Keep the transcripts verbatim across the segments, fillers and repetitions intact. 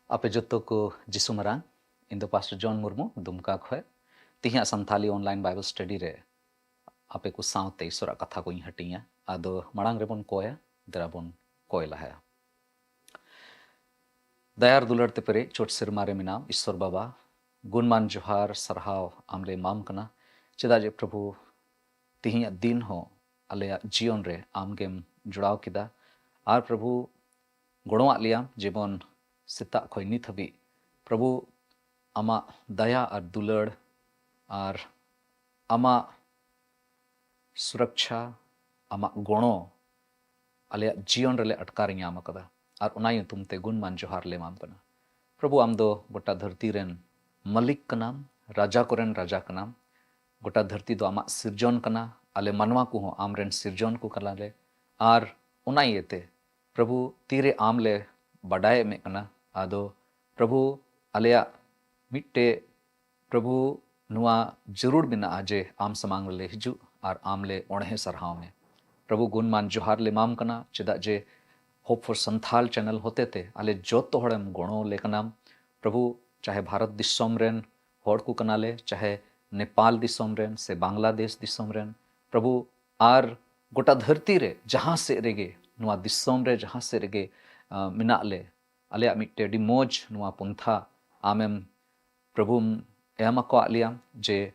ᱟᱯᱮ ᱡᱚᱛᱚ ᱠᱚ ᱡᱤᱥᱩ ᱢᱟᱨᱟᱝ᱾ ᱤᱧ ᱫᱚ ᱯᱟᱥᱴᱚᱨ ᱡᱚᱱ ᱢᱩᱨᱢᱩ, ᱫᱩᱢᱠᱟ ᱠᱷᱚᱱ᱾ ᱛᱮᱦᱮᱧᱟᱜ ᱥᱟᱱᱛᱷᱟᱞᱤ online Bible study ᱨᱮ ᱟᱯᱮ ᱠᱚ ᱥᱟᱶᱛᱮ ᱤᱥᱚᱨᱟᱜ ᱠᱟᱛᱷᱟ ᱠᱚᱧ ᱦᱟᱹᱴᱤᱧᱟ᱾ ᱟᱫᱚ ᱢᱟᱲᱟᱝ ᱨᱮᱵᱚᱱ ᱠᱚᱭᱟ, ᱫᱮᱞᱟ ᱵᱚᱱ ᱠᱚᱭ ᱞᱟᱦᱟᱭᱟ᱾ ᱫᱟᱭᱟᱨ ᱫᱩᱞᱟᱹᱲ ᱛᱮ ᱯᱮᱨᱮᱡ ᱪᱚᱴ ᱥᱮᱨᱢᱟ ᱨᱮ ᱢᱮᱱᱟᱢ ᱤᱥᱚᱨ ᱵᱟᱵᱟ, ᱜᱩᱱᱢᱟᱱ ᱡᱚᱦᱟᱨ ᱥᱟᱨᱦᱟᱣ ᱟᱢ ᱞᱮ ᱮᱢᱟᱢ ᱠᱟᱱᱟ, ᱪᱮᱫᱟᱜ ᱡᱮ ᱯᱨᱚᱵᱷᱩ, ᱛᱮᱦᱮᱧᱟᱜ ᱫᱤᱱ ᱦᱚᱸ ᱟᱞᱮᱭᱟᱜ ᱡᱤᱭᱚᱱ ᱨᱮ ᱟᱢ ᱜᱮᱢ ᱡᱚᱲᱟᱣ ᱠᱮᱫᱟ᱾ ᱟᱨ ᱯᱨᱚᱵᱷᱩ, ᱜᱚᱲᱚᱣᱟᱜ ᱞᱮᱭᱟᱢ, ᱡᱮᱢᱚᱱ ᱥᱮᱛᱟᱜ ᱠᱷᱚᱱ ᱱᱤᱛ ᱦᱟᱹᱵᱤᱡ ᱯᱨᱚᱵᱷᱩ, ᱟᱢᱟᱜ ᱫᱟᱭᱟ ᱟᱨ ᱫᱩᱞᱟᱹᱲ ᱟᱨ ᱟᱢᱟᱜ ᱥᱩᱨᱚᱠᱪᱷᱟ, ᱟᱢᱟᱜ ᱜᱚᱲᱚ ᱟᱞᱮᱭᱟᱜ ᱡᱤᱭᱚᱱ ᱨᱮᱞᱮ ᱟᱴᱠᱟᱨ ᱧᱟᱢ ᱟᱠᱟᱫᱟ᱾ ᱟᱨ ᱚᱱᱟ ᱧᱩᱛᱩᱢ ᱛᱮ ᱜᱩᱱᱢᱟᱱ ᱡᱚᱦᱟᱨ ᱞᱮ ᱮᱢᱟᱢ ᱠᱟᱱᱟ᱾ ᱯᱨᱚᱵᱷᱩ, ᱟᱢ ᱫᱚ ᱜᱚᱴᱟ ᱫᱷᱟᱹᱨᱛᱤ ᱨᱮᱱ ᱢᱟᱹᱞᱤᱠ ᱠᱟᱱᱟᱢ, ᱨᱟᱡᱟ ᱠᱚᱨᱮᱱ ᱨᱟᱡᱟ ᱠᱟᱱᱟᱢ᱾ ᱜᱚᱴᱟ ᱫᱷᱟᱹᱨᱛᱤ ᱫᱚ ᱟᱢᱟᱜ ᱥᱤᱨᱡᱚᱱ ᱠᱟᱱᱟ᱾ ᱟᱞᱮ ᱢᱟᱱᱣᱟ ᱠᱚᱦᱚᱸ ᱟᱢ ᱨᱮᱱ ᱥᱤᱨᱡᱚᱱ ᱠᱚ ᱠᱟᱱᱟᱞᱮ᱾ ᱟᱨ ᱚᱱᱟ ᱤᱭᱟᱹᱛᱮ ᱯᱨᱚᱵᱷᱩ, ᱛᱤᱨᱮ ᱟᱢ ᱞᱮ ᱵᱟᱰᱟᱭ ᱮᱢᱮᱫ ᱠᱟᱱᱟ, ᱟᱫᱚ ᱯᱨᱚᱵᱷᱩ, ᱟᱞᱮᱭᱟᱜ ᱢᱤᱫᱴᱮᱡ ᱯᱨᱚᱵᱷᱩ, ᱱᱚᱣᱟ ᱡᱟᱹᱨᱩᱲ ᱢᱮᱱᱟᱜᱼᱟ ᱡᱮ ᱟᱢ ᱥᱟᱢᱟᱝ ᱨᱮᱞᱮ ᱦᱤᱡᱩᱜ ᱟᱨ ᱟᱢ ᱞᱮ ᱚᱬᱦᱮ ᱥᱟᱨᱦᱟᱣ ᱢᱮ᱾ ᱯᱨᱚᱵᱷᱩ, ᱜᱩᱱᱢᱟᱱ ᱡᱚᱦᱟᱨ ᱞᱮ ᱮᱢᱟᱢ ᱠᱟᱱᱟ, ᱪᱮᱫᱟᱜ ᱡᱮ Hope for Santhal channel ᱦᱚᱛᱮ ᱛᱮ ᱟᱞᱮ ᱡᱚᱛᱚ ᱦᱚᱲᱮᱢ ᱜᱚᱲᱚ ᱞᱮ ᱠᱟᱱᱟᱢ᱾ ᱯᱨᱚᱵᱷᱩ, ᱪᱟᱦᱮ ᱵᱷᱟᱨᱚᱛ ᱫᱤᱥᱚᱢ ᱨᱮᱱ ᱦᱚᱲ ᱠᱚ ᱠᱟᱱᱟᱞᱮ, ᱪᱟᱦᱮ ᱱᱮᱯᱟᱞ ᱫᱤᱥᱚᱢ ᱨᱮᱱ ᱥᱮ ᱵᱟᱝᱞᱟᱫᱮᱥ ᱫᱤᱥᱚᱢ ᱨᱮᱱ, ᱯᱨᱚᱵᱷᱩ, ᱟᱨ ᱜᱚᱴᱟ ᱫᱷᱟᱹᱨᱛᱤ ᱨᱮ ᱡᱟᱦᱟᱸ ᱥᱮᱫ ᱨᱮᱜᱮ, ᱱᱚᱣᱟ ᱫᱤᱥᱚᱢ ᱨᱮ ᱡᱟᱦᱟᱸ ᱥᱮᱫ ᱨᱮᱜᱮ, ᱟᱸ, ᱢᱮᱱᱟᱜ ᱞᱮ, ᱟᱞᱮᱭᱟᱜ ᱢᱤᱫᱴᱮᱡ ᱟᱹᱰᱤ ᱢᱚᱡᱽ ᱱᱚᱣᱟ ᱯᱚᱱᱛᱷᱟ ᱟᱢᱮᱢ, ᱯᱨᱚᱵᱷᱩᱢ ᱮᱢ ᱟᱠᱟᱫ ᱞᱮᱭᱟ, ᱡᱮ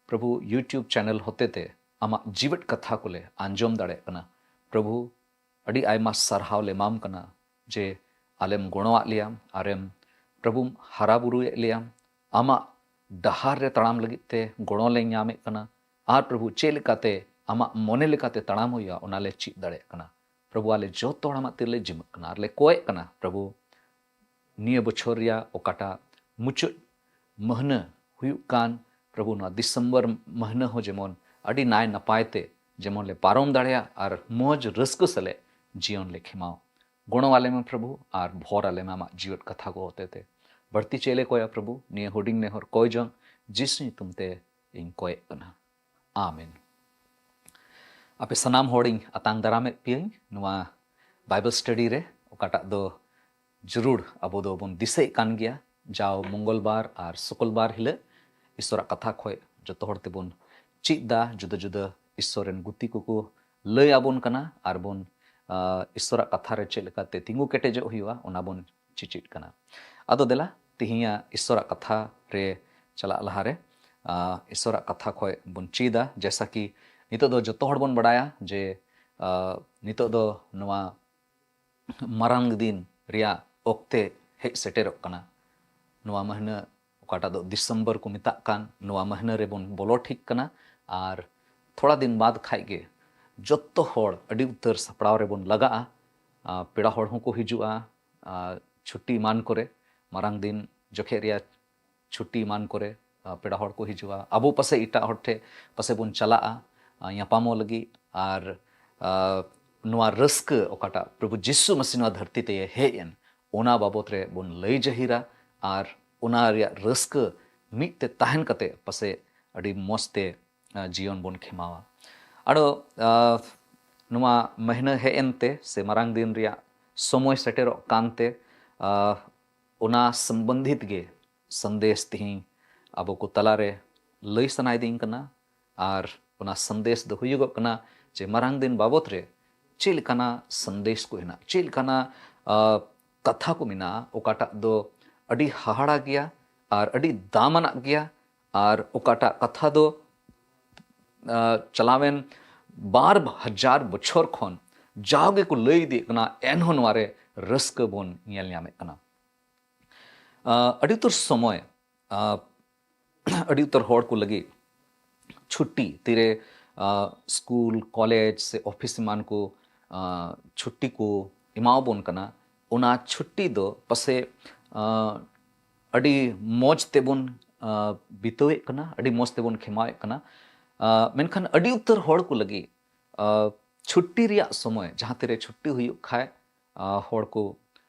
ᱯᱨᱚᱵᱷᱩ, YouTube channel ᱦᱚᱛᱮ ᱛᱮ ᱟᱢᱟᱜ ᱡᱤᱣᱮᱫ ᱠᱟᱛᱷᱟ ᱠᱚᱞᱮ ᱟᱸᱡᱚᱢ ᱫᱟᱲᱮᱭᱟᱜ ᱠᱟᱱᱟ᱾ ᱯᱨᱚᱵᱷᱩ, ᱟᱹᱰᱤ ᱟᱭᱢᱟ ᱥᱟᱨᱦᱟᱣ ᱞᱮ ᱮᱢᱟᱢ ᱠᱟᱱᱟ ᱡᱮ ᱟᱞᱮᱢ ᱜᱚᱲᱚᱣᱟᱜ ᱞᱮᱭᱟ ᱟᱨᱮᱢ, ᱯᱨᱚᱵᱷᱩᱢ ᱦᱟᱨᱟ ᱵᱩᱨᱩᱭᱮᱫ ᱞᱮᱭᱟ᱾ ᱟᱢᱟᱜ ᱰᱟᱦᱟᱨ ᱨᱮ ᱛᱟᱲᱟᱢ ᱞᱟᱹᱜᱤᱫ ᱛᱮ ᱜᱚᱲᱚ ᱞᱮ ᱧᱟᱢᱮᱫ ᱠᱟᱱᱟ᱾ ᱟᱨ ᱯᱨᱚᱵᱷᱩ, ᱪᱮᱫ ᱞᱮᱠᱟᱛᱮ ᱟᱢᱟᱜ ᱢᱚᱱᱮ ᱞᱮᱠᱟᱛᱮ ᱛᱟᱲᱟᱢ ᱦᱩᱭᱩᱜᱼᱟ, ᱚᱱᱟ ᱞᱮ ᱪᱮᱫ ᱫᱟᱲᱮᱭᱟᱜ ᱠᱟᱱᱟ᱾ ᱯᱨᱚᱵᱷᱩ, ᱟᱞᱮ ᱡᱚᱛᱚ ᱦᱚᱲ ᱟᱢᱟᱜ ᱛᱤᱨᱮᱞᱮ ᱡᱤᱢᱟᱹᱜ ᱠᱟᱱᱟ ᱟᱨ ᱞᱮ ᱠᱚᱭᱮᱜ ᱠᱟᱱᱟ, ᱯᱨᱚᱵᱷᱩ, ᱱᱤᱭᱟᱹ ᱵᱚᱪᱷᱚᱨ ᱨᱮᱭᱟᱜ ᱚᱠᱟᱴᱟᱜ ᱢᱩᱪᱟᱹᱫ ᱢᱟᱹᱦᱱᱟᱹ ᱦᱩᱭᱩᱜ ᱠᱟᱱ, ᱯᱨᱚᱵᱷᱩ, ᱱᱚᱣᱟ ᱰᱤᱥᱮᱢᱵᱚᱨ ᱢᱟᱹᱦᱱᱟᱹ ᱦᱚᱸ ᱡᱮᱢᱚᱱ ᱟᱹᱰᱤ ᱱᱟᱭ ᱱᱟᱯᱟᱭ ᱛᱮ ᱡᱮᱢᱚᱱ ᱞᱮ ᱯᱟᱨᱚᱢ ᱫᱟᱲᱮᱭᱟᱜ ᱟᱨ ᱢᱚᱡᱽ ᱨᱟᱹᱥᱠᱟᱹ ᱥᱟᱞᱮ ᱡᱤᱭᱚᱱ ᱞᱮ ᱠᱷᱮᱢᱟᱣ᱾ ᱜᱚᱲᱚ ᱟᱞᱮ ᱢᱮ ᱯᱨᱚᱵᱷᱩ, ᱟᱨ ᱵᱷᱚᱨ ᱟᱞᱮ ᱢᱮ ᱟᱢᱟᱜ ᱡᱤᱣᱮᱫ ᱠᱟᱛᱷᱟ ᱠᱚ ᱦᱚᱛᱮ ᱛᱮ᱾ ᱵᱟᱹᱲᱛᱤ ᱪᱮᱫ ᱞᱮ ᱠᱚᱭᱟ ᱯᱨᱚᱵᱷᱩ, ᱱᱤᱭᱟᱹ ᱦᱩᱰᱤᱧ ᱱᱮᱦᱚᱨ ᱠᱚᱭ ᱡᱚᱝ ᱡᱤᱥᱩ ᱧᱩᱛᱩᱢ ᱛᱮ ᱤᱧ ᱠᱚᱭᱮᱜ ᱠᱟᱱᱟ᱾ ᱟᱢᱮᱱ᱾ ᱟᱯᱮ ᱥᱟᱱᱟᱢ ᱦᱚᱲᱤᱧ ᱟᱛᱟᱝ ᱫᱟᱨᱟᱢᱮᱫ ᱯᱮᱭᱟᱹᱧ ᱱᱚᱣᱟ Bible study ᱨᱮ, ᱚᱠᱟᱴᱟᱜ ᱫᱚ ᱡᱟᱹᱨᱩᱲ ᱟᱵᱚ ᱫᱚᱵᱚᱱ ᱫᱤᱥᱟᱹᱭᱮᱫ ᱠᱟᱱ ᱜᱮᱭᱟ᱾ ᱡᱟᱣ ᱢᱚᱝᱜᱚᱞ ᱵᱟᱨ ᱟᱨ ᱥᱩᱠᱚᱞ ᱵᱟᱨ ᱦᱤᱞᱳᱜ ᱤᱥᱚᱨᱟᱜ ᱠᱟᱛᱷᱟ ᱠᱷᱚᱡ ᱡᱚᱛᱚ ᱦᱚᱲ ᱛᱮᱵᱚᱱ ᱪᱮᱫ ᱫᱟ, ᱡᱩᱫᱟᱹ ᱡᱩᱫᱟᱹ ᱤᱥᱚᱨ ᱨᱮᱱ ᱜᱩᱛᱤ ᱠᱚᱠᱚ ᱞᱟᱹᱭ ᱟᱵᱚᱱ ᱠᱟᱱᱟ ᱟᱨ ᱵᱚᱱ, ᱟ, ᱤᱥᱚᱨᱟᱜ ᱠᱟᱛᱷᱟ ᱨᱮ ᱪᱮᱫ ᱞᱮᱠᱟᱛᱮ ᱛᱤᱸᱜᱩ ᱠᱮᱴᱮᱡᱚᱜ ᱦᱩᱭᱩᱜᱼᱟ, ᱚᱱᱟ ᱵᱚᱱ ᱪᱮᱪᱮᱫ ᱠᱟᱱᱟ᱾ ᱟᱫᱚ ᱫᱮᱞᱟ, ᱛᱤᱦᱤᱧᱟᱜ ᱤᱥᱚᱨᱟᱜ ᱠᱟᱛᱷᱟ ᱨᱮ ᱪᱟᱞᱟᱜ ᱞᱟᱦᱟᱨᱮ, ᱟ, ᱤᱥᱚᱨᱟᱜ ᱠᱟᱛᱷᱟ ᱠᱷᱚᱡ ᱵᱚᱱ ᱪᱮᱫᱟ᱾ ᱡᱮᱭᱥᱟ ᱠᱤ ᱱᱤᱛᱚᱜ ᱫᱚ ᱡᱚᱛᱚ ᱦᱚᱲ ᱵᱚᱱ ᱵᱟᱲᱟᱭᱟ ᱡᱮ, ᱟ, ᱱᱤᱛᱚᱜ ᱫᱚ ᱱᱚᱣᱟ ᱢᱟᱨᱟᱝ ᱫᱤᱱ ᱨᱮᱭᱟᱜ ᱚᱠᱛᱮ ᱦᱮᱡ ᱥᱮᱴᱮᱨᱚᱜ ᱠᱟᱱᱟ᱾ ᱱᱚᱣᱟ ᱢᱟᱹᱦᱱᱟᱹ, ᱚᱠᱟᱴᱟᱜ ᱫᱚ ᱰᱤᱥᱮᱢᱵᱚᱨ ᱠᱚ ᱢᱮᱛᱟᱜ ᱠᱟᱱ, ᱱᱚᱣᱟ ᱢᱟᱹᱦᱱᱟᱹ ᱨᱮᱵᱚᱱ ᱵᱚᱞᱚ ᱴᱷᱤᱠ ᱠᱟᱱᱟ᱾ ᱟᱨ ᱛᱷᱚᱲᱟ ᱫᱤᱱ ᱵᱟᱫ ᱠᱷᱟᱡ ᱜᱮ ᱡᱚᱛᱚ ᱦᱚᱲ ᱟᱹᱰᱤ ᱩᱛᱟᱹᱨ ᱥᱟᱯᱲᱟᱣ ᱨᱮᱵᱚᱱ ᱞᱟᱜᱟᱜᱼᱟ᱾ ᱟᱨ ᱯᱮᱲᱟ ᱦᱚᱲ ᱦᱚᱸᱠᱚ ᱦᱤᱡᱩᱜᱼᱟ᱾ ᱟᱨ ᱪᱷᱩᱴᱤ ᱮᱢᱟᱱ ᱠᱚᱨᱮ, ᱢᱟᱨᱟᱝ ᱫᱤᱱ ᱡᱚᱠᱷᱮᱡ ᱨᱮᱭᱟᱜ ᱪᱷᱩᱴᱤ ᱮᱢᱟᱱ ᱠᱚᱨᱮ, ᱟ, ᱯᱮᱲᱟ ᱦᱚᱲ ᱠᱚ ᱦᱤᱡᱩᱜᱼᱟ᱾ ᱟᱵᱚ ᱯᱟᱥᱮᱡ ᱮᱴᱟᱜ ᱦᱚᱲ ᱴᱷᱮᱡ ᱯᱟᱥᱮᱡ ᱵᱚᱱ ᱪᱟᱞᱟᱜᱼᱟ, ᱟ, ᱧᱟᱯᱟᱢᱚᱜ ᱞᱟᱹᱜᱤᱫ᱾ ᱟᱨ, ᱟ, ᱱᱚᱣᱟ ᱨᱟᱹᱥᱠᱟᱹ ᱚᱠᱟᱴᱟᱜ ᱯᱨᱚᱵᱷᱩ ᱡᱤᱥᱩ ᱢᱟᱹᱥᱤ ᱱᱚᱣᱟ ᱫᱷᱟᱹᱨᱛᱤ ᱛᱮ ᱦᱮᱡ ᱮᱱ, ᱚᱱᱟ ᱵᱟᱵᱚᱛ ᱨᱮ ᱵᱚᱱ ᱞᱟᱹᱭ ᱡᱟᱹᱦᱤᱨᱟ᱾ ᱟᱨ ᱚᱱᱟ ᱨᱮᱭᱟᱜ ᱨᱟᱹᱥᱠᱟᱹ ᱢᱤᱫ ᱛᱮ ᱛᱟᱦᱮᱱ ᱠᱟᱛᱮ ᱯᱟᱥᱮᱡ ᱟᱹᱰᱤ ᱢᱚᱡᱽ ᱛᱮ, ᱟ, ᱡᱤᱭᱚᱱ ᱵᱚᱱ ᱠᱷᱮᱢᱟᱣᱟ᱾ ᱟᱫᱚ, ᱟ, ᱱᱚᱣᱟ ᱢᱟᱹᱦᱱᱟᱹ ᱦᱮᱡ ᱮᱱᱛᱮ ᱥᱮ ᱢᱟᱨᱟᱝ ᱫᱤᱱ ᱨᱮᱭᱟᱜ ᱥᱚᱢᱚᱭ ᱥᱮᱴᱮᱨᱚᱜ ᱠᱟᱱᱛᱮ, ᱟ, ᱚᱱᱟ ᱥᱚᱢᱵᱚᱱᱫᱷᱤᱛ ᱜᱮ ᱥᱟᱸᱫᱮᱥ ᱛᱮᱦᱮᱧ ᱟᱵᱚ ᱠᱚ ᱛᱟᱞᱟᱨᱮ ᱞᱟᱹᱭ ᱥᱟᱱᱟᱭᱮᱫᱤᱧ ᱠᱟᱱᱟ᱾ ᱟᱨ ᱚᱱᱟ ᱥᱟᱸᱫᱮᱥ ᱫᱚ ᱦᱩᱭᱩᱜᱚᱜ ᱠᱟᱱᱟ ᱡᱮ ᱢᱟᱨᱟᱝ ᱫᱤᱱ ᱵᱟᱵᱚᱛ ᱨᱮ ᱪᱮᱫ ᱞᱮᱠᱟᱱᱟᱜ ᱥᱟᱸᱫᱮᱥ ᱠᱚ ᱦᱮᱱᱟᱜ, ᱪᱮᱫ ᱞᱮᱠᱟᱱᱟᱜ, ᱟ, ᱠᱟᱛᱷᱟ ᱠᱚ ᱢᱮᱱᱟᱜᱼᱟ, ᱚᱠᱟᱴᱟᱜ ᱫᱚ ᱟᱹᱰᱤ ᱦᱟᱦᱟᱲᱟ ᱜᱮᱭᱟ ᱟᱨ ᱟᱹᱰᱤ ᱫᱟᱢᱟᱱᱟᱜ ᱜᱮᱭᱟ, ᱟᱨ ᱚᱠᱟᱴᱟᱜ ᱠᱟᱛᱷᱟ ᱫᱚ, ᱟ, ᱪᱟᱞᱟᱣᱮᱱ ᱵᱟᱨ ᱦᱟᱡᱟᱨ ᱵᱚᱪᱷᱚᱨ ᱠᱷᱚᱱ ᱡᱟᱣ ᱜᱮᱠᱚ ᱞᱟᱹᱭ ᱤᱫᱤᱭᱮᱫ ᱠᱟᱱᱟ, ᱮᱱᱦᱚᱸ ᱱᱚᱣᱟ ᱨᱮ ᱨᱟᱹᱥᱠᱟᱹ ᱵᱚᱱ ᱧᱮᱞ ᱧᱟᱢᱮᱫ ᱠᱟᱱᱟ᱾ ᱟ, ᱟᱹᱰᱤ ᱩᱛᱟᱹᱨ ᱥᱚᱢᱚᱭ, ᱟ, ᱟᱹᱰᱤ ᱩᱛᱟᱹᱨ ᱦᱚᱲ ᱠᱚ ᱞᱟᱹᱜᱤᱫ ᱪᱷᱩᱴᱤ, ᱛᱤᱨᱮ, ᱟ, ᱥᱠᱩᱞ, ᱠᱚᱞᱮᱡᱽ ᱥᱮ ᱚᱯᱷᱤᱥ ᱮᱢᱟᱱ ᱠᱚ, ᱟ, ᱪᱷᱩᱴᱤ ᱠᱚ ᱮᱢᱟᱣᱟᱵᱚᱱ ᱠᱟᱱᱟ, ᱚᱱᱟ ᱪᱷᱩᱴᱤ ᱫᱚ ᱯᱟᱥᱮᱡ, ᱟ, ᱟᱹᱰᱤ ᱢᱚᱡᱽ ᱛᱮᱵᱚᱱ, ᱟ, ᱵᱤᱛᱟᱹᱣᱮᱫ ᱠᱟᱱᱟ, ᱟᱹᱰᱤ ᱢᱚᱡᱽ ᱛᱮᱵᱚᱱ ᱠᱷᱮᱢᱟᱣᱮᱫ ᱠᱟᱱᱟ᱾ ᱟ, ᱢᱮᱱᱠᱷᱟᱱ ᱟᱹᱰᱤ ᱩᱛᱟᱹᱨ ᱦᱚᱲ ᱠᱚ ᱞᱟᱹᱜᱤᱫ, ᱟ, ᱪᱷᱩᱴᱴᱤ ᱨᱮᱭᱟᱜ ᱥᱚᱢᱚᱭ, ᱡᱟᱦᱟᱸ ᱛᱤᱨᱮ ᱪᱷᱩᱴᱴᱤ ᱦᱩᱭᱩᱜ ᱠᱷᱟᱡ, ᱟ, ᱦᱚᱲ ᱠᱚ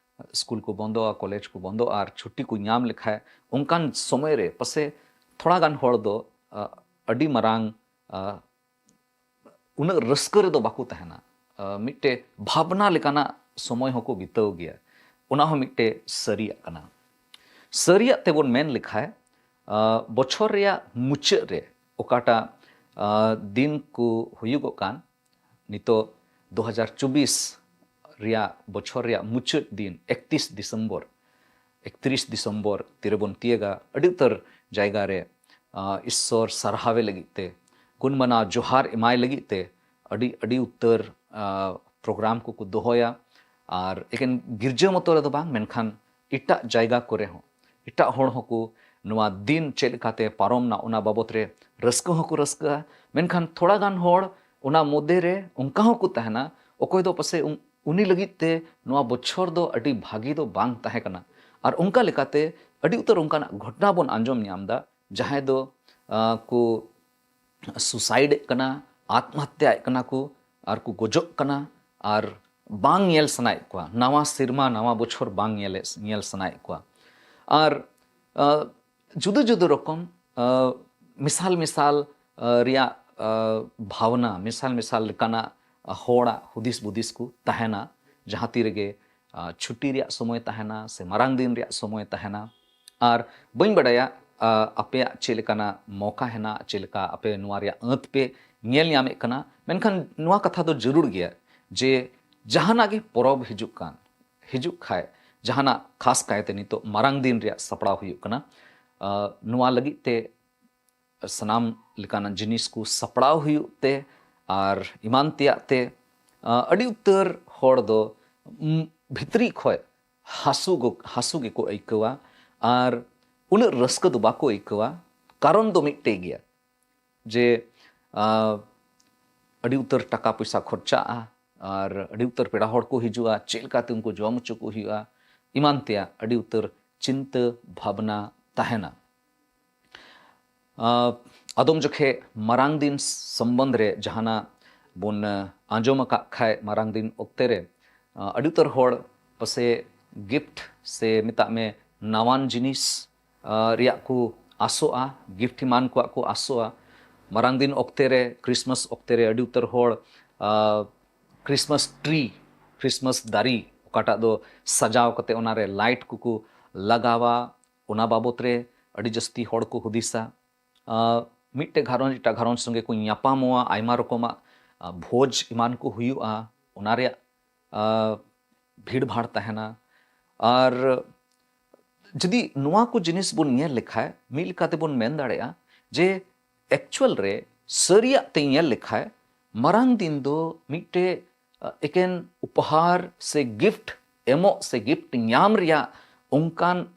ᱥᱠᱩᱞ ᱠᱚ ᱵᱚᱱᱫᱚᱜᱼᱟ, ᱠᱚᱞᱮᱡᱽ ᱠᱚ ᱵᱚᱱᱫᱚᱜᱼᱟ, ᱟᱨ ᱪᱷᱩᱴᱴᱤ ᱠᱚ ᱧᱟᱢ ᱞᱮᱠᱷᱟᱡ, ᱚᱱᱠᱟᱱ ᱥᱚᱢᱚᱭ ᱨᱮ ᱯᱟᱥᱮ ᱛᱷᱚᱲᱟ ᱜᱟᱱ ᱦᱚᱲ ᱫᱚ, ᱟ, ᱟᱹᱰᱤ ᱢᱟᱨᱟᱝ, ᱟ, ᱩᱱᱟᱹᱜ ᱨᱟᱹᱥᱠᱟᱹ ᱨᱮᱫᱚ ᱵᱟᱠᱚ ᱛᱟᱦᱮᱱᱟ᱾ ᱟ, ᱢᱤᱫᱴᱮᱡ ᱵᱷᱟᱵᱽᱱᱟ ᱞᱮᱠᱟᱱᱟᱜ ᱥᱚᱢᱚᱭ ᱦᱚᱸᱠᱚ ᱵᱤᱛᱟᱹᱣ ᱜᱮᱭᱟ᱾ ᱚᱱᱟ ᱦᱚᱸ ᱢᱤᱫᱴᱮᱡ ᱥᱟᱹᱨᱤᱭᱟᱜ ᱠᱟᱱᱟ᱾ ᱥᱟᱹᱨᱤᱭᱟᱜ ᱛᱮᱵᱚᱱ ᱢᱮᱱ ᱞᱮᱠᱷᱟᱡ, ᱟᱸ, ᱵᱚᱪᱷᱚᱨ ᱨᱮᱭᱟᱜ ᱢᱩᱪᱟᱹᱫ ᱨᱮ ᱚᱠᱟᱴᱟᱜ, ᱟᱸ, ᱫᱤᱱ ᱠᱚ ᱦᱩᱭᱩᱜᱚᱜ ᱠᱟᱱ, ᱱᱤᱛᱚᱜ ᱫᱩ ᱦᱟᱡᱟᱨ ᱪᱚᱵᱵᱤᱥ ᱨᱮᱭᱟᱜ ᱵᱚᱪᱷᱚᱨ ᱨᱮᱭᱟᱜ ᱢᱩᱪᱟᱹᱫ ᱫᱤᱱ ᱮᱠᱛᱤᱥ ᱰᱤᱥᱮᱢᱵᱚᱨ, ᱮᱠᱛᱤᱨᱤᱥ ᱰᱤᱥᱮᱢᱵᱚᱨ ᱛᱤᱨᱮᱵᱚᱱ ᱛᱤᱭᱟᱹᱜᱟ, ᱟᱹᱰᱤ ᱩᱛᱟᱹᱨ ᱡᱟᱭᱜᱟ ᱨᱮ, ᱟᱸ, ᱤᱥᱥᱚᱨ ᱥᱟᱨᱦᱟᱣᱮ ᱞᱟᱹᱜᱤᱫ ᱛᱮ, ᱜᱩᱱ ᱢᱟᱱᱟᱣ ᱡᱚᱦᱟᱨ ᱮᱢᱟᱭ ᱞᱟᱹᱜᱤᱫ ᱛᱮ ᱟᱹᱰᱤ, ᱟᱹᱰᱤ ᱩᱛᱟᱹᱨ, ᱟᱸ, ᱯᱨᱳᱜᱨᱟᱢ ᱠᱚᱠᱚ ᱫᱚᱦᱚᱭᱟ᱾ ᱟᱨ ᱮᱠᱮᱱ ᱜᱤᱨᱡᱟᱹ ᱢᱚᱛᱚ ᱨᱮᱫᱚ ᱵᱟᱝ, ᱢᱮᱱᱠᱷᱟᱱ ᱮᱴᱟᱜ ᱡᱟᱭᱜᱟ ᱠᱚᱨᱮ ᱦᱚᱸ ᱮᱴᱟᱜ ᱦᱚᱲ ᱦᱚᱸᱠᱚ ᱱᱚᱣᱟ ᱫᱤᱱ ᱪᱮᱫ ᱞᱮᱠᱟᱛᱮ ᱯᱟᱨᱚᱢ ᱱᱟ, ᱚᱱᱟ ᱵᱟᱵᱚᱛ ᱨᱮ ᱨᱟᱹᱥᱠᱟᱹ ᱦᱚᱸᱠᱚ ᱨᱟᱹᱥᱠᱟᱹᱜᱼᱟ᱾ ᱢᱮᱱᱠᱷᱟᱱ ᱛᱷᱚᱲᱟ ᱜᱟᱱ ᱦᱚᱲ ᱚᱱᱟ ᱢᱚᱫᱽᱫᱷᱮ ᱨᱮ ᱚᱱᱠᱟ ᱦᱚᱸᱠᱚ ᱛᱟᱦᱮᱱᱟ, ᱚᱠᱚᱭ ᱫᱚ ᱯᱟᱥᱮᱡ ᱩᱱ-, ᱩᱱᱤ ᱞᱟᱹᱜᱤᱫ ᱛᱮ ᱱᱚᱣᱟ ᱵᱚᱪᱷᱚᱨ ᱫᱚ ᱟᱹᱰᱤ ᱵᱷᱟᱹᱜᱤ ᱫᱚ ᱵᱟᱝ ᱛᱟᱦᱮᱸ ᱠᱟᱱᱟ᱾ ᱟᱨ ᱚᱱᱠᱟ ᱞᱮᱠᱟᱛᱮ ᱟᱹᱰᱤ ᱩᱛᱟᱹᱨ ᱚᱱᱠᱟᱱᱟᱜ ᱜᱷᱚᱴᱚᱱᱟ ᱵᱚᱱ ᱟᱸᱡᱚᱢ ᱧᱟᱢ ᱮᱫᱟ, ᱡᱟᱦᱟᱸᱭ ᱫᱚ, ᱟᱸ, ᱠᱚ ᱥᱩᱥᱟᱭᱤᱰ ᱮᱫ ᱠᱟᱱᱟ, ᱟᱛᱢᱚᱦᱚᱛᱛᱟᱭᱮᱫ ᱠᱟᱱᱟ ᱠᱚ, ᱟᱨ ᱠᱚ ᱜᱚᱡᱚᱜ ᱠᱟᱱᱟ, ᱟᱨ ᱵᱟᱝ ᱧᱮᱞ ᱥᱟᱱᱟᱭᱮᱫ ᱠᱚᱣᱟ, ᱱᱟᱣᱟ ᱥᱮᱨᱢᱟ, ᱱᱟᱣᱟ ᱵᱚᱪᱷᱚᱨ ᱵᱟᱝ ᱧᱮᱞᱮᱫ, ᱧᱮᱞ ᱥᱟᱱᱟᱭᱮᱫ ᱠᱚᱣᱟ᱾ ᱟᱨ, ᱟᱸ, ᱡᱩᱫᱟᱹ ᱡᱩᱫᱟᱹ ᱨᱚᱠᱚᱢ, ᱟᱸ, ᱢᱮᱥᱟᱞ ᱢᱮᱥᱟᱞ, ᱟᱸ, ᱨᱮᱭᱟᱜ, ᱟᱸ, ᱵᱷᱟᱵᱽᱱᱟ, ᱢᱮᱥᱟᱞ ᱢᱮᱥᱟᱞ ᱞᱮᱠᱟᱱᱟᱜ ᱦᱚᱲᱟᱜ ᱦᱩᱫᱤᱥ ᱵᱩᱫᱤᱥ ᱠᱚ ᱛᱟᱦᱮᱱᱟ, ᱡᱟᱦᱟᱸ ᱛᱤ ᱨᱮᱜᱮ, ᱟᱸ, ᱪᱷᱩᱴᱤ ᱨᱮᱭᱟᱜ ᱥᱚᱢᱚᱭ ᱛᱟᱦᱮᱱᱟ ᱥᱮ ᱢᱟᱨᱟᱝ ᱫᱤᱱ ᱨᱮᱭᱟᱜ ᱥᱚᱢᱚᱭ ᱛᱟᱦᱮᱱᱟ᱾ ᱟᱨ ᱵᱟᱹᱧ ᱵᱟᱰᱟᱭᱟ, ᱟᱸ, ᱟᱯᱮᱭᱟᱜ ᱪᱮᱫ ᱞᱮᱠᱟᱱᱟᱜ ᱢᱚᱠᱟ ᱦᱮᱱᱟᱜ, ᱪᱮᱫ ᱞᱮᱠᱟ ᱟᱯᱮ ᱱᱚᱣᱟ ᱨᱮᱭᱟᱜ ᱟᱹᱸᱛ ᱯᱮ ᱧᱮᱞ ᱧᱟᱢᱮᱫ ᱠᱟᱱᱟ, ᱢᱮᱱᱠᱷᱟᱱ ᱱᱚᱣᱟ ᱠᱟᱛᱷᱟ ᱫᱚ ᱡᱟᱹᱨᱩᱲ ᱜᱮᱭᱟ ᱡᱮ ᱡᱟᱦᱟᱱᱟᱜ ᱜᱮ ᱯᱚᱨᱚᱵᱽ ᱦᱤᱡᱩᱜ ᱠᱟᱱ, ᱦᱤᱡᱩᱜ ᱠᱷᱟᱡ, ᱡᱟᱦᱟᱱᱟᱜ ᱠᱷᱟᱥ ᱠᱟᱭᱛᱮ ᱱᱤᱛᱚᱜ ᱢᱟᱨᱟᱝ ᱫᱤᱱ ᱨᱮᱭᱟᱜ ᱥᱟᱯᱲᱟᱣ ᱦᱩᱭᱩᱜ ᱠᱟᱱᱟ, ᱟᱸ, ᱱᱚᱣᱟ ᱞᱟᱹᱜᱤᱫ ᱛᱮ ᱥᱟᱱᱟᱢ ᱞᱮᱠᱟᱱᱟᱜ ᱡᱤᱱᱤᱥ ᱠᱚ ᱥᱟᱯᱲᱟᱣ ᱦᱩᱭᱩᱜ ᱛᱮ ᱟᱨ ᱮᱢᱟᱱ ᱛᱮᱭᱟᱜ ᱛᱮ, ᱟᱸ, ᱟᱹᱰᱤ ᱩᱛᱟᱹᱨ ᱦᱚᱲ ᱫᱚ, ᱩᱢ, ᱵᱷᱤᱛᱨᱤ ᱠᱷᱚᱡ ᱦᱟᱹᱥᱩ ᱜᱚ-, ᱦᱟᱹᱥᱩ ᱜᱮᱠᱚ ᱟᱹᱭᱠᱟᱹᱣᱟ ᱟᱨ ᱩᱱᱟᱹᱜ ᱨᱟᱹᱥᱠᱟᱹ ᱫᱚ ᱵᱟᱠᱚ ᱟᱹᱭᱠᱟᱹᱣᱟ᱾ ᱠᱟᱨᱚᱱ ᱫᱚ ᱢᱤᱫᱴᱮᱡ ᱜᱮᱭᱟ ᱡᱮ, ᱟᱸ, ᱟᱹᱰᱤ ᱩᱛᱟᱹᱨ ᱴᱟᱠᱟ ᱯᱚᱭᱥᱟ ᱠᱷᱚᱨᱪᱟᱜᱼᱟ ᱟᱨ ᱟᱹᱰᱤ ᱩᱛᱟᱹᱨ ᱯᱮᱲᱟ ᱦᱚᱲ ᱠᱚ ᱦᱤᱡᱩᱜᱼᱟ, ᱪᱮᱫ ᱞᱮᱠᱟᱛᱮ ᱩᱱᱠᱩ ᱡᱚᱢ ᱦᱚᱪᱚ ᱠᱚ ᱦᱩᱭᱩᱜᱼᱟ, ᱮᱢᱟᱱ ᱛᱮᱭᱟᱜ ᱟᱹᱰᱤ ᱩᱛᱟᱹᱨ ᱪᱤᱱᱛᱟᱹ ᱵᱷᱟᱵᱽᱱᱟ ᱛᱟᱦᱮᱱᱟ᱾ ᱟᱸ, ᱟᱫᱚᱢ ᱡᱚᱠᱷᱮᱡ ᱢᱟᱨᱟᱝ ᱫᱤᱱ ᱥᱚᱢᱵᱚᱱᱫᱷ ᱨᱮ ᱡᱟᱦᱟᱱᱟᱜ ᱵᱚᱱ, ᱟᱸ, ᱟᱸᱡᱚᱢ ᱟᱠᱟᱫ ᱠᱷᱟᱡ, ᱢᱟᱨᱟᱝ ᱫᱤᱱ ᱚᱠᱛᱮ ᱨᱮ, ᱟᱸ, ᱟᱹᱰᱤ ᱩᱛᱟᱹᱨ ᱦᱚᱲ ᱯᱟᱥᱮ ᱜᱤᱯᱷᱴ ᱥᱮ ᱢᱮᱛᱟᱜ ᱢᱮ ᱱᱟᱣᱟᱱ ᱡᱤᱱᱤᱥ, ᱟᱸ, ᱨᱮᱭᱟᱜ ᱠᱚ ᱟᱥᱚᱜᱼᱟ, ᱜᱤᱯᱷᱴ ᱮᱢᱟᱱ ᱠᱚᱣᱟᱜ ᱠᱚ ᱟᱥᱚᱜᱼᱟ᱾ ᱢᱟᱨᱟᱝ ᱫᱤᱱ ᱚᱠᱛᱮ ᱨᱮ, ᱠᱨᱤᱥᱢᱟᱥ ᱚᱠᱛᱮ ᱨᱮ ᱟᱹᱰᱤ ᱩᱛᱟᱹᱨ ᱦᱚᱲ, ᱟᱸ, ᱠᱨᱤᱥᱢᱟᱥ ᱴᱨᱤ, ᱠᱨᱤᱥᱢᱟᱥ ᱫᱟᱨᱮ ᱚᱠᱟᱴᱟᱜ ᱫᱚ ᱥᱟᱡᱟᱣ ᱠᱟᱛᱮ ᱚᱱᱟᱨᱮ ᱞᱟᱭᱤᱴ ᱠᱚᱠᱚ ᱞᱟᱜᱟᱣᱟ, ᱚᱱᱟ ᱵᱟᱵᱚᱛ ᱨᱮ ᱟᱹᱰᱤ ᱡᱟᱹᱥᱛᱤ ᱦᱚᱲ ᱠᱚ ᱦᱩᱫᱤᱥᱟ᱾ ᱟᱨ ᱢᱤᱫᱴᱮᱡ ᱜᱷᱟᱨᱚᱸᱡᱽ ᱮᱴᱟᱜ ᱜᱷᱟᱨᱚᱸᱡᱽ ᱥᱚᱸᱜᱮ ᱠᱚ ᱧᱟᱯᱟᱢᱚᱜᱼᱟ, ᱟᱭᱢᱟ ᱨᱚᱠᱚᱢᱟᱜ ᱟᱨ ᱵᱷᱳᱡᱽ ᱮᱢᱟᱱ ᱠᱚ ᱦᱩᱭᱩᱜᱼᱟ, ᱚᱱᱟ ᱨᱮᱭᱟᱜ ᱟᱨ ᱵᱷᱤᱲ ᱵᱷᱟᱲ ᱛᱟᱦᱮᱱᱟ᱾ ᱟᱨ ᱡᱩᱫᱤ ᱱᱚᱣᱟ ᱠᱚ ᱡᱤᱱᱤᱥ ᱵᱚᱱ ᱧᱮᱞ ᱞᱮᱠᱷᱟᱡ, ᱢᱤᱫ ᱞᱮᱠᱟ ᱛᱮᱵᱚᱱ ᱢᱮᱱ ᱫᱟᱲᱮᱭᱟᱜᱼᱟ ᱡᱮ ᱮᱠᱪᱩᱭᱟᱞ ᱨᱮ ᱥᱟᱹᱨᱤᱭᱟᱜ ᱛᱮ ᱧᱮᱞ ᱞᱮᱠᱷᱟᱡ ᱢᱟᱨᱟᱝ ᱫᱤᱱ ᱫᱚ ᱢᱤᱫᱴᱮᱡ ᱮᱠᱮᱱ ᱩᱯᱚᱦᱟᱨ ᱥᱮ ᱜᱤᱯᱷᱴ ᱮᱢᱚᱜ ᱥᱮ ᱜᱤᱯᱷᱴ ᱧᱟᱢ ᱨᱮᱭᱟᱜ ᱚᱱᱠᱟᱱ,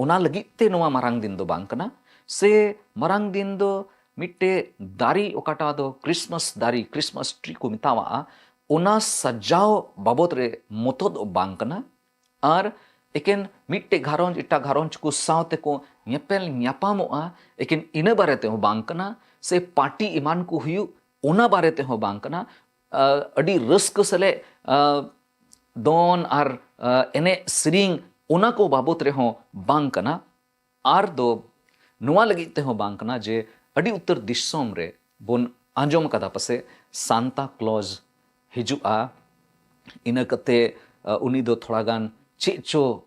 ᱚᱱᱟ ᱞᱟᱹᱜᱤᱫ ᱛᱮ ᱱᱚᱣᱟ ᱢᱟᱨᱟᱝ ᱫᱤᱱ ᱫᱚ ᱵᱟᱝ ᱠᱟᱱᱟ᱾ ᱥᱮ ᱢᱟᱨᱟᱝ ᱫᱤᱱ ᱫᱚ ᱢᱤᱫᱴᱮᱡ ᱫᱟᱨᱮ, ᱚᱠᱟᱴᱟᱜ ᱫᱚ ᱠᱨᱤᱥᱢᱟᱥ ᱫᱟᱨᱮ, ᱠᱨᱤᱥᱢᱟᱥ ᱴᱨᱤ ᱠᱚ ᱢᱮᱛᱟᱣᱟᱜᱼᱟ, ᱚᱱᱟ ᱥᱟᱡᱟᱣ ᱵᱟᱵᱚᱫ ᱨᱮ ᱢᱚᱛᱚ ᱫᱚ ᱵᱟᱝ ᱠᱟᱱᱟ᱾ ᱟᱨ ᱮᱠᱮᱱ ᱢᱤᱫᱴᱮᱡ ᱜᱷᱟᱨᱚᱸᱡᱽ ᱮᱴᱟᱜ ᱜᱷᱟᱨᱚᱸᱡᱽ ᱠᱚ ᱥᱟᱶ ᱛᱮᱠᱚ ᱧᱮᱯᱮᱞ ᱧᱟᱯᱟᱢᱚᱜᱼᱟ, ᱮᱠᱮᱱ ᱤᱱᱟᱹ ᱵᱟᱨᱮ ᱛᱮᱦᱚᱸ ᱵᱟᱝ ᱠᱟᱱᱟ᱾ ᱥᱮ ᱯᱟᱨᱴᱤ ᱮᱢᱟᱱ ᱠᱚ ᱦᱩᱭᱩᱜ, ᱚᱱᱟ ᱵᱟᱨᱮ ᱛᱮᱦᱚᱸ ᱵᱟᱝ ᱠᱟᱱᱟ᱾ ᱟᱹᱰᱤ ᱨᱟᱹᱥᱠᱟᱹ ᱥᱟᱞᱟᱜ ᱫᱚᱱ ᱟᱨ ᱮᱱᱮᱡ ᱥᱮᱨᱮᱧ, ᱚᱱᱟ ᱠᱚ ᱵᱟᱵᱚᱛ ᱨᱮᱦᱚᱸ ᱵᱟᱝ ᱠᱟᱱᱟ᱾ ᱟᱨ ᱫᱚ ᱱᱚᱣᱟ ᱞᱟᱹᱜᱤᱫ ᱛᱮᱦᱚᱸ ᱵᱟᱝ ᱠᱟᱱᱟ ᱡᱮ ᱟᱹᱰᱤ ᱩᱛᱟᱹᱨ ᱫᱤᱥᱚᱢ ᱨᱮ ᱵᱚᱱ ᱟᱸᱡᱚᱢ ᱠᱟᱫᱟ ᱯᱟᱥᱮ ᱥᱟᱱᱛᱟ ᱠᱞᱚᱡᱽ ᱦᱤᱡᱩᱜᱼᱟ, ᱤᱱᱟᱹ ᱠᱟᱛᱮ ᱩᱱᱤ ᱫᱚ ᱛᱷᱚᱲᱟ ᱜᱟᱱ ᱪᱮᱫ ᱪᱚ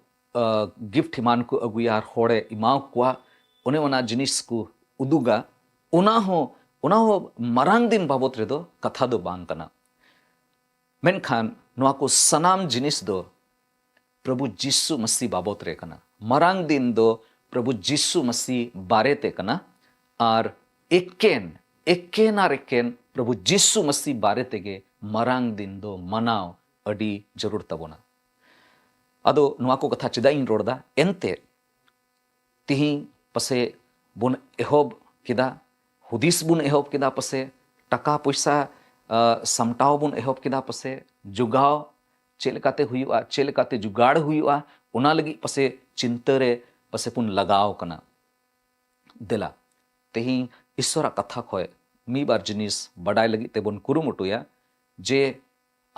ᱜᱤᱯᱷᱴ ᱮᱢᱟᱱ ᱠᱚ ᱟᱹᱜᱩᱭᱟ ᱟᱨ ᱦᱚᱲᱮ ᱮᱢᱟᱣ ᱠᱚᱣᱟ, ᱚᱱᱮ ᱚᱱᱟ ᱡᱤᱱᱤᱥ ᱠᱚ ᱩᱫᱩᱜᱟ᱾ ᱚᱱᱟ ᱦᱚᱸ, ᱚᱱᱟ ᱦᱚᱸ ᱢᱟᱨᱟᱝ ᱫᱤᱱ ᱵᱟᱵᱚᱛ ᱨᱮᱫᱚ ᱠᱟᱛᱷᱟ ᱫᱚ ᱵᱟᱝ ᱠᱟᱱᱟ᱾ ᱢᱮᱱᱠᱷᱟᱱ ᱱᱚᱣᱟ ᱠᱚ ᱥᱟᱱᱟᱢ ᱡᱤᱱᱤᱥ ᱫᱚ ᱯᱨᱚᱵᱷᱩ ᱡᱤᱥᱩ ᱢᱟᱹᱥᱤ ᱵᱟᱵᱚᱛ ᱨᱮ ᱠᱟᱱᱟ᱾ ᱢᱟᱨᱟᱝ ᱫᱤᱱ ᱫᱚ ᱯᱨᱚᱵᱷᱩ ᱡᱤᱥᱩ ᱢᱟᱹᱥᱤ ᱵᱟᱨᱮ ᱛᱮ ᱠᱟᱱᱟ᱾ ᱟᱨ ᱮᱠᱮᱱ, ᱮᱠᱮᱱ ᱟᱨ ᱮᱠᱮᱱ ᱯᱨᱚᱵᱷᱩ ᱡᱤᱥᱩ ᱢᱟᱹᱥᱤ ᱵᱟᱨᱮ ᱛᱮᱜᱮ ᱢᱟᱨᱟᱝ ᱫᱤᱱ ᱫᱚ ᱢᱟᱱᱟᱣ ᱟᱹᱰᱤ ᱡᱟᱹᱨᱩᱲ ᱛᱟᱵᱚᱱᱟ᱾ ᱟᱫᱚ ᱱᱚᱣᱟ ᱠᱚ ᱠᱟᱛᱷᱟ ᱪᱮᱫᱟᱜ ᱤᱧ ᱨᱚᱲ ᱮᱫᱟ? ᱮᱱᱛᱮ ᱛᱤᱦᱤᱧ ᱯᱟᱥᱮ ᱵᱚᱱ ᱮᱦᱚᱵ ᱠᱮᱫᱟ, ᱦᱩᱫᱤᱥ ᱵᱚᱱ ᱮᱦᱚᱵ ᱠᱮᱫᱟ ᱯᱟᱥᱮ, ᱴᱟᱠᱟ ᱯᱚᱭᱥᱟ ᱥᱟᱢᱴᱟᱣ ᱵᱚᱱ ᱮᱦᱚᱵ ᱠᱮᱫᱟ ᱯᱟᱥᱮ, ᱡᱚᱜᱟᱣ ᱪᱮᱫ ᱞᱮᱠᱟᱛᱮ ᱦᱩᱭᱩᱜᱼᱟ, ᱪᱮᱫ ᱞᱮᱠᱟᱛᱮ ᱡᱚᱜᱟᱲ ᱦᱩᱭᱩᱜᱼᱟ, ᱚᱱᱟ ᱞᱟᱹᱜᱤᱫ ᱯᱟᱥᱮ ᱪᱤᱱᱛᱟᱹ ᱨᱮ ᱯᱟᱥᱮ ᱵᱚᱱ ᱞᱟᱜᱟᱣ ᱠᱟᱱᱟ᱾ ᱫᱮᱞᱟ, ᱛᱮᱦᱮᱧ ᱤᱥᱥᱚᱨᱟᱜ ᱠᱟᱛᱷᱟ ᱠᱷᱚᱱ ᱢᱤᱫ ᱵᱟᱨ ᱡᱤᱱᱤᱥ ᱵᱟᱰᱟᱭ ᱞᱟᱹᱜᱤᱫ ᱛᱮᱵᱚᱱ ᱠᱩᱨᱩᱢᱩᱴᱩᱭᱟ, ᱡᱮ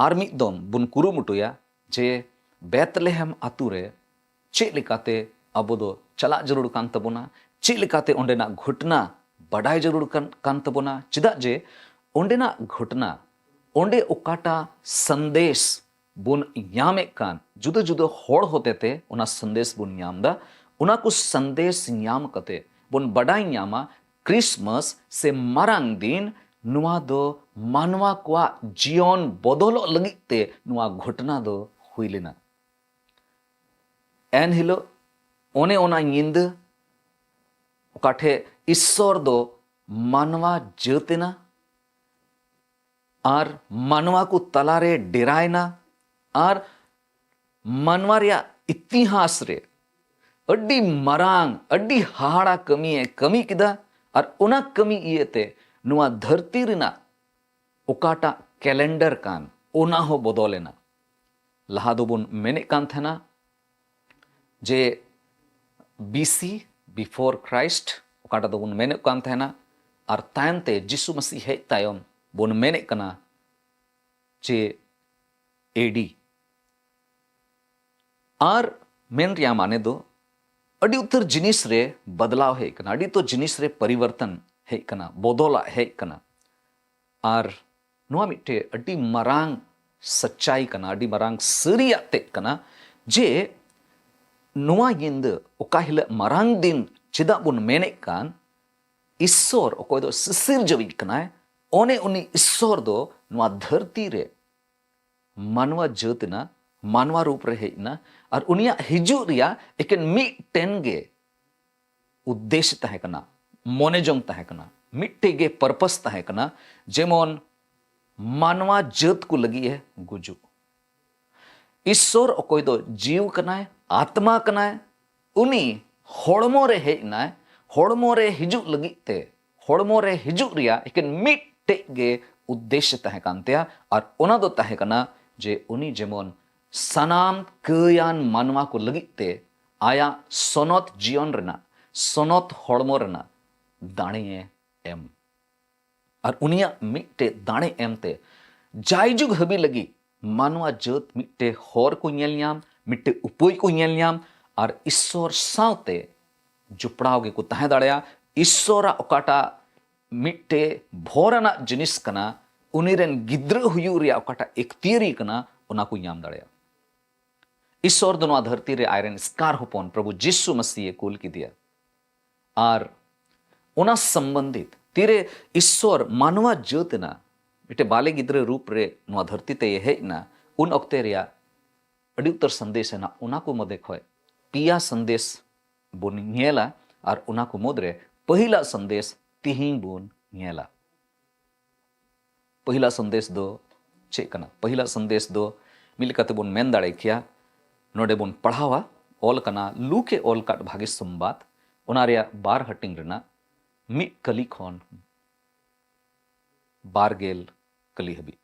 ᱟᱨ ᱢᱤᱫ ᱫᱚᱢ ᱵᱚᱱ ᱠᱩᱨᱩᱢᱩᱴᱩᱭᱟ ᱡᱮ ᱵᱮᱛᱞᱮᱦᱮᱢ ᱟᱛᱳ ᱨᱮ ᱪᱮᱫ ᱞᱮᱠᱟᱛᱮ ᱟᱵᱚ ᱫᱚ ᱪᱟᱞᱟᱜ ᱡᱟᱹᱨᱩᱲ ᱠᱟᱱ ᱛᱟᱵᱚᱱᱟ, ᱪᱮᱫ ᱞᱮᱠᱟᱛᱮ ᱚᱸᱰᱮᱱᱟᱜ ᱜᱷᱚᱴᱱᱟ ᱵᱟᱰᱟᱭ ᱡᱟᱹᱨᱩᱲ ᱠᱟᱱ, ᱠᱟᱱ ᱛᱟᱵᱚᱱᱟ᱾ ᱪᱮᱫᱟᱜ ᱡᱮ ᱚᱸᱰᱮᱱᱟᱜ ᱜᱷᱚᱴᱱᱟ, ᱚᱸᱰᱮ ᱚᱠᱟᱴᱟᱜ ᱥᱟᱸᱫᱮᱥ ᱵᱚᱱ ᱧᱟᱢᱮᱫ ᱠᱟᱱ, ᱡᱩᱫᱟᱹ ᱡᱩᱫᱟᱹ ᱦᱚᱲ ᱦᱚᱛᱮᱛᱮ ᱚᱱᱟ ᱥᱟᱸᱫᱮᱥ ᱵᱚᱱ ᱧᱟᱢ ᱮᱫᱟ᱾ ᱚᱱᱟ ᱠᱚ ᱥᱟᱸᱫᱮᱥ ᱧᱟᱢ ᱠᱟᱛᱮ ᱵᱚᱱ ᱵᱟᱰᱟᱭ ᱧᱟᱢᱟ, ᱠᱨᱤᱥᱢᱟᱥ ᱥᱮ ᱢᱟᱨᱟᱝ ᱫᱤᱱ, ᱱᱚᱣᱟ ᱫᱚ ᱢᱟᱱᱣᱟ ᱠᱚᱣᱟᱜ ᱡᱤᱭᱚᱱ ᱵᱚᱫᱚᱞᱚᱜ ᱞᱟᱹᱜᱤᱫ ᱛᱮ ᱱᱚᱣᱟ ᱜᱷᱚᱴᱚᱱᱟ ᱫᱚ ᱦᱩᱭ ᱞᱮᱱᱟ᱾ ᱮᱱ ᱦᱤᱞᱳᱜ, ᱚᱱᱮ ᱚᱱᱟ ᱧᱤᱫᱟᱹ, ᱚᱠᱟ ᱴᱷᱮᱡ ᱤᱥᱥᱚᱨ ᱫᱚ ᱢᱟᱱᱣᱟ ᱡᱟᱹᱛ ᱮᱱᱟ ᱟᱨ ᱢᱟᱱᱣᱟ ᱠᱚ ᱛᱟᱞᱟᱨᱮ ᱰᱮᱨᱟᱭᱮᱱᱟ ᱟᱨ ᱢᱟᱱᱣᱟ ᱨᱮᱭᱟᱜ ᱤᱛᱤᱦᱟᱥ ᱨᱮ ᱟᱹᱰᱤ ᱢᱟᱨᱟᱝ, ᱟᱹᱰᱤ ᱦᱟᱦᱟᱲᱟ ᱠᱟᱹᱢᱤᱭᱮ ᱠᱟᱹᱢᱤ ᱠᱮᱫᱟ᱾ ᱟᱨ ᱚᱱᱟ ᱠᱟᱹᱢᱤ ᱤᱭᱟᱹᱛᱮ ᱱᱚᱣᱟ ᱫᱷᱟᱹᱨᱛᱤ ᱨᱮᱱᱟᱜ ᱚᱠᱟᱴᱟᱜ ᱠᱮᱞᱮᱱᱰᱟᱨ ᱠᱟᱱ, ᱚᱱᱟ ᱦᱚᱸ ᱵᱚᱫᱚᱞ ᱮᱱᱟ᱾ ᱞᱟᱦᱟ ᱫᱚᱵᱚᱱ ᱢᱮᱱᱮᱫ ᱠᱟᱱ ᱛᱟᱦᱮᱱᱟ ᱡᱮ ᱵᱤ ᱥᱤ, before Christ, ᱚᱠᱟᱴᱟᱜ ᱫᱚᱵᱚᱱ ᱢᱮᱱᱮᱫ ᱠᱟᱱ ᱛᱟᱦᱮᱱᱟ, ᱟᱨ ᱛᱟᱭᱚᱢ ᱛᱮ ᱡᱤᱥᱩ ᱢᱟᱹᱥᱤ ᱦᱮᱡ ᱛᱟᱭᱚᱢ ᱵᱚᱱ ᱢᱮᱱᱮᱫ ᱠᱟᱱᱟ ᱡᱮ ᱮ ᱰᱤ᱾ ᱟᱨ ᱢᱮᱱ ᱨᱮᱭᱟᱜ ᱢᱟᱱᱮ ᱫᱚ ᱟᱹᱰᱤ ᱩᱛᱟᱹᱨ ᱡᱤᱱᱤᱥ ᱨᱮ ᱵᱟᱫᱞᱟᱣ ᱦᱮᱡ ᱠᱟᱱᱟ, ᱟᱹᱰᱤ ᱩᱛᱟᱹᱨ ᱡᱤᱱᱤᱥ ᱨᱮ ᱯᱚᱨᱤᱵᱚᱨᱛᱚᱱ ᱦᱮᱡ ᱠᱟᱱᱟ, ᱵᱚᱫᱚᱞᱟᱜ ᱦᱮᱡ ᱠᱟᱱᱟ᱾ ᱟᱨ ᱱᱚᱣᱟ ᱢᱤᱫᱴᱮᱡ ᱟᱹᱰᱤ ᱢᱟᱨᱟᱝ ᱥᱟᱪᱟᱭ ᱠᱟᱱᱟ, ᱟᱹᱰᱤ ᱢᱟᱨᱟᱝ ᱥᱟᱹᱨᱤᱭᱟᱜ ᱛᱮᱫ ᱠᱟᱱᱟ ᱡᱮ ᱱᱚᱣᱟ ᱧᱤᱫᱟᱹ, ᱚᱠᱟ ᱦᱤᱞᱳᱜ ᱢᱟᱨᱟᱝ ᱫᱤᱱ ᱪᱮᱫᱟᱜ ᱵᱚᱱ ᱢᱮᱱᱮᱫ ᱠᱟᱱ, ᱤᱥᱥᱚᱨ ᱚᱠᱚᱭ ᱫᱚ ᱥᱤᱥᱤᱨᱡᱟᱹᱣᱤᱡ ᱠᱟᱱᱟᱭ, ᱚᱱᱮ ᱩᱱᱤ ᱤᱥᱥᱚᱨ ᱫᱚ ᱱᱚᱣᱟ ᱫᱷᱟᱹᱨᱛᱤ ᱨᱮ ᱢᱟᱱᱣᱟ ᱡᱟᱹᱛ ᱮᱱᱟ, ᱢᱟᱱᱣᱟ ᱨᱩᱯ ᱨᱮ ᱦᱮᱡ ᱮᱱᱟ᱾ ᱟᱨ ᱩᱱᱤᱭᱟᱜ ᱦᱤᱡᱩᱜ ᱨᱮᱭᱟᱜ ᱮᱠᱮᱱ ᱢᱤᱫᱴᱮᱱ ᱜᱮ ᱩᱫᱽᱫᱮᱥ ᱛᱟᱦᱮᱸ ᱠᱟᱱᱟ, ᱢᱚᱱᱮ ᱡᱚᱝ ᱛᱟᱦᱮᱸ ᱠᱟᱱᱟ, ᱢᱤᱫᱴᱮᱡ ᱜᱮ ᱯᱟᱨᱯᱟᱥ ᱛᱟᱦᱮᱸ ᱠᱟᱱᱟ, ᱡᱮᱢᱚᱱ ᱢᱟᱱᱣᱟ ᱡᱟᱹᱛ ᱠᱚ ᱞᱟᱹᱜᱤᱫ ᱮ ᱜᱩᱡᱩᱜ᱾ ᱤᱥᱥᱚᱨ ᱚᱠᱚᱭ ᱫᱚ ᱡᱤᱣ ᱠᱟᱱᱟᱭ, ᱟᱛᱢᱟ ᱠᱟᱱᱟᱭ, ᱩᱱᱤ ᱦᱚᱲᱢᱚ ᱨᱮ ᱦᱮᱡ ᱮᱱᱟᱭ, ᱦᱚᱲᱢᱚ ᱨᱮ ᱦᱤᱡᱩᱜ ᱞᱟᱹᱜᱤᱫ ᱛᱮ, ᱦᱚᱲᱢᱚ ᱨᱮ ᱦᱤᱡᱩᱜ ᱨᱮᱭᱟᱜ ᱮᱠᱮᱱ ᱢᱤᱫᱴᱮᱡ ᱜᱮ ᱩᱫᱽᱫᱮᱥ ᱛᱟᱦᱮᱸ ᱠᱟᱱ ᱛᱟᱭᱟ, ᱟᱨ ᱚᱱᱟ ᱫᱚ ᱛᱟᱦᱮᱸ ᱠᱟᱱᱟ ᱡᱮ ᱩᱱᱤ ᱡᱮᱢᱚᱱ ᱥᱟᱱᱟᱢ ᱠᱟᱹᱭᱟᱱ ᱢᱟᱱᱣᱟ ᱠᱚ ᱞᱟᱹᱜᱤᱫ ᱛᱮ ᱟᱭᱟᱜ ᱥᱚᱱᱚᱛ ᱡᱤᱭᱚᱱ ᱨᱮᱱᱟᱜ, ᱥᱚᱱᱚᱛ ᱦᱚᱲᱢᱚ ᱨᱮᱱᱟᱜ ᱫᱟᱲᱮᱭᱮ ᱮᱢ᱾ ᱟᱨ ᱩᱱᱤᱭᱟᱜ ᱢᱤᱫᱴᱮᱡ ᱫᱟᱲᱮ ᱮᱢᱛᱮ ᱡᱟᱭᱡᱩᱜᱽ ᱦᱟᱹᱵᱤᱡ ᱞᱟᱹᱜᱤᱫ ᱢᱟᱱᱣᱟ ᱡᱟᱹᱛ ᱢᱤᱫᱴᱮᱡ ᱦᱚᱨ ᱠᱚ ᱧᱮᱞ ᱧᱟᱢ, ᱢᱤᱫᱴᱮᱡ ᱩᱯᱟᱹᱭ ᱠᱚ ᱧᱮᱞ ᱧᱟᱢ, ᱟᱨ ᱤᱥᱥᱚᱨ ᱥᱟᱶᱛᱮ ᱡᱚᱯᱲᱟᱣ ᱜᱮᱠᱚ ᱛᱟᱦᱮᱸ ᱫᱟᱲᱮᱭᱟᱜᱼᱟ᱾ ᱤᱥᱥᱚᱨᱟᱜ ᱚᱠᱟᱴᱟᱜ ᱢᱤᱫᱴᱮᱡ ᱵᱷᱚᱨ ᱟᱱᱟᱜ ᱡᱤᱱᱤᱥ ᱠᱟᱱᱟ, ᱩᱱᱤ ᱨᱮᱱ ᱜᱤᱫᱽᱨᱟᱹ ᱦᱩᱭᱩᱜ ᱨᱮᱭᱟᱜ ᱚᱠᱟᱴᱟᱜ ᱮᱠᱛᱤᱭᱟᱹᱨᱤ ᱠᱟᱱᱟ, ᱚᱱᱟ ᱠᱚ ᱧᱟᱢ ᱫᱟᱲᱮᱭᱟᱜᱼᱟ᱾ ᱤᱥᱥᱚᱨ ᱫᱚ ᱱᱚᱣᱟ ᱫᱷᱟᱹᱨᱛᱤ ᱨᱮ ᱟᱡᱨᱮᱱ ᱮᱥᱠᱟᱨ ᱦᱚᱯᱚᱱ ᱯᱨᱚᱵᱷᱩ ᱡᱤᱥᱩ ᱢᱟᱹᱥᱤᱦ ᱮ ᱠᱩᱞ ᱠᱮᱫᱮᱭᱟ᱾ ᱟᱨ ᱚᱱᱟ ᱥᱚᱢᱵᱚᱱᱫᱷᱤᱛ ᱛᱤᱨᱮ ᱤᱥᱥᱚᱨ ᱢᱟᱱᱣᱟ ᱡᱟᱹᱛ ᱮᱱᱟ, ᱢᱤᱫᱴᱮᱱ ᱵᱟᱞᱮ ᱜᱤᱫᱽᱨᱟᱹ ᱨᱩᱯ ᱨᱮ ᱱᱚᱣᱟ ᱫᱷᱟᱹᱨᱛᱤ ᱛᱮᱭ ᱦᱮᱡ ᱮᱱᱟ, ᱩᱱ ᱚᱠᱛᱮ ᱨᱮᱭᱟᱜ ᱟᱹᱰᱤ ᱩᱛᱟᱹᱨ ᱥᱟᱸᱫᱮᱥ ᱮᱱᱟ᱾ ᱚᱱᱟ ᱠᱚ ᱢᱚᱫᱽᱫᱷᱮ ᱠᱷᱚᱱ ᱯᱮᱭᱟ ᱥᱟᱸᱫᱮᱥ ᱵᱚᱱ ᱧᱮᱞᱟ, ᱟᱨ ᱚᱱᱟ ᱠᱚ ᱢᱩᱫᱽᱨᱮ ᱯᱟᱹᱦᱤᱞᱟᱜ ᱥᱟᱸᱫᱮᱥ ᱛᱤᱦᱤᱧ ᱵᱚᱱ ᱧᱮᱞᱟ᱾ ᱯᱟᱹᱦᱤᱞᱟᱜ ᱥᱟᱸᱫᱮᱥ ᱫᱚ ᱪᱮᱫ ᱠᱟᱱᱟ? ᱯᱟᱹᱦᱤᱞᱟᱜ ᱥᱟᱸᱫᱮᱥ ᱫᱚ ᱢᱤᱫ ᱞᱮᱠᱟᱛᱮ ᱵᱚᱱ ᱢᱮᱱ ᱫᱟᱲᱮ ᱠᱮᱭᱟ, ᱱᱚᱰᱮ ᱵᱚᱱ ᱯᱟᱲᱦᱟᱣᱟ, ᱚᱞ ᱠᱟᱱᱟ ᱞᱩᱠ ᱮ ᱚᱞ ᱠᱟᱫ ᱵᱷᱟᱜᱮ ᱥᱚᱢᱵᱟᱫ, ᱚᱱᱟ ᱨᱮᱭᱟᱜ ᱵᱟᱨ ᱦᱟᱹᱴᱤᱧ ᱨᱮᱱᱟᱜ ᱢᱤᱫ ᱠᱟᱹᱞᱤ ᱠᱷᱚᱱ ᱵᱟᱨ ᱜᱮᱞ ᱠᱟᱹᱞᱤ ᱦᱟᱹᱵᱤᱡ᱾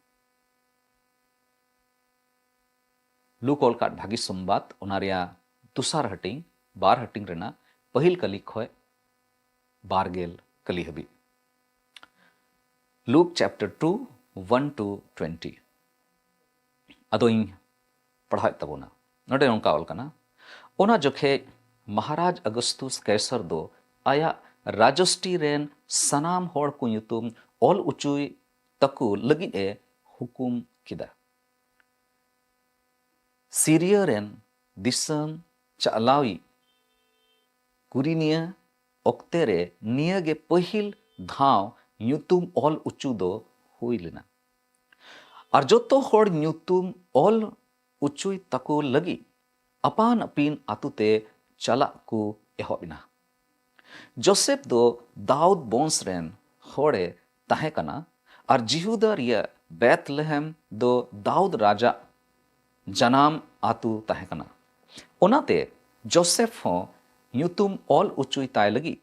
ᱞᱩᱠ ᱚᱞ ᱠᱟᱫ ᱵᱷᱟᱹᱜᱤ ᱥᱚᱢᱵᱟᱫ, ᱚᱱᱟ ᱨᱮᱭᱟᱜ ᱫᱚᱥᱟᱨ ᱦᱟᱹᱴᱤᱧ, ᱵᱟᱨ ᱦᱟᱹᱴᱤᱧ ᱨᱮᱱᱟᱜ ᱯᱟᱹᱦᱤᱞ ᱠᱟᱹᱞᱤ ᱠᱷᱚᱱ ᱵᱟᱨ ᱜᱮᱞ ᱠᱟᱹᱞᱤ ᱦᱟᱹᱵᱤᱡ᱾ Luke chapter two, one to twenty. ᱟᱫᱚᱧ ᱯᱟᱲᱦᱟᱣᱮᱫ ᱛᱟᱵᱚᱱᱟ᱾ ᱱᱚᱰᱮ ᱱᱚᱝᱠᱟ ᱚᱞ ᱠᱟᱱᱟ, ᱚᱱᱟ ᱡᱚᱠᱷᱮᱡ ᱢᱚᱦᱟᱨᱟᱡᱽ ᱟᱜᱚᱥᱛᱩᱥ ᱠᱮᱥᱟᱨ ᱫᱚ ᱟᱭᱟᱜ ᱨᱟᱡᱚᱥᱴᱤ ᱨᱮᱱ ᱥᱟᱱᱟᱢ ᱦᱚᱲ ᱠᱚ ᱧᱩᱛᱩᱢ ᱚᱞ ᱚᱪᱚᱭ ᱛᱟᱠᱚ ᱞᱟᱹᱜᱤᱫ ᱮ ᱦᱩᱠᱩᱢ ᱠᱮᱫᱟ᱾ ᱥᱤᱨᱤᱭᱟ ᱨᱮᱱ ᱫᱤᱥᱚᱢ ᱪᱟᱞᱟᱣᱤᱡ ᱠᱩᱨᱤᱱᱤᱭᱟ ᱚᱠᱛᱮ ᱨᱮ ᱱᱤᱭᱟᱹ ᱜᱮ ᱯᱟᱹᱦᱤᱞ ᱫᱷᱟᱣ ᱧᱩᱛᱩᱢ ᱚᱞ ᱚᱪᱚ ᱫᱚ ᱦᱩᱭ ᱞᱮᱱᱟ᱾ ᱟᱨ ᱡᱚᱛᱚ ᱦᱚᱲ ᱧᱩᱛᱩᱢ ᱚᱞ ᱚᱪᱚᱭ ᱛᱟᱠᱚ ᱞᱟᱹᱜᱤᱫ ᱟᱯᱟᱱ ᱟᱹᱯᱤᱱ ᱟᱹᱛᱩ ᱛᱮ ᱪᱟᱞᱟᱜ ᱠᱚ ᱮᱦᱚᱵ ᱮᱱᱟ᱾ ᱡᱳᱥᱮᱯ ᱫᱚ ᱫᱟᱣᱩᱫ ᱵᱚᱝᱥ ᱨᱮᱱ ᱦᱚᱲᱮ ᱛᱟᱦᱮᱸ ᱠᱟᱱᱟ, ᱟᱨ ᱡᱤᱦᱩᱫᱟ ᱨᱮᱭᱟᱜ ᱵᱮᱛᱞᱮᱦᱮᱢ ᱫᱚ ᱫᱟᱣᱩᱫ ᱨᱟᱡᱟᱜ ᱡᱟᱱᱟᱢ ᱟᱹᱛᱩ ᱛᱟᱦᱮᱸ ᱠᱟᱱᱟ᱾ ᱚᱱᱟᱛᱮ ᱡᱳᱥᱮᱯ ᱦᱚᱸ ᱧᱩᱛᱩᱢ ᱚᱞ ᱚᱪᱚᱭ ᱛᱟᱭ ᱞᱟᱹᱜᱤᱫ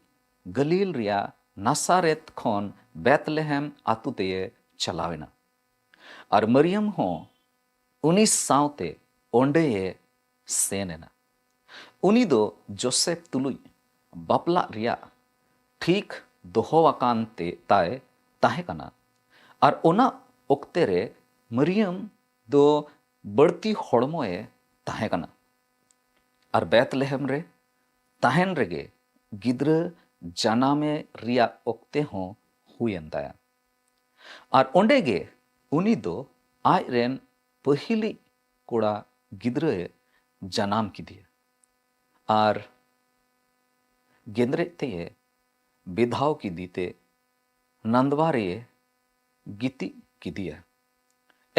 ᱜᱟᱹᱞᱤᱞ ᱨᱮᱭᱟᱜ ᱱᱟᱥᱟᱨᱮᱛ ᱠᱷᱚᱱ ᱵᱮᱛᱞᱮᱦᱮᱢ ᱟᱹᱛᱩ ᱛᱮᱭ ᱪᱟᱞᱟᱣ ᱮᱱᱟ᱾ ᱟᱨ ᱢᱟᱨᱤᱭᱟᱢ ᱦᱚᱸ ᱩᱱᱤ ᱥᱟᱶᱛᱮ ᱚᱸᱰᱮᱭᱮ ᱥᱮᱱ ᱮᱱᱟ᱾ ᱩᱱᱤ ᱫᱚ ᱡᱳᱥᱮᱯ ᱛᱩᱞᱩᱡ ᱵᱟᱯᱞᱟᱜ ᱨᱮᱭᱟᱜ ᱴᱷᱤᱠ ᱫᱚᱦᱚ ᱟᱠᱟᱱ ᱛᱮ ᱛᱟᱭ ᱛᱟᱦᱮᱸ ᱠᱟᱱᱟ᱾ ᱟᱨ ᱚᱱᱟ ᱚᱠᱛᱮ ᱨᱮ ᱢᱟᱨᱤᱭᱟᱢ ᱫᱚ ᱵᱟᱹᱲᱛᱤ ᱦᱚᱲᱢᱚᱭᱮ ᱛᱟᱦᱮᱸ ᱠᱟᱱᱟ᱾ ᱟᱨ ᱵᱮᱛᱞᱮᱦᱮᱢ ᱨᱮ ᱛᱟᱦᱮᱱ ᱨᱮᱜᱮ ᱜᱤᱫᱽᱨᱟᱹ ᱡᱟᱱᱟᱢᱮ ᱨᱮᱭᱟᱜ ᱚᱠᱛᱮ ᱦᱚᱸ ᱦᱩᱭᱮᱱ ᱛᱟᱭᱟ᱾ ᱟᱨ ᱚᱸᱰᱮ ᱜᱮ ᱩᱱᱤ ᱫᱚ ᱟᱡ ᱨᱮᱱ ᱯᱟᱹᱦᱤᱞᱤᱡ ᱠᱚᱲᱟ ᱜᱤᱫᱽᱨᱟᱹᱭ ᱡᱟᱱᱟᱢ ᱠᱮᱫᱮᱭᱟ ᱟᱨ ᱜᱮᱸᱫᱽᱨᱮᱡ ᱛᱮᱭᱮ ᱵᱮᱫᱷᱟᱣ ᱠᱮᱫᱮᱛᱮ ᱱᱟᱱᱫᱣᱟ ᱨᱮᱭᱮ ᱜᱤᱛᱤᱡ ᱠᱮᱫᱮᱭᱟ᱾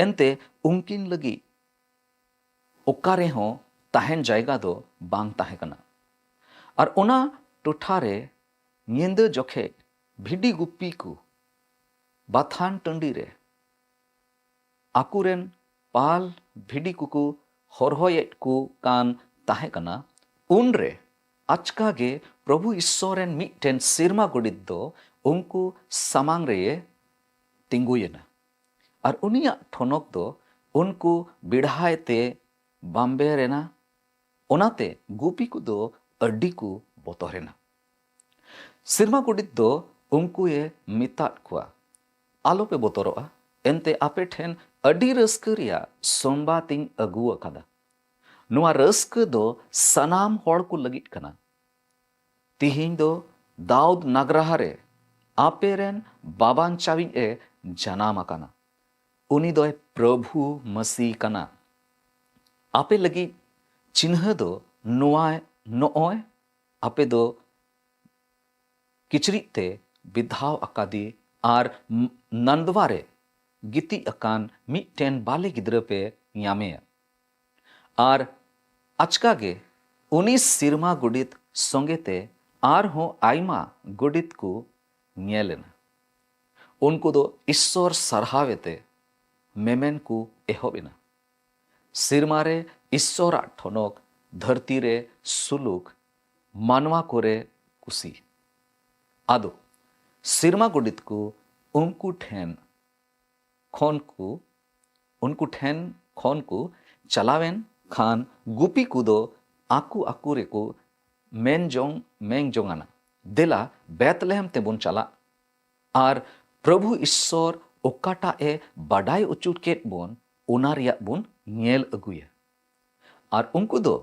ᱮᱱᱛᱮ ᱩᱱᱠᱤᱱ ᱞᱟᱹᱜᱤᱫ ᱚᱠᱟ ᱨᱮᱦᱚᱸ ᱛᱟᱦᱮᱱ ᱡᱟᱭᱜᱟ ᱫᱚ ᱵᱟᱝ ᱛᱟᱦᱮᱸ ᱠᱟᱱᱟ᱾ ᱟᱨ ᱚᱱᱟ ᱴᱚᱴᱷᱟ ᱨᱮ ᱧᱤᱫᱟᱹ ᱡᱚᱠᱷᱮᱡ ᱵᱷᱤᱰᱤ ᱜᱩᱯᱤ ᱠᱚ ᱵᱟᱛᱷᱟᱱ ᱴᱟᱺᱰᱤ ᱨᱮ ᱟᱠᱚᱨᱮᱱ ᱯᱟᱞ ᱵᱷᱤᱰᱤ ᱠᱚᱠᱚ ᱦᱚᱨᱦᱚᱭᱮᱫ ᱠᱚ ᱠᱟᱱ ᱛᱟᱦᱮᱸ ᱠᱟᱱᱟ, ᱩᱱᱨᱮ ᱟᱪᱠᱟ ᱜᱮ ᱯᱨᱚᱵᱷᱩ ᱤᱥᱥᱚᱨ ᱨᱮᱱ ᱢᱤᱫᱴᱮᱱ ᱥᱮᱨᱢᱟ ᱜᱚᱰᱮᱛ ᱫᱚ ᱩᱱᱠᱩ ᱥᱟᱢᱟᱝ ᱨᱮᱭᱮ ᱛᱤᱸᱜᱩᱭᱮᱱᱟ᱾ ᱟᱨ ᱩᱱᱤᱭᱟᱜ ᱴᱷᱚᱱᱚᱠ ᱫᱚ ᱩᱱᱠᱩ ᱵᱮᱲᱦᱟᱭ ᱛᱮ ᱵᱟᱢᱵᱮᱨ ᱮᱱᱟ᱾ ᱚᱱᱟᱛᱮ ᱜᱩᱯᱤ ᱠᱚᱫᱚ ᱟᱹᱰᱤ ᱠᱚ ᱵᱚᱛᱚᱨᱮᱱᱟ᱾ ᱥᱮᱨᱢᱟ ᱜᱚᱰᱮᱛ ᱫᱚ ᱩᱱᱠᱩᱭᱮ ᱢᱮᱛᱟᱫ ᱠᱚᱣᱟ, "ᱟᱞᱚᱯᱮ ᱵᱚᱛᱚᱨᱚᱜᱼᱟ, ᱮᱱᱛᱮ ᱟᱯᱮ ᱴᱷᱮᱱ ᱟᱹᱰᱤ ᱨᱟᱹᱥᱠᱟᱹ ᱨᱮᱭᱟᱜ ᱥᱚᱢᱵᱟᱫ ᱤᱧ ᱟᱹᱜᱩ ᱟᱠᱟᱫᱟ᱾ ᱱᱚᱣᱟ ᱨᱟᱹᱥᱠᱟᱹ ᱫᱚ ᱥᱟᱱᱟᱢ ᱦᱚᱲ ᱠᱚ ᱞᱟᱹᱜᱤᱫ ᱠᱟᱱᱟ᱾ ᱛᱤᱦᱤᱧ ᱫᱚ ᱫᱟᱣᱩᱫ ᱱᱟᱜᱽᱨᱟᱦᱟ ᱨᱮ ᱟᱯᱮ ᱨᱮᱱ ᱵᱟᱵᱟᱧᱪᱟᱣᱤᱡ ᱮ ᱡᱟᱱᱟᱢ ᱟᱠᱟᱱᱟ᱾ ᱩᱱᱤ ᱫᱚᱭ ᱯᱨᱚᱵᱷᱩ ᱢᱟᱹᱥᱤ ᱠᱟᱱᱟ᱾ ᱟᱯᱮ ᱞᱟᱹᱜᱤᱫ ᱪᱤᱱᱦᱟᱹ ᱫᱚ ᱱᱚᱣᱟ, ᱱᱚᱜᱼᱚᱭ, ᱟᱯᱮ ᱫᱚ ᱠᱤᱪᱨᱤᱡ ᱛᱮ ᱵᱮᱫᱷᱟᱣ ᱟᱠᱟᱫᱮ ᱟᱨ ᱱᱟᱱᱫᱣᱟ ᱨᱮ ᱜᱤᱛᱤᱡ ᱟᱠᱟᱱ ᱢᱤᱫᱴᱮᱱ ᱵᱟᱞᱮ ᱜᱤᱫᱽᱨᱟᱹ ᱯᱮ ᱧᱟᱢᱮᱭᱟ᱾" ᱟᱨ ᱟᱪᱠᱟ ᱜᱮ ᱩᱱᱤ ᱥᱮᱨᱢᱟ ᱜᱚᱰᱮᱛ ᱥᱚᱸᱜᱮ ᱛᱮ ᱟᱨᱦᱚᱸ ᱟᱭᱢᱟ ᱜᱚᱰᱮᱛ ᱠᱚ ᱧᱮᱞ ᱮᱱᱟ᱾ ᱩᱱᱠᱩ ᱫᱚ ᱤᱥᱥᱚᱨ ᱥᱟᱨᱦᱟᱣ ᱮᱛᱮ ᱢᱮᱢᱮᱱ ᱠᱚ ᱮᱦᱚᱵ ᱮᱱᱟ, "ᱥᱮᱨᱢᱟ ᱨᱮ ᱤᱥᱥᱚᱨᱟᱜ ᱴᱷᱚᱱᱚᱠ, ᱫᱷᱟᱹᱨᱛᱤ ᱨᱮ ᱥᱩᱞᱩᱠ, ᱢᱟᱱᱣᱟ ᱠᱚᱨᱮ ᱠᱩᱥᱤ᱾" ᱟᱫᱚ ᱥᱮᱨᱢᱟ ᱜᱚᱰᱮᱛ ᱠᱚ ᱩᱱᱠᱩ ᱴᱷᱮᱱ ᱠᱷᱚᱱ ᱠᱚ, ᱩᱱᱠᱩ ᱴᱷᱮᱱ ᱠᱷᱚᱱ ᱠᱚ ᱪᱟᱞᱟᱣᱮᱱ ᱠᱷᱟᱱ, ᱜᱩᱯᱤ ᱠᱚᱫᱚ ᱟᱠᱚ ᱟᱠᱚ ᱨᱮᱠᱚ ᱢᱮᱱ ᱡᱚᱝ, ᱢᱮᱱ ᱡᱚᱝ ᱟᱱᱟ, "ᱫᱮᱞᱟ, ᱵᱮᱛᱞᱮᱦᱮᱢ ᱛᱮᱵᱚᱱ ᱪᱟᱞᱟᱜ ᱟᱨ ᱯᱨᱚᱵᱷᱩ ᱤᱥᱥᱚᱨ ᱚᱠᱟᱴᱟᱜ ᱮ ᱵᱟᱰᱟᱭ ᱚᱪᱚ ᱠᱮᱫ ᱵᱚᱱ, ᱚᱱᱟ ᱨᱮᱭᱟᱜ ᱵᱚᱱ ᱧᱮᱞ ᱟᱹᱜᱩᱭᱟ᱾" ᱟᱨ ᱩᱱᱠᱩ ᱫᱚ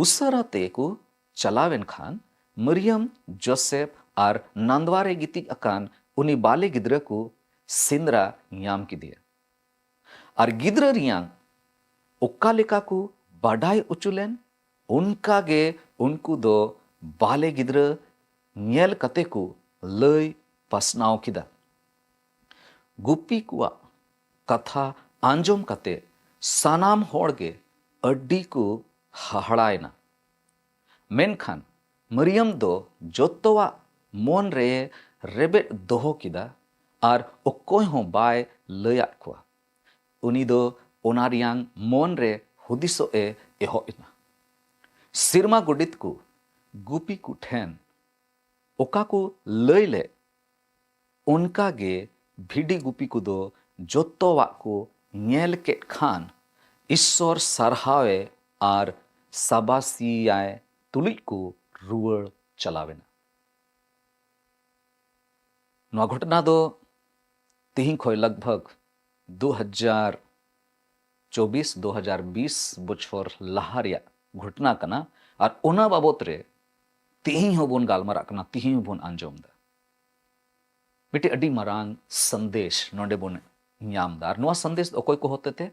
ᱩᱥᱟᱹᱨᱟ ᱛᱮᱠᱚ ᱪᱟᱞᱟᱣᱮᱱ ᱠᱷᱟᱱ, ᱢᱟᱨᱤᱭᱟᱢ, ᱡᱳᱥᱮᱯ ᱟᱨ ᱱᱟᱱᱫᱣᱟ ᱨᱮ ᱜᱤᱛᱤᱡ ᱟᱠᱟᱱ ᱩᱱᱤ ᱵᱟᱞᱮ ᱜᱤᱫᱽᱨᱟᱹ ᱠᱚ ᱥᱮᱸᱫᱽᱨᱟ ᱧᱟᱢ ᱠᱮᱫᱮᱭᱟ᱾ ᱟᱨ ᱜᱤᱫᱽᱨᱟᱹ ᱨᱮᱭᱟᱝ ᱚᱠᱟ ᱞᱮᱠᱟ ᱠᱚ ᱵᱟᱰᱟᱭ ᱚᱪᱚ ᱞᱮᱱ, ᱚᱱᱠᱟ ᱜᱮ ᱩᱱᱠᱩ ᱫᱚ ᱵᱟᱞᱮ ᱜᱤᱫᱽᱨᱟᱹ ᱧᱮᱞ ᱠᱟᱛᱮ ᱠᱚ ᱞᱟᱹᱭ ᱯᱟᱥᱱᱟᱣ ᱠᱮᱫᱟ᱾ ᱜᱩᱯᱤ ᱠᱚᱣᱟᱜ ᱠᱟᱛᱷᱟ ᱟᱸᱡᱚᱢ ᱠᱟᱛᱮ ᱥᱟᱱᱟᱢ ᱦᱚᱲ ᱜᱮ ᱟᱹᱰᱤ ᱠᱚ ᱦᱟᱦᱟᱲᱟᱭᱮᱱᱟ᱾ ᱢᱮᱱᱠᱷᱟᱱ ᱢᱟᱨᱤᱭᱟᱢ ᱫᱚ ᱡᱚᱛᱚᱣᱟᱜ ᱢᱚᱱ ᱨᱮ ᱨᱮᱵᱮᱫ ᱫᱚᱦᱚ ᱠᱮᱫᱟ ᱟᱨ ᱚᱠᱚᱭ ᱦᱚᱸ ᱵᱟᱭ ᱞᱟᱹᱭᱟᱫ ᱠᱚᱣᱟ᱾ ᱩᱱᱤ ᱫᱚ ᱚᱱᱟ ᱨᱮᱭᱟᱝ ᱢᱚᱱ ᱨᱮ ᱦᱩᱫᱤᱥᱚᱜ ᱮ ᱮᱦᱚᱵ ᱮᱱᱟ᱾ ᱥᱮᱨᱢᱟ ᱜᱚᱰᱮᱛ ᱠᱚ ᱜᱩᱯᱤ ᱠᱚ ᱴᱷᱮᱱ ᱚᱠᱟ ᱠᱚ ᱞᱟᱹᱭ ᱞᱮᱫ, ᱚᱱᱠᱟ ᱜᱮ ᱵᱷᱤᱰᱤ ᱜᱩᱯᱤ ᱠᱚᱫᱚ ᱡᱚᱛᱚᱣᱟᱜ ᱠᱚ ᱧᱮᱞ ᱠᱮᱫ ᱠᱷᱟᱱ ᱤᱥᱥᱚᱨ ᱥᱟᱨᱦᱟᱣᱮ ᱟᱨ ᱥᱟᱵᱟᱥᱤᱭᱟᱭ ᱛᱩᱞᱩᱡ ᱠᱚ ᱨᱩᱣᱟᱹᱲ ᱪᱟᱞᱟᱣᱮᱱᱟ᱾ ᱱᱚᱣᱟ ᱜᱷᱚᱴᱚᱱᱟ ᱫᱚ ᱛᱤᱦᱤᱧ ᱠᱷᱚᱱ ᱞᱟᱜᱽ ᱵᱷᱟᱜᱽ ᱫᱩ ᱦᱟᱡᱟᱨ ᱪᱚᱵᱵᱤᱥ ᱫᱩ ᱦᱟᱡᱟᱨ ᱵᱤᱥ ᱵᱚᱪᱷᱚᱨ ᱞᱟᱦᱟ ᱨᱮᱭᱟᱜ ᱜᱷᱚᱴᱚᱱᱟ ᱠᱟᱱᱟ᱾ ᱟᱨ ᱚᱱᱟ ᱵᱟᱵᱚᱛ ᱨᱮ ᱛᱤᱦᱤᱧ ᱦᱚᱸᱵᱚᱱ ᱜᱟᱞᱢᱟᱨᱟᱜ ᱠᱟᱱᱟ, ᱛᱤᱦᱤᱧ ᱦᱚᱸᱵᱚᱱ ᱟᱸᱡᱚᱢ ᱮᱫᱟ᱾ ᱢᱤᱫᱴᱤᱡ ᱟᱹᱰᱤ ᱢᱟᱨᱟᱝ ᱥᱟᱸᱫᱮᱥ ᱱᱚᱰᱮ ᱵᱚᱱ ᱧᱟᱢ ᱮᱫᱟ᱾ ᱟᱨ ᱱᱚᱣᱟ ᱥᱟᱸᱫᱮᱥ ᱫᱚ ᱚᱠᱚᱭ ᱠᱚ ᱦᱚᱛᱮᱛᱮ?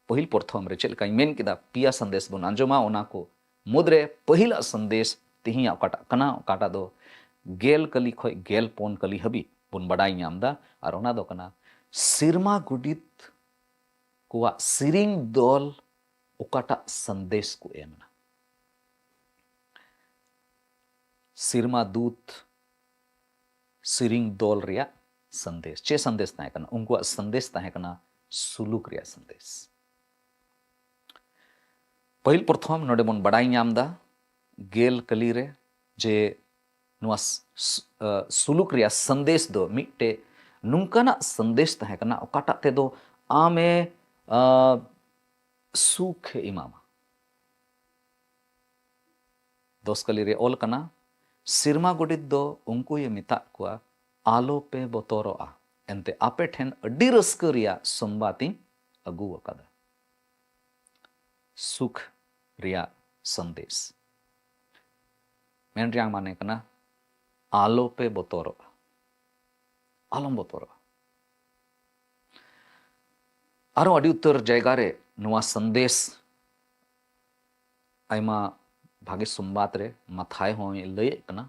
ᱯᱟᱹᱦᱤᱞ ᱯᱨᱚᱛᱷᱚᱢ ᱨᱮ ᱪᱮᱫ ᱞᱮᱠᱟᱧ ᱢᱮᱱ ᱠᱮᱫᱟ, ᱯᱮᱭᱟ ᱥᱟᱸᱫᱮᱥ ᱵᱚᱱ ᱟᱸᱡᱚᱢᱟ, ᱚᱱᱟ ᱠᱚ ᱢᱩᱫᱽᱨᱮ ᱯᱟᱹᱦᱤᱞᱟᱜ ᱥᱟᱸᱫᱮᱥ ᱛᱮᱦᱮᱧᱟᱜ ᱚᱠᱟᱴᱟᱜ ᱠᱟᱱᱟ, ᱚᱠᱟᱴᱟᱜ ᱫᱚ ᱜᱮᱞ ᱠᱟᱹᱞᱤ ᱠᱷᱚᱱ ᱜᱮᱞ ᱯᱩᱱ ᱠᱟᱹᱞᱤ ᱦᱟᱹᱵᱤᱡ ᱵᱚᱱ ᱵᱟᱰᱟᱭ ᱧᱟᱢ ᱮᱫᱟ᱾ ᱟᱨ ᱚᱱᱟ ᱫᱚ ᱠᱟᱱᱟ, ᱥᱮᱨᱢᱟ ᱜᱚᱰᱮᱛ ᱠᱚᱣᱟᱜ ᱥᱮᱨᱮᱧ ᱫᱚᱞ ᱚᱠᱟᱴᱟᱜ ᱥᱟᱸᱫᱮᱥ ᱠᱚ ᱮᱢ ᱮᱱᱟ? ᱥᱮᱨᱢᱟ ᱫᱩᱛ ᱥᱮᱨᱮᱧ ᱫᱚᱞ ᱨᱮᱭᱟᱜ ᱥᱟᱸᱫᱮᱥ᱾ ᱪᱮᱫ ᱥᱟᱸᱫᱮᱥ ᱛᱟᱦᱮᱸ ᱠᱟᱱᱟ? ᱩᱱᱠᱩᱣᱟᱜ ᱥᱟᱸᱫᱮᱥ ᱛᱟᱦᱮᱸ ᱠᱟᱱᱟ ᱥᱩᱞᱩᱠ ᱨᱮᱭᱟᱜ ᱥᱟᱸᱫᱮᱥ᱾ ᱯᱟᱹᱦᱤᱞ ᱯᱨᱚᱛᱷᱚᱢ ᱱᱚᱰᱮ ᱵᱚᱱ ᱵᱟᱰᱟᱭ ᱧᱟᱢ ᱮᱫᱟ ᱜᱮᱞ ᱠᱟᱹᱞᱤ ᱨᱮ ᱡᱮ ᱱᱚᱣᱟ ᱥ-, ᱥ-, ᱟ, ᱥᱩᱞᱩᱠ ᱨᱮᱭᱟᱜ ᱥᱟᱸᱫᱮᱥ ᱫᱚ ᱢᱤᱫᱴᱮᱡ ᱱᱚᱝᱠᱟᱱᱟᱜ ᱥᱟᱸᱫᱮᱥ ᱛᱟᱦᱮᱸ ᱠᱟᱱᱟ, ᱚᱠᱟᱴᱟᱜ ᱛᱮᱫᱚ ᱟᱢᱮ, ᱟ, ᱥᱩᱠ ᱮ ᱮᱢᱟᱢᱟ᱾ ᱫᱚᱥ ᱠᱟᱹᱞᱤ ᱨᱮ ᱚᱞ ᱠᱟᱱᱟ, ᱥᱮᱨᱢᱟ ᱜᱚᱰᱮᱛ ᱫᱚ ᱩᱱᱠᱩᱭ ᱢᱮᱛᱟᱫ ᱠᱚᱣᱟ, "ᱟᱞᱚᱯᱮ ᱵᱚᱛᱚᱨᱚᱜᱼᱟ, ᱮᱱᱛᱮ ᱟᱯᱮ ᱴᱷᱮᱱ ᱟᱹᱰᱤ ᱨᱟᱹᱥᱠᱟᱹ ᱨᱮᱭᱟᱜ ᱥᱚᱢᱵᱟᱫ ᱤᱧ ᱟᱹᱜᱩ ᱟᱠᱟᱫᱟ᱾" ᱥᱩᱠ ᱨᱮᱭᱟᱜ ᱥᱟᱸᱫᱮᱥ᱾ ᱢᱮᱱ ᱨᱮᱭᱟᱜ ᱢᱟᱱᱮ ᱠᱟᱱᱟ, ᱟᱞᱚᱯᱮ ᱵᱚᱛᱚᱨᱚᱜᱼᱟ, ᱟᱞᱚᱢ ᱵᱚᱛᱚᱨᱚᱜᱼᱟ᱾ ᱟᱨᱦᱚᱸ ᱟᱹᱰᱤ ᱩᱛᱟᱹᱨ ᱡᱟᱭᱜᱟ ᱨᱮ ᱱᱚᱣᱟ ᱥᱟᱸᱫᱮᱥ ᱟᱭᱢᱟ ᱵᱷᱟᱜᱮ ᱥᱚᱢᱵᱟᱫ ᱨᱮ ᱢᱟᱛᱷᱟᱭ ᱦᱚᱸᱭ ᱞᱟᱹᱭᱮᱫ ᱠᱟᱱᱟ,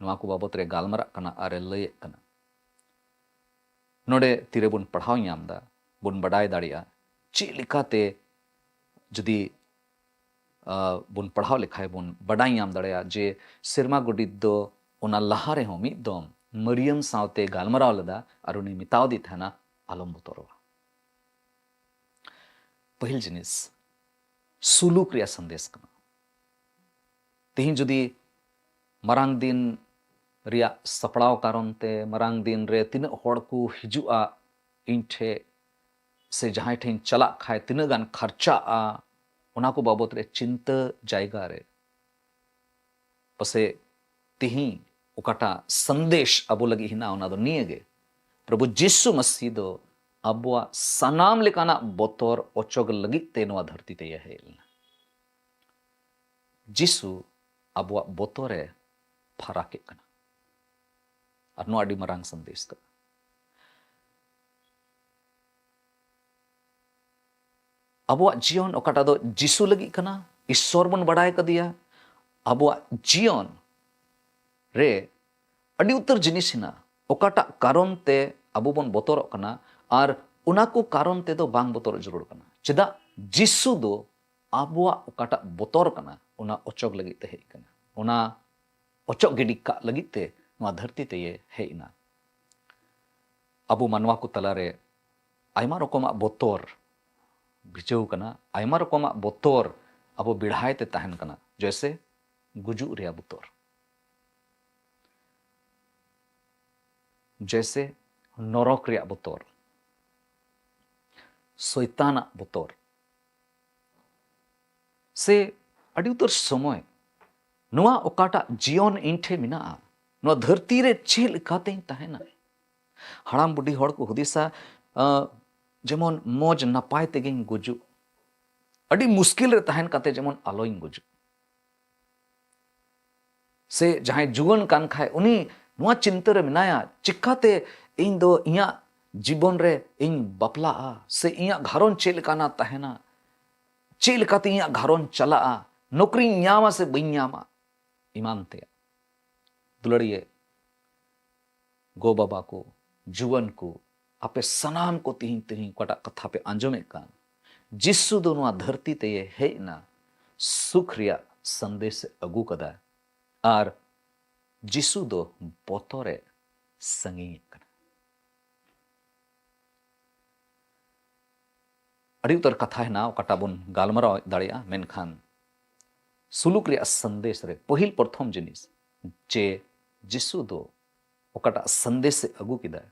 ᱱᱚᱣᱟ ᱠᱚ ᱵᱟᱵᱚᱛ ᱨᱮ ᱜᱟᱞᱢᱟᱨᱟᱜ ᱠᱟᱱᱟ ᱟᱨ ᱮ ᱞᱟᱹᱭᱮᱫ ᱠᱟᱱᱟ᱾ ᱱᱚᱰᱮ ᱛᱤᱨᱮᱵᱚᱱ ᱯᱟᱲᱦᱟᱣ ᱧᱟᱢ ᱮᱫᱟ, ᱵᱚᱱ ᱵᱟᱰᱟᱭ ᱫᱟᱲᱮᱭᱟᱜᱼᱟ ᱪᱮᱫ ᱞᱮᱠᱟᱛᱮ ᱡᱩᱫᱤ, ᱟ, ᱵᱚᱱ ᱯᱟᱲᱦᱟᱣ ᱞᱮᱠᱷᱟᱡ ᱵᱚᱱ ᱵᱟᱰᱟᱭ ᱧᱟᱢ ᱫᱟᱲᱮᱭᱟᱜᱼᱟ ᱡᱮ ᱥᱮᱨᱢᱟ ᱜᱚᱰᱮᱛ ᱫᱚ ᱚᱱᱟ ᱞᱟᱦᱟ ᱨᱮᱦᱚᱸ ᱢᱤᱫ ᱫᱚᱢ ᱢᱟᱹᱨᱤᱭᱟᱢ ᱥᱟᱶᱛᱮ ᱜᱟᱞᱢᱟᱨᱟᱣ ᱞᱮᱫᱟ ᱟᱨ ᱩᱱᱤ ᱢᱮᱛᱟᱣ ᱫᱮ ᱛᱟᱦᱮᱱᱟ, "ᱟᱞᱚᱢ ᱵᱚᱛᱚᱨᱚᱜᱼᱟ᱾" ᱯᱟᱹᱦᱤᱞ ᱡᱤᱱᱤᱥ, ᱥᱩᱞᱩᱠ ᱨᱮᱭᱟᱜ ᱥᱟᱸᱫᱮᱥ ᱠᱟᱱᱟ᱾ ᱛᱮᱦᱮᱧ ᱡᱩᱫᱤ ᱢᱟᱨᱟᱝ ᱫᱤᱱ ᱨᱮᱭᱟᱜ ᱥᱟᱯᱲᱟᱣ ᱠᱟᱨᱚᱱ ᱛᱮ ᱢᱟᱨᱟᱝ ᱫᱤᱱ ᱨᱮ ᱛᱤᱱᱟᱹᱜ ᱦᱚᱲ ᱠᱚ ᱦᱤᱡᱩᱜᱼᱟ ᱤᱧ ᱴᱷᱮᱡ, ᱥᱮ ᱡᱟᱦᱟᱸᱭ ᱴᱷᱮᱱ ᱤᱧ ᱪᱟᱞᱟᱜ ᱠᱷᱟᱡ ᱛᱤᱱᱟᱹᱜ ᱜᱟᱱ ᱠᱷᱟᱨᱪᱟᱜᱼᱟ, ᱚᱱᱟ ᱠᱚ ᱵᱟᱵᱚᱛ ᱨᱮ ᱪᱤᱱᱛᱟᱹ ᱡᱟᱭᱜᱟ ᱨᱮ ᱯᱟᱥᱮ ᱛᱤᱦᱤᱧ ᱚᱠᱟᱴᱟᱜ ᱥᱟᱸᱫᱮᱥ ᱟᱵᱚ ᱞᱟᱹᱜᱤᱫ ᱦᱮᱱᱟᱜᱼᱟ, ᱚᱱᱟ ᱫᱚ ᱱᱤᱭᱟᱹ ᱜᱮ, ᱯᱨᱚᱵᱷᱩ ᱡᱤᱥᱩ ᱢᱟᱹᱥᱤ ᱫᱚ ᱟᱵᱚᱣᱟᱜ ᱥᱟᱱᱟᱢ ᱞᱮᱠᱟᱱᱟᱜ ᱵᱚᱛᱚᱨ ᱚᱪᱚᱜ ᱞᱟᱹᱜᱤᱫ ᱛᱮ ᱱᱚᱣᱟ ᱫᱷᱟᱹᱨᱛᱤ ᱛᱮ ᱦᱮᱡ ᱞᱮᱱᱟ᱾ ᱡᱤᱥᱩ ᱟᱵᱚᱣᱟᱜ ᱵᱚᱛᱚᱨ ᱮ ᱯᱷᱟᱨᱟᱠᱮᱫ ᱠᱟᱱᱟ᱾ ᱟᱨ ᱱᱚᱣᱟ ᱟᱹᱰᱤ ᱢᱟᱨᱟᱝ ᱥᱟᱸᱫᱮᱥ ᱠᱟᱱᱟ᱾ ᱟᱵᱚᱣᱟᱜ ᱡᱤᱭᱚᱱ ᱚᱠᱟᱴᱟᱜ ᱫᱚ ᱡᱤᱥᱩ ᱞᱟᱹᱜᱤᱫ ᱠᱟᱱᱟ, ᱤᱥᱥᱚᱨ ᱵᱚᱱ ᱵᱟᱲᱟᱭ ᱠᱟᱫᱮᱭᱟ, ᱟᱵᱚᱣᱟᱜ ᱡᱤᱭᱚᱱ ᱨᱮ ᱟᱹᱰᱤ ᱩᱛᱟᱹᱨ ᱡᱤᱱᱤᱥ ᱦᱮᱱᱟᱜᱼᱟ ᱚᱠᱟᱴᱟᱜ ᱠᱟᱨᱚᱱ ᱛᱮ ᱟᱵᱚ ᱵᱚᱱ ᱵᱚᱛᱚᱨᱚᱜ ᱠᱟᱱᱟ, ᱟᱨ ᱚᱱᱟ ᱠᱚ ᱠᱟᱨᱚᱱ ᱛᱮᱫᱚ ᱵᱟᱝ ᱵᱚᱛᱚᱨᱚᱜ ᱡᱟᱹᱨᱩᱲ ᱠᱟᱱᱟ᱾ ᱪᱮᱫᱟᱜ? ᱡᱤᱥᱩ ᱫᱚ ᱟᱵᱚᱣᱟᱜ ᱚᱠᱟᱴᱟᱜ ᱵᱚᱛᱚᱨ ᱠᱟᱱᱟ, ᱚᱱᱟ ᱚᱪᱚᱜ ᱞᱟᱹᱜᱤᱫ ᱛᱮ ᱦᱮᱡ ᱠᱟᱱᱟ, ᱚᱱᱟ ᱚᱪᱚᱜ ᱜᱤᱰᱤ ᱠᱟᱜ ᱞᱟᱹᱜᱤᱫ ᱛᱮ ᱱᱚᱣᱟ ᱫᱷᱟᱹᱨᱛᱤ ᱛᱮᱭᱮ ᱦᱮᱡ ᱮᱱᱟ᱾ ᱟᱵᱚ ᱢᱟᱱᱣᱟ ᱠᱚ ᱛᱟᱞᱟᱨᱮ ᱟᱭᱢᱟ ᱨᱚᱠᱚᱢᱟᱜ ᱵᱚᱛᱚᱨ ᱵᱷᱤᱡᱟᱹᱣ ᱠᱟᱱᱟ, ᱟᱭᱢᱟ ᱨᱚᱠᱚᱢᱟᱜ ᱵᱚᱛᱚᱨ ᱟᱵᱚ ᱵᱮᱲᱦᱟᱭ ᱛᱮ ᱛᱟᱦᱮᱱ ᱠᱟᱱᱟ, ᱡᱮᱭᱥᱮ ᱜᱩᱡᱩᱜ ᱨᱮᱭᱟᱜ ᱵᱚᱛᱚᱨ, ᱡᱮᱭᱥᱮ ᱱᱚᱨᱚᱠ ᱨᱮᱭᱟᱜ ᱵᱚᱛᱚᱨ, ᱥᱚᱭᱛᱟᱱᱟᱜ ᱵᱚᱛᱚᱨ, ᱥᱮ ᱟᱹᱰᱤ ᱩᱛᱟᱹᱨ ᱥᱚᱢᱚᱭ ᱱᱚᱣᱟ ᱚᱠᱟᱴᱟᱜ ᱡᱤᱭᱚᱱ ᱤᱧ ᱴᱷᱮᱱ ᱢᱮᱱᱟᱜᱼᱟ, ᱱᱚᱣᱟ ᱫᱷᱟᱹᱨᱛᱤ ᱨᱮ ᱪᱮᱫ ᱞᱮᱠᱟᱛᱮᱧ ᱛᱟᱦᱮᱱᱟ? ᱦᱟᱲᱟᱢ ᱵᱩᱰᱷᱤ ᱦᱚᱲ ᱠᱚ ᱦᱩᱫᱤᱥᱟ, ᱟᱸ, ᱡᱮᱢᱚᱱ ᱢᱚᱡᱽ ᱱᱟᱯᱟᱭ ᱛᱮᱜᱮᱧ ᱜᱩᱡᱩᱜ, ᱟᱹᱰᱤ ᱢᱩᱥᱠᱤᱞ ᱨᱮ ᱛᱟᱦᱮᱱ ᱠᱟᱛᱮ ᱡᱮᱢᱚᱱ ᱟᱞᱚᱧ ᱜᱩᱡᱩᱜ᱾ ᱥᱮ ᱡᱟᱦᱟᱸᱭ ᱡᱩᱣᱟᱹᱱ ᱠᱟᱱ ᱠᱷᱟᱡ, ᱩᱱᱤ ᱱᱚᱣᱟ ᱪᱤᱱᱛᱟᱹ ᱨᱮ ᱢᱮᱱᱟᱭᱟ, ᱪᱤᱠᱟᱛᱮ ᱤᱧ ᱫᱚ ᱤᱧᱟᱹᱜ ᱡᱤᱵᱚᱱ ᱨᱮ ᱤᱧ ᱵᱟᱯᱞᱟᱜᱼᱟ ᱥᱮ ᱤᱧᱟᱹᱜ ᱜᱷᱟᱨᱚᱸᱡᱽ ᱪᱮᱫ ᱞᱮᱠᱟᱱᱟ ᱛᱟᱦᱮᱱᱟ, ᱪᱮᱫ ᱞᱮᱠᱟᱛᱮ ᱤᱧᱟᱹᱜ ᱜᱷᱟᱨᱚᱸᱡᱽ ᱪᱟᱞᱟᱜᱼᱟ, ᱱᱚᱠᱨᱤᱧ ᱧᱟᱢᱟ ᱥᱮ ᱵᱟᱹᱧ ᱧᱟᱢᱟ, ᱮᱢᱟᱱ ᱛᱮᱭᱟᱜ᱾ ᱫᱩᱞᱟᱹᱲᱤᱭᱟᱹ ᱜᱚ ᱵᱟᱵᱟ ᱠᱚ, ᱡᱩᱣᱟᱹᱱ ᱠᱚ, ᱟᱯᱮ ᱥᱟᱱᱟᱢ ᱠᱚ ᱛᱤᱦᱤᱧ, ᱛᱤᱦᱤᱧ ᱚᱠᱟᱴᱟᱜ ᱠᱟᱛᱷᱟ ᱯᱮ ᱟᱸᱡᱚᱢᱮᱫ ᱠᱟᱱ, ᱡᱤᱥᱩ ᱫᱚ ᱱᱚᱣᱟ ᱫᱷᱟᱹᱨᱛᱤ ᱛᱮᱭᱮ ᱦᱮᱡ ᱮᱱᱟ, ᱥᱩᱠ ᱨᱮᱭᱟᱜ ᱥᱟᱸᱫᱮᱥ ᱮ ᱟᱹᱜᱩ ᱠᱟᱫᱟ᱾ ᱟᱨ ᱡᱤᱥᱩ ᱫᱚ ᱵᱚᱛᱚᱨ ᱮ ᱥᱟᱺᱜᱤᱧᱮᱫ ᱠᱟᱱᱟ᱾ ᱟᱹᱰᱤ ᱩᱛᱟᱹᱨ ᱠᱟᱛᱷᱟ ᱦᱮᱱᱟᱜᱼᱟ ᱚᱠᱟᱴᱟᱜ ᱵᱚᱱ ᱜᱟᱞᱢᱟᱨᱟᱣ ᱫᱟᱲᱮᱭᱟᱜᱼᱟ, ᱢᱮᱱᱠᱷᱟᱱ ᱥᱩᱞᱩᱠ ᱨᱮᱭᱟᱜ ᱥᱟᱸᱫᱮᱥ ᱨᱮ ᱯᱟᱹᱦᱤᱞ ᱯᱨᱚᱛᱷᱚᱢ ᱡᱤᱱᱤᱥ ᱡᱮ ᱡᱤᱥᱩ ᱫᱚ ᱚᱠᱟᱴᱟᱜ ᱥᱟᱸᱫᱮᱥ ᱮ ᱟᱹᱜᱩ ᱠᱮᱫᱟ,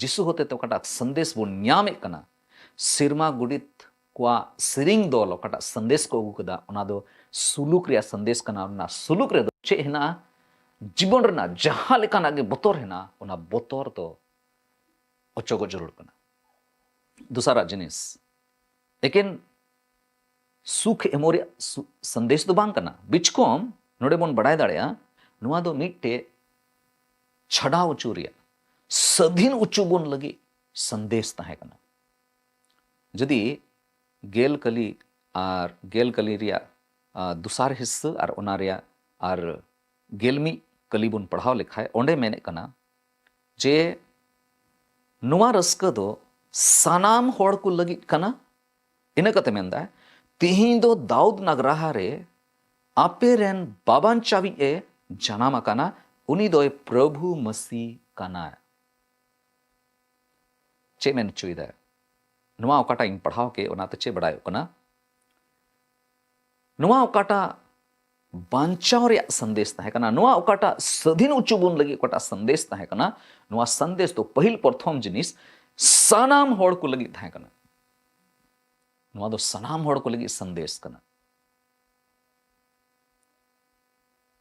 ᱡᱤᱥᱩ ᱦᱚᱛᱮᱛᱮ ᱚᱠᱟᱴᱟᱜ ᱥᱟᱸᱫᱮᱥ ᱵᱚᱱ ᱧᱟᱢᱮᱫ ᱠᱟᱱᱟ, ᱥᱮᱨᱢᱟ ᱜᱚᱰᱮᱛ ᱠᱚᱣᱟᱜ ᱥᱮᱨᱮᱧ ᱫᱚᱞ ᱚᱠᱟᱴᱟᱜ ᱥᱟᱸᱫᱮᱥ ᱠᱚ ᱟᱹᱜᱩ ᱠᱮᱫᱟ, ᱚᱱᱟ ᱫᱚ ᱥᱩᱞᱩᱠ ᱨᱮᱭᱟᱜ ᱥᱟᱸᱫᱮᱥ ᱠᱟᱱᱟ᱾ ᱚᱱᱟ ᱥᱩᱞᱩᱠ ᱨᱮᱫᱚ ᱪᱮᱫ ᱦᱮᱱᱟᱜᱼᱟ? ᱡᱤᱵᱚᱱ ᱨᱮᱱᱟᱜ ᱡᱟᱦᱟᱸ ᱞᱮᱠᱟᱱᱟᱜ ᱜᱮ ᱵᱚᱛᱚᱨ ᱦᱮᱱᱟᱜᱼᱟ, ᱚᱱᱟ ᱵᱚᱛᱚᱨ ᱫᱚ ᱚᱪᱚᱜᱚᱜ ᱡᱟᱹᱨᱩᱲ ᱠᱟᱱᱟ᱾ ᱫᱚᱥᱟᱨᱟᱜ ᱡᱤᱱᱤᱥ, ᱮᱠᱮᱱ ᱥᱩᱠ ᱮᱢᱚᱜ ᱨᱮᱭᱟᱜ ᱥᱩ-, ᱥᱟᱸᱫᱮᱥ ᱫᱚ ᱵᱟᱝ ᱠᱟᱱᱟ᱾ ᱵᱤᱪᱠᱚᱢ ᱱᱚᱰᱮ ᱵᱚᱱ ᱵᱟᱲᱟᱭ ᱫᱟᱲᱮᱭᱟᱜᱼᱟ, ᱱᱚᱣᱟ ᱫᱚ ᱢᱤᱫᱴᱮᱡ ᱪᱷᱟᱰᱟᱣ ᱚᱪᱚ ᱨᱮᱭᱟᱜ, ᱥᱟᱹᱫᱷᱤᱱ ᱚᱪᱚ ᱵᱚᱱ ᱞᱟᱹᱜᱤᱫ ᱥᱟᱸᱫᱮᱥ ᱛᱟᱦᱮᱸ ᱠᱟᱱᱟ᱾ ᱡᱩᱫᱤ ᱜᱮᱞ ᱠᱟᱹᱞᱤ ᱟᱨ ᱜᱮᱞ ᱠᱟᱹᱞᱤ ᱨᱮᱭᱟᱜ, ᱟ, ᱫᱚᱥᱟᱨ ᱦᱤᱥᱥᱟᱹ ᱟᱨ ᱚᱱᱟ ᱨᱮᱭᱟᱜ ᱟᱨ ᱜᱮᱞ ᱢᱤᱫ ᱠᱟᱹᱞᱤ ᱵᱚᱱ ᱯᱟᱲᱦᱟᱣ ᱞᱮᱠᱷᱟᱡ, ᱚᱸᱰᱮ ᱢᱮᱱᱮᱫ ᱠᱟᱱᱟ ᱡᱮ ᱱᱚᱣᱟ ᱨᱟᱹᱥᱠᱟᱹ ᱫᱚ ᱥᱟᱱᱟᱢ ᱦᱚᱲ ᱠᱚ ᱞᱟᱹᱜᱤᱫ ᱠᱟᱱᱟ᱾ ᱤᱱᱟᱹ ᱠᱟᱛᱮ ᱢᱮᱱᱫᱟᱭ, "ᱛᱤᱦᱤᱧ ᱫᱚ ᱫᱟᱣᱩᱫ ᱱᱟᱜᱽᱨᱟᱦᱟ ᱨᱮ ᱟᱯᱮ ᱨᱮᱱ ᱵᱟᱵᱟᱱᱪᱟᱣᱤᱡ ᱮ ᱡᱟᱱᱟᱢ ᱟᱠᱟᱱᱟ, ᱩᱱᱤ ᱫᱚᱭ ᱯᱨᱚᱵᱷᱩ ᱢᱟᱹᱥᱤ ᱠᱟᱱᱟᱭ᱾" ᱪᱮᱫ ᱢᱮᱱ ᱦᱚᱪᱚᱭᱮᱫᱟᱭ? ᱱᱚᱣᱟ ᱚᱠᱟᱴᱟᱜ ᱤᱧ ᱯᱟᱲᱦᱟᱣ ᱠᱮᱫ, ᱚᱱᱟᱛᱮ ᱪᱮᱫ ᱵᱟᱲᱟᱭᱚᱜ ᱠᱟᱱᱟ? ᱱᱚᱣᱟ ᱚᱠᱟᱴᱟᱜ ᱵᱟᱧᱪᱟᱣ ᱨᱮᱭᱟᱜ ᱥᱟᱸᱫᱮᱥ ᱛᱟᱦᱮᱸ ᱠᱟᱱᱟ, ᱱᱚᱣᱟ ᱚᱠᱟᱴᱟᱜ ᱥᱟᱹᱫᱷᱤᱱ ᱚᱪᱚ ᱵᱚᱱ ᱞᱟᱹᱜᱤᱫ ᱚᱠᱟᱴᱟᱜ ᱥᱟᱸᱫᱮᱥ ᱛᱟᱦᱮᱸ ᱠᱟᱱᱟ, ᱱᱚᱣᱟ ᱥᱟᱸᱫᱮᱥ ᱫᱚ ᱯᱟᱹᱦᱤᱞ ᱯᱨᱚᱛᱷᱚᱢ ᱡᱤᱱᱤᱥ ᱥᱟᱱᱟᱢ ᱦᱚᱲ ᱠᱚ ᱞᱟᱹᱜᱤᱫ ᱛᱟᱦᱮᱸ ᱠᱟᱱᱟ᱾ ᱱᱚᱣᱟ ᱫᱚ ᱥᱟᱱᱟᱢ ᱦᱚᱲ ᱠᱚ ᱞᱟᱹᱜᱤᱫ ᱥᱟᱸᱫᱮᱥ ᱠᱟᱱᱟ᱾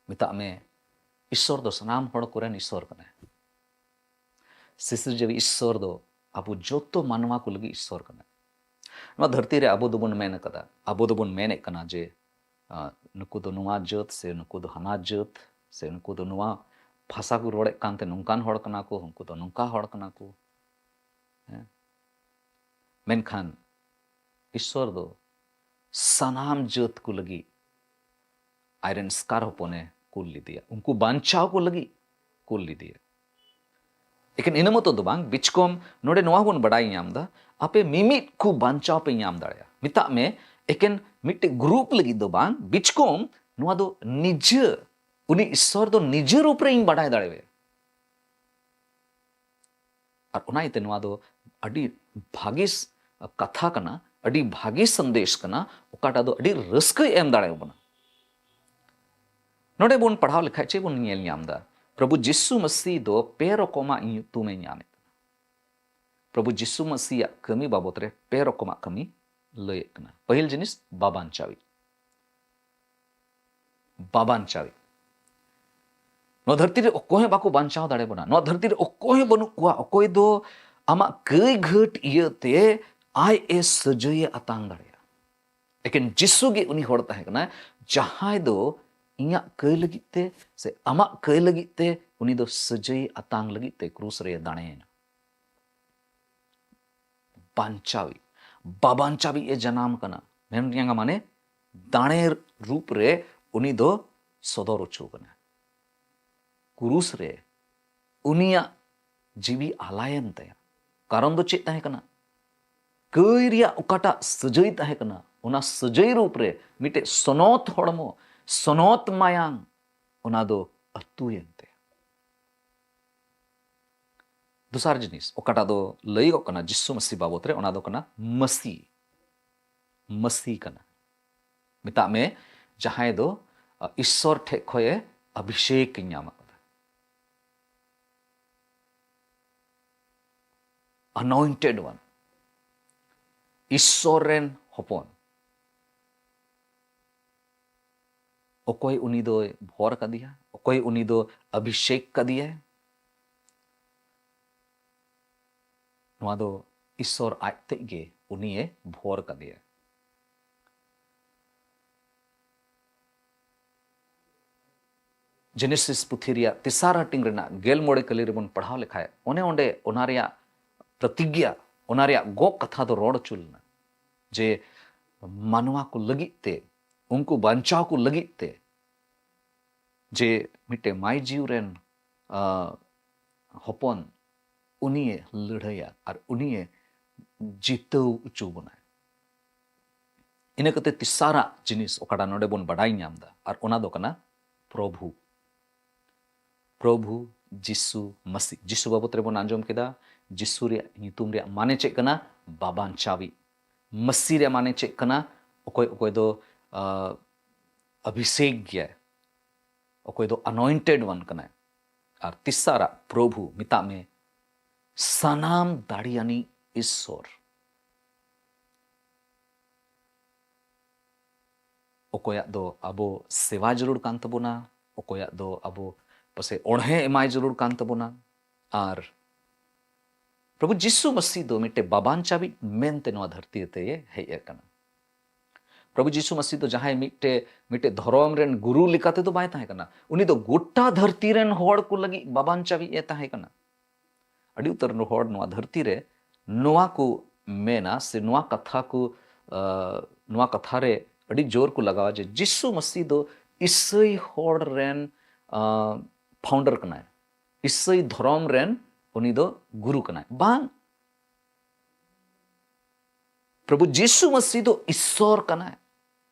ᱢᱮᱛᱟᱜ ᱢᱮ, ᱤᱥᱥᱚᱨ ᱫᱚ ᱥᱟᱱᱟᱢ ᱦᱚᱲ ᱠᱚᱨᱮᱱ ᱤᱥᱥᱚᱨ ᱠᱟᱱᱟᱭ᱾ ᱥᱤᱥᱤᱨᱡᱟᱹᱣᱤᱡ ᱤᱥᱥᱚᱨ ᱫᱚ ᱟᱵᱚ ᱡᱚᱛᱚ ᱢᱟᱱᱣᱟ ᱠᱚ ᱞᱟᱹᱜᱤᱫ ᱤᱥᱥᱚᱨ ᱠᱟᱱᱟᱭ᱾ ᱱᱚᱣᱟ ᱫᱷᱟᱹᱨᱛᱤ ᱨᱮ ᱟᱵᱚ ᱫᱚᱵᱚᱱ ᱢᱮᱱ ᱠᱟᱫᱟ, ᱟᱵᱚ ᱫᱚᱵᱚᱱ ᱢᱮᱱᱮᱫ ᱠᱟᱱᱟ ᱡᱮ, ᱟ, ᱱᱩᱠᱩ ᱫᱚ ᱱᱚᱣᱟ ᱡᱟᱹᱛ ᱥᱮ ᱱᱩᱠᱩ ᱫᱚ ᱦᱟᱱᱟ ᱡᱟᱹᱛ ᱥᱮ ᱱᱩᱠᱩ ᱫᱚ ᱱᱚᱣᱟ ᱵᱷᱟᱥᱟ ᱠᱚ ᱨᱚᱲᱮᱫ ᱠᱟᱱᱛᱮ ᱱᱚᱝᱠᱟᱱ ᱦᱚᱲ ᱠᱟᱱᱟ ᱠᱚ, ᱩᱱᱠᱩ ᱫᱚ ᱱᱚᱝᱠᱟ ᱦᱚᱲ ᱠᱟᱱᱟ ᱠᱚ᱾ ᱦᱮᱸ᱾ ᱢᱮᱱᱠᱷᱟᱱ ᱤᱥᱥᱚᱨ ᱫᱚ ᱥᱟᱱᱟᱢ ᱡᱟᱹᱛ ᱠᱚ ᱞᱟᱹᱜᱤᱫ ᱟᱡᱨᱮᱱ ᱮᱥᱠᱟᱨ ᱦᱚᱯᱚᱱᱮ ᱠᱩᱞ ᱞᱮᱫᱮᱭᱟ, ᱩᱱᱠᱩ ᱵᱟᱧᱪᱟᱣ ᱠᱚ ᱞᱟᱹᱜᱤᱫ ᱠᱩᱞ ᱞᱮᱫᱮᱭᱟ᱾ ᱮᱠᱮᱱ ᱤᱱᱟᱹ ᱢᱚᱛᱚ ᱫᱚ ᱵᱟᱝ, ᱵᱤᱪᱠᱚᱢ ᱱᱚᱰᱮ ᱱᱚᱣᱟ ᱵᱚᱱ ᱵᱟᱰᱟᱭ ᱧᱟᱢ ᱮᱫᱟ, ᱟᱯᱮ ᱢᱤᱢᱤᱫ ᱠᱚ ᱵᱟᱧᱪᱟᱣ ᱯᱮ ᱧᱟᱢ ᱫᱟᱲᱮᱭᱟᱜᱼᱟ᱾ ᱢᱮᱛᱟᱜ ᱢᱮ, ᱮᱠᱮᱱ ᱢᱤᱫᱴᱮᱡ ᱜᱨᱩᱯ ᱞᱟᱹᱜᱤᱫ ᱫᱚ ᱵᱟᱝ, ᱵᱤᱪᱠᱚᱢ ᱱᱚᱣᱟ ᱫᱚ ᱱᱤᱡᱮ, ᱩᱱᱤ ᱤᱥᱥᱚᱨ ᱫᱚ ᱱᱤᱡᱮ ᱨᱩᱯ ᱨᱮ ᱤᱧ ᱵᱟᱰᱟᱭ ᱫᱟᱲᱮᱣᱟᱭᱟ᱾ ᱟᱨ ᱚᱱᱟ ᱤᱭᱟᱹᱛᱮ ᱱᱚᱣᱟ ᱫᱚ ᱟᱹᱰᱤ ᱵᱷᱟᱹᱜᱤ ᱥ-, ᱠᱟᱛᱷᱟ ᱠᱟᱱᱟ, ᱟᱹᱰᱤ ᱵᱷᱟᱹᱜᱤ ᱥᱟᱸᱫᱮᱥ ᱠᱟᱱᱟ, ᱚᱠᱟᱴᱟᱜ ᱫᱚ ᱟᱹᱰᱤ ᱨᱟᱹᱥᱠᱟᱹᱭ ᱮᱢ ᱫᱟᱲᱮᱭᱟᱵᱚᱱᱟ᱾ ᱱᱚᱰᱮ ᱵᱚᱱ ᱯᱟᱲᱦᱟᱣ ᱞᱮᱠᱷᱟᱡ ᱪᱮᱫ ᱵᱚᱱ ᱧᱮᱞ ᱧᱟᱢ ᱮᱫᱟ? ᱯᱨᱚᱵᱷᱩ ᱡᱤᱥᱩ ᱢᱟᱹᱥᱤ ᱫᱚ ᱯᱮ ᱨᱚᱠᱚᱢᱟᱜ ᱧᱩᱛᱩᱢᱮ ᱧᱟᱢᱮᱫ ᱠᱟᱱᱟ᱾ ᱯᱨᱚᱵᱷᱩ ᱡᱤᱥᱩ ᱢᱟᱹᱥᱤᱭᱟᱜ ᱠᱟᱹᱢᱤ ᱵᱟᱵᱚᱛ ᱨᱮ ᱯᱮ ᱨᱚᱠᱚᱢᱟᱜ ᱠᱟᱹᱢᱤ ᱞᱟᱹᱭᱮᱫ ᱠᱟᱱᱟ᱾ ᱯᱟᱹᱦᱤᱞ ᱡᱤᱱᱤᱥ, ᱵᱟᱵᱟᱧᱪᱟᱣᱤᱡ᱾ ᱵᱟᱵᱟᱧᱪᱟᱣᱤᱡ᱾ ᱱᱚᱣᱟ ᱫᱷᱟᱹᱨᱛᱤ ᱨᱮ ᱚᱠᱚᱭ ᱦᱚᱸ ᱵᱟᱠᱚ ᱵᱟᱧᱪᱟᱣ ᱫᱟᱲᱮ ᱵᱚᱱᱟ᱾ ᱱᱚᱣᱟ ᱫᱷᱟᱹᱨᱛᱤ ᱨᱮ ᱚᱠᱚᱭ ᱦᱚᱸ ᱵᱟᱹᱱᱩᱜ ᱠᱚᱣᱟ, ᱚᱠᱚᱭ ᱫᱚ ᱟᱢᱟᱜ ᱠᱟᱹᱭ ᱜᱷᱟᱹᱴ ᱤᱭᱟᱹᱛᱮ ᱟᱡ ᱮ ᱥᱟᱹᱡᱟᱹᱭᱮ ᱟᱛᱟᱝ ᱫᱟᱲᱮᱭᱟᱜᱼᱟ᱾ ᱮᱠᱮᱱ ᱡᱤᱥᱩ ᱜᱮ ᱩᱱᱤ ᱦᱚᱲ ᱛᱟᱦᱮᱸ ᱠᱟᱱᱟᱭ, ᱡᱟᱦᱟᱸᱭ ᱫᱚ ᱤᱧᱟᱜ ᱠᱟᱹᱭ ᱞᱟᱹᱜᱤᱫ ᱛᱮ ᱥᱮ ᱟᱢᱟᱜ ᱠᱟᱹᱭ ᱞᱟᱹᱜᱤᱫ ᱛᱮ ᱩᱱᱤ ᱫᱚ ᱥᱟᱹᱡᱟᱹᱭ ᱟᱛᱟᱝ ᱞᱟᱹᱜᱤᱫ ᱛᱮ ᱠᱨᱩᱥ ᱨᱮ ᱫᱟᱲᱮᱭᱮᱱᱟ᱾ ᱵᱟᱧᱪᱟᱣᱤᱡ, ᱵᱟᱵᱟᱧᱪᱟᱣᱤᱡ ᱮ ᱡᱟᱱᱟᱢ ᱠᱟᱱᱟ᱾ ᱢᱮᱱ ᱨᱮᱭᱟᱜ ᱢᱟᱱᱮ, ᱫᱟᱲᱮ ᱨᱩᱯ ᱨᱮ ᱩᱱᱤ ᱫᱚ ᱥᱚᱫᱚᱨ ᱦᱚᱪᱚ ᱠᱟᱱᱟ᱾ ᱠᱨᱩᱥ ᱨᱮ ᱩᱱᱤᱭᱟᱜ ᱡᱤᱣᱤ ᱟᱞᱟᱭᱮᱱ ᱛᱟᱭᱟ᱾ ᱠᱟᱨᱚᱱ ᱫᱚ ᱪᱮᱫ ᱛᱟᱦᱮᱸ ᱠᱟᱱᱟ? ᱠᱟᱹᱭ ᱨᱮᱭᱟᱜ ᱚᱠᱟᱴᱟᱜ ᱥᱟᱹᱡᱟᱹᱭ ᱛᱟᱦᱮᱸ ᱠᱟᱱᱟ, ᱚᱱᱟ ᱥᱟᱹᱡᱟᱹᱭ ᱨᱩᱯ ᱨᱮ ᱢᱤᱫᱴᱮᱡ ᱥᱚᱱᱚᱛ ᱦᱚᱲᱢᱚ, ᱥᱚᱱᱚᱛ ᱢᱟᱭᱟᱝ, ᱚᱱᱟ ᱫᱚ ᱟᱹᱛᱩᱭᱮᱱ ᱛᱟᱭᱟ᱾ ᱫᱚᱥᱟᱨ ᱡᱤᱱᱤᱥ ᱚᱠᱟᱴᱟᱜ ᱫᱚ ᱞᱟᱹᱭᱚᱜ ᱠᱟᱱᱟ ᱡᱤᱥᱩ ᱢᱟᱹᱥᱤ ᱵᱟᱵᱚᱛ ᱨᱮ, ᱚᱱᱟ ᱫᱚ ᱠᱟᱱᱟ ᱢᱟᱹᱥᱤ᱾ ᱢᱟᱹᱥᱤ ᱠᱟᱱᱟ᱾ ᱢᱮᱛᱟᱜ ᱢᱮ, ᱡᱟᱦᱟᱸᱭ ᱫᱚ, ᱟ, ᱤᱥᱥᱚᱨ ᱴᱷᱮᱡ ᱠᱷᱚᱡ ᱮ ᱚᱵᱷᱤᱥᱮᱠ ᱧᱟᱢ ᱟᱠᱟᱫᱟ᱾ Anointed one, ᱤᱥᱥᱚᱨ ᱨᱮᱱ ᱦᱚᱯᱚᱱ᱾ ᱚᱠᱚᱭ ᱩᱱᱤ ᱫᱚᱭ ᱵᱷᱚᱨ ᱠᱟᱫᱮᱭᱟ? ᱚᱠᱚᱭ ᱩᱱᱤ ᱫᱚ ᱚᱵᱷᱤᱥᱮᱠ ᱠᱟᱫᱮᱭᱟᱭ? ᱱᱚᱣᱟ ᱫᱚ ᱤᱥᱥᱚᱨ ᱟᱡ ᱛᱮᱡ ᱜᱮ ᱩᱱᱤᱭᱮ ᱵᱷᱚᱨ ᱠᱟᱫᱮᱭᱟ᱾ ᱡᱮᱱᱮᱥᱤᱥ ᱯᱩᱛᱷᱤ ᱨᱮᱭᱟᱜ ᱛᱮᱥᱟᱨ ᱦᱟᱹᱴᱤᱧ ᱨᱮᱱᱟᱜ ᱜᱮᱞ ᱢᱚᱬᱮ ᱠᱟᱹᱞᱤ ᱨᱮᱵᱚᱱ ᱯᱟᱲᱦᱟᱣ ᱞᱮᱠᱷᱟᱡ, ᱚᱱᱮ ᱚᱸᱰᱮ ᱚᱱᱟ ᱨᱮᱭᱟᱜ ᱯᱨᱚᱛᱤᱜᱽᱧᱟ, ᱚᱱᱟ ᱨᱮᱭᱟᱜ ᱜᱚᱜ ᱠᱟᱛᱷᱟ ᱫᱚ ᱨᱚᱲ ᱦᱚᱪᱚ ᱞᱮᱱᱟ ᱡᱮ ᱢᱟᱱᱣᱟ ᱠᱚ ᱞᱟᱹᱜᱤᱫ ᱛᱮ, ᱩᱱᱠᱩ ᱵᱟᱧᱪᱟᱣ ᱠᱚ ᱞᱟᱹᱜᱤᱫ ᱛᱮ ᱡᱮ ᱢᱤᱫᱴᱮᱱ ᱢᱟᱹᱭ ᱡᱤᱣᱤ ᱨᱮᱱ, ᱟ, ᱦᱚᱯᱚᱱ, ᱩᱱᱤᱭᱮ ᱞᱟᱹᱲᱦᱟᱹᱭᱟ ᱟᱨ ᱩᱱᱤᱭᱮ ᱡᱤᱛᱟᱹᱣ ᱦᱚᱪᱚ ᱵᱚᱱᱟᱭ᱾ ᱤᱱᱟᱹ ᱠᱟᱛᱮ ᱛᱮᱥᱟᱨᱟᱜ ᱡᱤᱱᱤᱥ ᱚᱠᱟᱴᱟᱜ ᱱᱚᱰᱮ ᱵᱚᱱ ᱵᱟᱰᱟᱭ ᱧᱟᱢ ᱮᱫᱟ, ᱟᱨ ᱚᱱᱟ ᱫᱚ ᱠᱟᱱᱟ ᱯᱨᱚᱵᱷᱩ᱾ ᱯᱨᱚᱵᱷᱩ ᱡᱤᱥᱩ ᱢᱟᱥᱤ᱾ ᱡᱤᱥᱩ ᱵᱟᱵᱚᱛ ᱨᱮᱵᱚᱱ ᱟᱸᱡᱚᱢ ᱠᱮᱫᱟ, ᱡᱤᱥᱩ ᱨᱮᱭᱟᱜ ᱧᱩᱛᱩᱢ ᱨᱮᱭᱟᱜ ᱢᱟᱱᱮ ᱪᱮᱫ ᱠᱟᱱᱟ? ᱵᱟᱵᱟᱱᱪᱟᱣᱤᱡ᱾ ᱢᱟᱥᱤ ᱨᱮᱭᱟᱜ ᱢᱟᱱᱮ ᱪᱮᱫ ᱠᱟᱱᱟ? ᱚᱠᱚᱭ ᱚᱠᱚᱭ ᱫᱚ, ᱟ, ᱚᱵᱷᱤᱥᱮᱠ ᱜᱮᱭᱟᱭ, ᱚᱠᱚᱭ ᱫᱚ anointed one ᱠᱟᱱᱟᱭ᱾ ᱟᱨ ᱛᱮᱥᱟᱨᱟᱜ ᱯᱨᱚᱵᱷᱩ, ᱢᱮᱛᱟᱜ ᱢᱮ ᱥᱟᱱᱟᱢ ᱫᱟᱲᱮᱭᱟᱱᱤᱡ ᱤᱥᱥᱚᱨ᱾ ᱚᱠᱚᱭᱟᱜ ᱫᱚ ᱟᱵᱚ ᱥᱮᱵᱟ ᱡᱟᱹᱨᱩᱲ ᱠᱟᱱ ᱛᱟᱵᱚᱱᱟ, ᱚᱠᱚᱭᱟᱜ ᱫᱚ ᱟᱵᱚ ᱯᱟᱥᱮ ᱚᱬᱦᱮ ᱮᱢᱟᱭ ᱡᱟᱹᱨᱩᱲ ᱠᱟᱱ ᱛᱟᱵᱚᱱᱟ᱾ ᱟᱨ ᱯᱨᱚᱵᱷᱩ ᱡᱤᱥᱩ ᱢᱟᱥᱤ ᱫᱚ ᱢᱤᱫᱴᱮᱱ ᱵᱟᱵᱟᱱᱪᱟᱣᱤᱡ ᱢᱮᱱᱛᱮ ᱱᱚᱣᱟ ᱫᱷᱟᱹᱨᱛᱤ ᱛᱮᱭ ᱦᱮᱡ ᱟᱠᱟᱱᱟ᱾ ᱯᱨᱚᱵᱷᱩ ᱡᱤᱥᱩ ᱢᱟᱥᱤ ᱫᱚ ᱡᱟᱦᱟᱸᱭ ᱢᱤᱫᱴᱮᱱ, ᱢᱤᱫᱴᱮᱱ ᱫᱷᱚᱨᱚᱢ ᱨᱮᱱ ᱜᱩᱨᱩ ᱞᱮᱠᱟ ᱛᱮᱫᱚ ᱵᱟᱭ ᱛᱟᱦᱮᱸ ᱠᱟᱱᱟ᱾ ᱩᱱᱤ ᱫᱚ ᱜᱚᱴᱟ ᱫᱷᱟᱹᱨᱛᱤ ᱨᱮᱱ ᱦᱚᱲ ᱠᱚ ᱞᱟᱹᱜᱤᱫ ᱵᱟᱵᱟᱱᱪᱟᱣᱤᱡ ᱮ ᱛᱟᱦᱮᱸ ᱠᱟᱱᱟ᱾ ᱟᱹᱰᱤ ᱩᱛᱟᱹᱨ ᱦᱚᱲ ᱱᱚᱣᱟ ᱫᱷᱟᱹᱨᱛᱤ ᱨᱮ ᱱᱚᱣᱟ ᱠᱚ ᱢᱮᱱᱟ ᱥᱮ ᱱᱚᱣᱟ ᱠᱟᱛᱷᱟ ᱠᱚ, ᱟ, ᱱᱚᱣᱟ ᱠᱟᱛᱷᱟ ᱨᱮ ᱟᱹᱰᱤ ᱡᱳᱨ ᱠᱚ ᱞᱟᱜᱟᱣᱟ ᱡᱮ ᱡᱤᱥᱩ ᱢᱟᱥᱤ ᱫᱚ ᱤᱥᱟᱹᱭ ᱦᱚᱲ ᱨᱮᱱ, ᱟ, founder ᱠᱟᱱᱟᱭ, ᱤᱥᱟᱹᱭ ᱫᱷᱚᱨᱚᱢ ᱨᱮᱱ ᱩᱱᱤ ᱫᱚ ᱜᱩᱨᱩ ᱠᱟᱱᱟᱭ᱾ ᱵᱟᱝ, ᱯᱨᱚᱵᱷᱩ ᱡᱤᱥᱩ ᱢᱟᱥᱤ ᱫᱚ ᱤᱥᱥᱚᱨ ᱠᱟᱱᱟᱭ᱾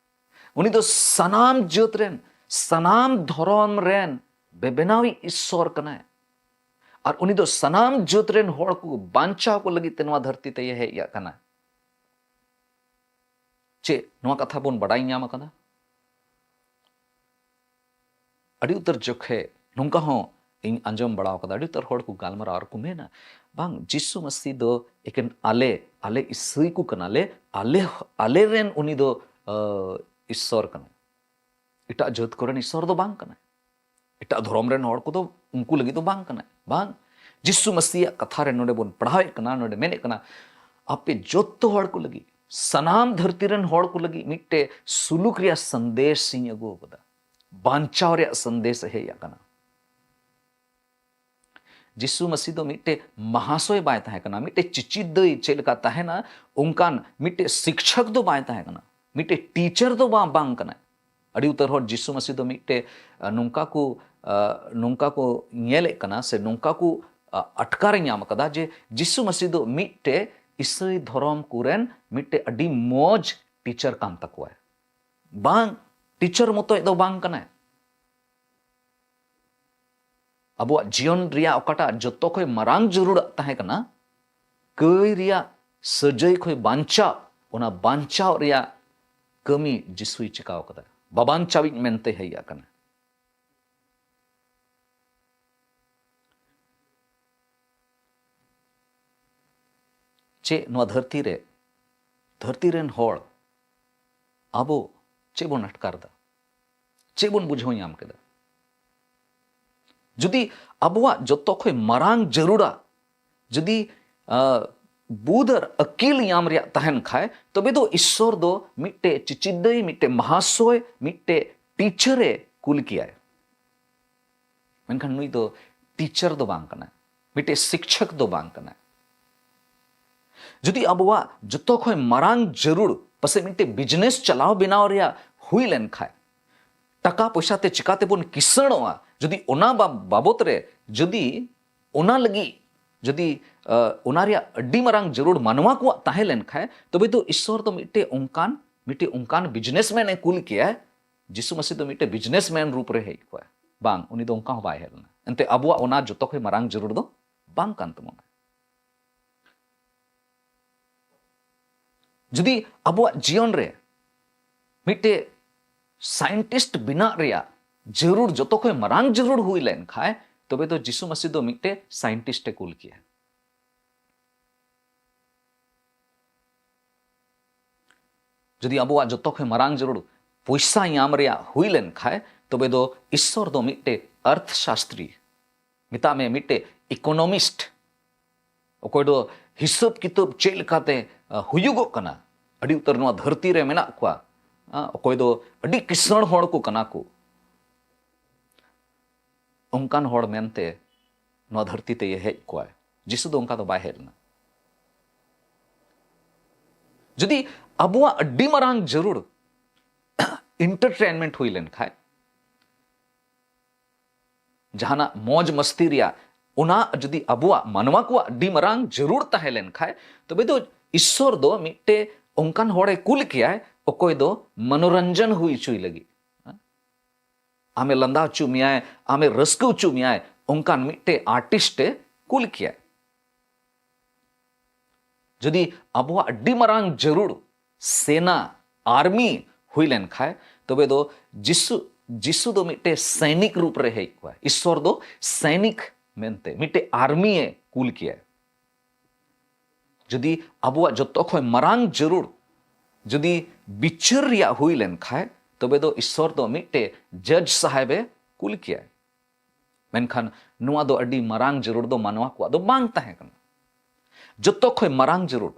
ᱩᱱᱤ ᱫᱚ ᱥᱟᱱᱟᱢ ᱡᱟᱹᱛ ᱨᱮᱱ, ᱥᱟᱱᱟᱢ ᱫᱷᱚᱨᱚᱢ ᱨᱮᱱ ᱵᱮᱵᱮᱱᱟᱣᱤᱡ ᱤᱥᱥᱚᱨ ᱠᱟᱱᱟᱭ᱾ ᱟᱨ ᱩᱱᱤ ᱫᱚ ᱥᱟᱱᱟᱢ ᱡᱟᱹᱛ ᱨᱮᱱ ᱦᱚᱲ ᱠᱚ ᱵᱟᱧᱪᱟᱣ ᱠᱚ ᱞᱟᱹᱜᱤᱫ ᱛᱮ ᱱᱚᱣᱟ ᱫᱷᱟᱹᱨᱛᱤ ᱛᱮᱭ ᱦᱮᱡ ᱟᱠᱟᱱᱟ᱾ ᱪᱮᱫ ᱱᱚᱣᱟ ᱠᱟᱛᱷᱟ ᱵᱚᱱ ᱵᱟᱰᱟᱭ ᱧᱟᱢ ᱟᱠᱟᱫᱟ? ᱟᱹᱰᱤ ᱩᱛᱟᱹᱨ ᱡᱚᱠᱷᱮ ᱱᱚᱝᱠᱟ ᱦᱚᱸ ᱤᱧ ᱟᱸᱡᱚᱢ ᱵᱟᱲᱟ ᱟᱠᱟᱫᱟ, ᱟᱹᱰᱤ ᱩᱛᱟᱹᱨ ᱦᱚᱲ ᱠᱚ ᱜᱟᱞᱢᱟᱨᱟᱣ ᱟᱨ ᱠᱚ ᱢᱮᱱᱟ, "ᱵᱟᱝ, ᱡᱤᱥᱩ ᱢᱟᱹᱥᱤ ᱫᱚ ᱮᱠᱮᱱ ᱟᱞᱮ, ᱟᱞᱮ ᱤᱥᱟᱹᱭ ᱠᱚ ᱠᱟᱱᱟᱞᱮ, ᱟᱞᱮ, ᱟᱞᱮ ᱨᱮᱱ ᱩᱱᱤ ᱫᱚ, ᱟᱹ, ᱤᱥᱥᱚᱨ ᱠᱟᱱᱟᱭ᱾ ᱮᱴᱟᱜ ᱡᱟᱹᱛ ᱠᱚᱨᱮᱱ ᱤᱥᱥᱚᱨ ᱫᱚ ᱵᱟᱝ ᱠᱟᱱᱟᱭ, ᱮᱴᱟᱜ ᱫᱷᱚᱨᱚᱢ ᱨᱮᱱ ᱦᱚᱲ ᱠᱚᱫᱚ ᱩᱱᱠᱩ ᱞᱟᱹᱜᱤᱫ ᱫᱚ ᱵᱟᱝ ᱠᱟᱱᱟᱭ᱾" ᱵᱟᱝ, ᱡᱤᱥᱩ ᱢᱟᱹᱥᱤᱭᱟᱜ ᱠᱟᱛᱷᱟ ᱨᱮ ᱱᱚᱰᱮ ᱵᱚᱱ ᱯᱟᱲᱦᱟᱣᱮᱫ ᱠᱟᱱᱟ, ᱱᱚᱰᱮ ᱢᱮᱱᱮᱫ ᱠᱟᱱᱟ, ᱟᱯᱮ ᱡᱚᱛᱚ ᱦᱚᱲ ᱠᱚ ᱞᱟᱹᱜᱤᱫ, ᱥᱟᱱᱟᱢ ᱫᱷᱟᱹᱨᱛᱤ ᱨᱮᱱ ᱦᱚᱲ ᱠᱚ ᱞᱟᱹᱜᱤᱫ ᱢᱤᱫᱴᱮᱡ ᱥᱩᱞᱩᱠ ᱨᱮᱭᱟᱜ ᱥᱟᱸᱫᱮᱥ ᱤᱧ ᱟᱹᱜᱩ ᱟᱠᱟᱫᱟ, ᱵᱟᱧᱪᱟᱣ ᱨᱮᱭᱟᱜ ᱥᱟᱸᱫᱮᱥ ᱦᱮᱡ ᱟᱠᱟᱱᱟ᱾ ᱡᱤᱥᱩ ᱢᱟᱹᱥᱤ ᱫᱚ ᱢᱤᱫᱴᱮᱡ ᱢᱟᱦᱟᱥᱚᱭ ᱵᱟᱭ ᱛᱟᱦᱮᱸ ᱠᱟᱱᱟ, ᱢᱤᱫᱴᱮᱡ ᱪᱤᱪᱤᱫᱟᱹᱭ ᱪᱮᱫ ᱞᱮᱠᱟ ᱛᱟᱦᱮᱱᱟ, ᱚᱱᱠᱟᱱ ᱢᱤᱫᱴᱮᱡ ᱥᱤᱠᱪᱷᱚᱠ ᱫᱚ ᱵᱟᱭ ᱛᱟᱦᱮᱸ ᱠᱟᱱᱟ, ᱢᱤᱫᱴᱮᱡ ᱴᱤᱪᱟᱨ ᱫᱚ ᱵᱟᱝ, ᱵᱟᱝ ᱠᱟᱱᱟᱭ᱾ ᱟᱹᱰᱤ ᱩᱛᱟᱹᱨ ᱦᱚᱲ ᱡᱤᱥᱩ ᱢᱟᱹᱥᱤ ᱫᱚ ᱢᱤᱫᱴᱮᱡ, ᱟ, ᱱᱚᱝᱠᱟ ᱠᱚ, ᱟ, ᱱᱚᱝᱠᱟ ᱠᱚ ᱧᱮᱞᱮᱫ ᱠᱟᱱᱟ ᱥᱮ ᱱᱚᱝᱠᱟ ᱠᱚ, ᱟ, ᱟᱴᱠᱟᱨᱮ ᱧᱟᱢ ᱟᱠᱟᱫᱟ ᱡᱮ ᱡᱤᱥᱩ ᱢᱟᱹᱥᱤ ᱫᱚ ᱢᱤᱫᱴᱮᱡ ᱤᱥᱟᱹᱭ ᱫᱷᱚᱨᱚᱢ ᱠᱚᱨᱮᱱ ᱢᱤᱫᱴᱮᱡ ᱟᱹᱰᱤ ᱢᱚᱡᱽ ᱴᱤᱪᱟᱨ ᱠᱟᱱ ᱛᱟᱠᱚᱣᱟᱭ᱾ ᱵᱟᱝ, ᱴᱤᱪᱟᱨ ᱢᱚᱛᱚᱡ ᱫᱚ ᱵᱟᱝ ᱠᱟᱱᱟᱭ᱾ ᱟᱵᱚᱣᱟᱜ ᱡᱤᱭᱚᱱ ᱨᱮᱭᱟᱜ ᱚᱠᱟᱴᱟᱜ ᱡᱚᱛᱚ ᱠᱷᱚᱱ ᱢᱟᱨᱟᱝ ᱡᱟᱹᱨᱩᱲᱟᱜ ᱛᱟᱦᱮᱸ ᱠᱟᱱᱟ, ᱠᱟᱹᱭ ᱨᱮᱭᱟᱜ ᱥᱟᱹᱡᱟᱹᱭ ᱠᱷᱚᱱ ᱵᱟᱧᱪᱟᱣ, ᱚᱱᱟ ᱵᱟᱧᱪᱟᱣ ᱨᱮᱭᱟᱜ ᱠᱟᱹᱢᱤ ᱡᱤᱥᱩᱭ ᱪᱤᱠᱟᱹᱣ ᱠᱟᱫᱟ᱾ ᱵᱟᱵᱟᱧᱪᱟᱣᱤᱡ ᱢᱮᱱᱛᱮ ᱦᱮᱡ ᱟᱠᱟᱱᱟ᱾ ᱪᱮᱫ ᱱᱚᱣᱟ ᱫᱷᱟᱹᱨᱛᱤ ᱨᱮ, ᱫᱷᱟᱹᱨᱛᱤ ᱨᱮᱱ ᱦᱚᱲ ᱟᱵᱚ ᱪᱮᱫ ᱵᱚᱱ ᱟᱴᱠᱟᱨ ᱮᱫᱟ? ᱪᱮᱫ ᱵᱚᱱ ᱵᱩᱡᱷᱟᱹᱣ ᱧᱟᱢ ᱠᱮᱫᱟ? ᱡᱩᱫᱤ ᱟᱵᱚᱣᱟᱜ ᱡᱚᱛᱚ ᱠᱷᱚᱱ ᱢᱟᱨᱟᱝ ᱡᱟᱹᱨᱩᱲᱟ ᱡᱩᱫᱤ, ᱟ, ᱵᱩᱫᱷ ᱟᱨ ᱟᱹᱠᱤᱞ ᱧᱟᱢ ᱨᱮᱭᱟᱜ ᱛᱟᱦᱮᱱ ᱠᱷᱟᱡ, ᱛᱚᱵᱮ ᱫᱚ ᱤᱥᱥᱚᱨ ᱫᱚ ᱢᱤᱫᱴᱮᱡ ᱪᱤᱪᱤᱫᱟᱹᱭ, ᱢᱤᱫᱴᱮᱡ ᱢᱟᱦᱟᱥᱚᱭ, ᱢᱤᱫᱴᱮᱡ ᱴᱤᱪᱟᱨᱮ ᱠᱩᱞ ᱠᱮᱭᱟᱭ᱾ ᱢᱮᱱᱠᱷᱟᱱ ᱱᱩᱭ ᱫᱚ ᱴᱤᱪᱟᱨ ᱫᱚ ᱵᱟᱝ ᱠᱟᱱᱟᱭ, ᱢᱤᱫᱴᱮᱡ ᱥᱤᱠᱪᱷᱚᱠ ᱫᱚ ᱵᱟᱝ ᱠᱟᱱᱟᱭ᱾ ᱡᱩᱫᱤ ᱟᱵᱚᱣᱟᱜ ᱡᱚᱛᱚ ᱠᱷᱚᱱ ᱢᱟᱨᱟᱝ ᱡᱟᱹᱨᱩᱲ ᱯᱟᱥᱮᱡ ᱢᱤᱫᱴᱮᱡ ᱵᱤᱡᱽᱱᱮᱥ ᱪᱟᱞᱟᱣ ᱵᱮᱱᱟᱣ ᱨᱮᱭᱟᱜ ᱦᱩᱭ ᱞᱮᱱ ᱠᱷᱟᱡ, ᱴᱟᱠᱟ ᱯᱚᱭᱥᱟ ᱛᱮ ᱪᱤᱠᱟ ᱛᱮᱵᱚᱱ ᱠᱤᱥᱟᱹᱬᱚᱜᱼᱟ, ᱡᱩᱫᱤ ᱚᱱᱟ ᱵᱟ-, ᱵᱟᱵᱚᱛ ᱨᱮ ᱡᱩᱫᱤ ᱚᱱᱟ ᱞᱟᱹᱜᱤᱫ ᱡᱩᱫᱤ, ᱟ, ᱚᱱᱟ ᱨᱮᱭᱟᱜ ᱟᱹᱰᱤ ᱢᱟᱨᱟᱝ ᱡᱟᱹᱨᱩᱲ ᱢᱟᱱᱣᱟ ᱠᱚᱣᱟᱜ ᱛᱟᱦᱮᱸ ᱞᱮᱱ ᱠᱷᱟᱡ, ᱛᱚᱵᱮ ᱫᱚ ᱤᱥᱥᱚᱨ ᱫᱚ ᱢᱤᱫᱴᱮᱡ ᱚᱱᱠᱟᱱ, ᱢᱤᱫᱴᱮᱡ ᱚᱱᱠᱟᱱ ᱵᱤᱡᱽᱱᱮᱥᱢᱮᱱ ᱮ ᱠᱩᱞ ᱠᱮᱭᱟ᱾ ᱡᱤᱥᱩ ᱢᱟᱹᱥᱤ ᱫᱚ ᱢᱤᱫᱴᱮᱡ ᱵᱤᱡᱽᱱᱮᱥᱢᱮᱱ ᱨᱩᱯ ᱨᱮ ᱦᱮᱡ ᱠᱚᱜᱼᱟ᱾ ᱵᱟᱝ, ᱩᱱᱤ ᱫᱚ ᱚᱱᱠᱟ ᱦᱚᱸ ᱵᱟᱭ ᱦᱮᱡ ᱞᱮᱱᱟ᱾ ᱮᱱᱛᱮ ᱟᱵᱚᱣᱟᱜ ᱚᱱᱟ ᱡᱚᱛᱚ ᱠᱷᱚᱱ ᱢᱟᱨᱟᱝ ᱡᱟᱹᱨᱩᱲ ᱫᱚ ᱵᱟᱝ ᱠᱟᱱ ᱛᱟᱵᱚᱱᱟ᱾ ᱡᱩᱫᱤ ᱟᱵᱚᱣᱟᱜ ᱡᱤᱭᱚᱱ ᱨᱮ ᱢᱤᱫᱴᱮᱡ ᱥᱟᱭᱮᱱᱴᱤᱥᱴ ᱵᱮᱱᱟᱜ ᱨᱮᱭᱟᱜ ᱡᱟᱹᱨᱩᱲ, ᱡᱚᱛᱚ ᱠᱷᱚᱱ ᱢᱟᱨᱟᱝ ᱡᱟᱹᱨᱩᱲ ᱦᱩᱭ ᱞᱮᱱ ᱠᱷᱟᱡ, ᱛᱚᱵᱮ ᱫᱚ ᱡᱤᱥᱩ ᱢᱟᱹᱥᱤ ᱫᱚ ᱢᱤᱫᱴᱮᱡ ᱥᱟᱭᱮᱱᱴᱤᱥᱴ ᱮ ᱠᱩᱞ ᱠᱮᱭᱟ᱾ ᱡᱩᱫᱤ ᱟᱵᱚᱣᱟᱜ ᱡᱚᱛᱚ ᱠᱷᱚᱱ ᱢᱟᱨᱟᱝ ᱡᱟᱹᱨᱩᱲ ᱯᱚᱭᱥᱟ ᱧᱟᱢ ᱨᱮᱭᱟᱜ ᱦᱩᱭ ᱞᱮᱱ ᱠᱷᱟᱡ, ᱛᱚᱵᱮ ᱫᱚ ᱤᱥᱥᱚᱨ ᱫᱚ ᱢᱤᱫᱴᱮᱡ ᱚᱨᱛᱷᱥᱟᱥᱛᱨᱤ, ᱢᱮᱛᱟᱜ ᱢᱮ ᱢᱤᱫᱴᱮᱡ ᱤᱠᱳᱱᱚᱢᱤᱥᱴ, ᱚᱠᱚᱭ ᱫᱚ ᱦᱤᱥᱟᱹᱵ ᱠᱤᱛᱟᱹᱵ ᱪᱮᱫ ᱞᱮᱠᱟᱛᱮ, ᱟ, ᱦᱩᱭᱩᱜᱚᱜ ᱠᱟᱱᱟ, ᱟᱹᱰᱤ ᱩᱛᱟᱹᱨ ᱱᱚᱣᱟ ᱫᱷᱟᱹᱨᱛᱤ ᱨᱮ ᱢᱮᱱᱟᱜ ᱠᱚᱣᱟ, ᱟ, ᱚᱠᱚᱭ ᱫᱚ ᱟᱹᱰᱤ ᱠᱤᱥᱟᱹᱬ ᱦᱚᱲ ᱠᱚ ᱠᱟᱱᱟ ᱠᱚ, ᱚᱱᱠᱟᱱ ᱦᱚᱲ ᱢᱮᱱᱛᱮ ᱱᱚᱣᱟ ᱫᱷᱟᱹᱨᱛᱤ ᱛᱮ ᱦᱮᱡ ᱠᱚᱣᱟᱭ᱾ ᱡᱤᱥᱩ ᱫᱚ ᱚᱱᱠᱟ ᱫᱚ ᱵᱟᱭ ᱦᱮᱡ ᱞᱮᱱᱟ᱾ ᱡᱩᱫᱤ ᱟᱵᱚᱣᱟᱜ ᱟᱹᱰᱤ ᱢᱟᱨᱟᱝ ᱡᱟᱹᱨᱩᱲ ᱮᱱᱴᱟᱨᱴᱮᱱᱢᱮᱱᱴ ᱦᱩᱭ ᱞᱮᱱ ᱠᱷᱟᱡ, ᱡᱟᱦᱟᱱᱟᱜ ᱢᱚᱡᱽ ᱢᱟᱥᱛᱤ ᱨᱮᱭᱟᱜ, ᱚᱱᱟ ᱡᱩᱫᱤ ᱟᱵᱚᱣᱟᱜ ᱢᱟᱱᱣᱟ ᱠᱚᱣᱟᱜ ᱟᱹᱰᱤ ᱢᱟᱨᱟᱝ ᱡᱟᱹᱨᱩᱲ ᱛᱟᱦᱮᱸ ᱞᱮᱱ ᱠᱷᱟᱡ, ᱛᱚᱵᱮ ᱫᱚ ᱤᱥᱥᱚᱨ ᱫᱚ ᱢᱤᱫᱴᱮᱡ ᱚᱱᱠᱟᱱ ᱦᱚᱲᱮ ᱠᱩᱞ ᱠᱮᱭᱟᱭ, ᱚᱠᱚᱭ ᱫᱚ ᱢᱚᱱᱳᱨᱚᱧᱡᱚᱱ ᱦᱩᱭ ᱦᱚᱪᱚᱭ ᱞᱟᱹᱜᱤᱫ, ᱟᱢᱮ ᱞᱟᱸᱫᱟ ᱦᱚᱪᱚ ᱢᱮᱭᱟᱭ, ᱟᱢᱮ ᱨᱟᱹᱥᱠᱟᱹ ᱦᱚᱪᱚ ᱢᱮᱭᱟᱭ, ᱚᱱᱠᱟᱱ ᱢᱤᱫᱴᱮᱡ ᱟᱨᱴᱤᱥᱴ ᱮ ᱠᱩᱞ ᱠᱮᱭᱟᱭ᱾ ᱡᱩᱫᱤ ᱟᱵᱚᱣᱟᱜ ᱟᱹᱰᱤ ᱢᱟᱨᱟᱝ ᱡᱟᱹᱨᱩᱲ ᱥᱮᱱᱟ, ᱟᱨᱢᱤ ᱦᱩᱭ ᱞᱮᱱ ᱠᱷᱟᱡ, ᱛᱚᱵᱮ ᱫᱚ ᱡᱤᱥᱩ, ᱡᱤᱥᱩ ᱫᱚ ᱢᱤᱫᱴᱮᱡ ᱥᱟᱭᱱᱤᱠ ᱨᱩᱯ ᱨᱮ ᱦᱮᱡ ᱠᱚᱜᱼᱟ᱾ ᱤᱥᱥᱚᱨ ᱫᱚ ᱥᱟᱭᱱᱤᱠ ᱢᱮᱱᱛᱮ ᱢᱤᱫᱴᱮᱡ ᱟᱨᱢᱤ ᱮ ᱠᱩᱞ ᱠᱮᱭᱟ᱾ ᱡᱩᱫᱤ ᱟᱵᱚᱣᱟᱜ ᱡᱚᱛᱚ ᱠᱷᱚᱱ ᱢᱟᱨᱟᱝ ᱡᱟᱹᱨᱩᱲ ᱡᱩᱫᱤ ᱵᱤᱪᱟᱹᱨ ᱨᱮᱭᱟᱜ ᱦᱩᱭ ᱞᱮᱱ ᱠᱷᱟᱡ, ᱛᱚᱵᱮ ᱫᱚ ᱤᱥᱥᱚᱨ ᱫᱚ ᱢᱤᱫᱴᱮᱡ ᱡᱟᱡᱽ ᱥᱟᱦᱮᱵ ᱮ ᱠᱩᱞ ᱠᱮᱭᱟᱭ᱾ ᱢᱮᱱᱠᱷᱟᱱ ᱱᱚᱣᱟ ᱫᱚ ᱟᱹᱰᱤ ᱢᱟᱨᱟᱝ ᱡᱟᱹᱨᱩᱲ ᱫᱚ ᱢᱟᱱᱣᱟ ᱠᱚᱣᱟᱜ ᱫᱚ ᱵᱟᱝ ᱛᱟᱦᱮᱸ ᱠᱟᱱᱟ᱾ ᱡᱚᱛᱚ ᱠᱷᱚᱱ ᱢᱟᱨᱟᱝ ᱡᱟᱹᱨᱩᱲ,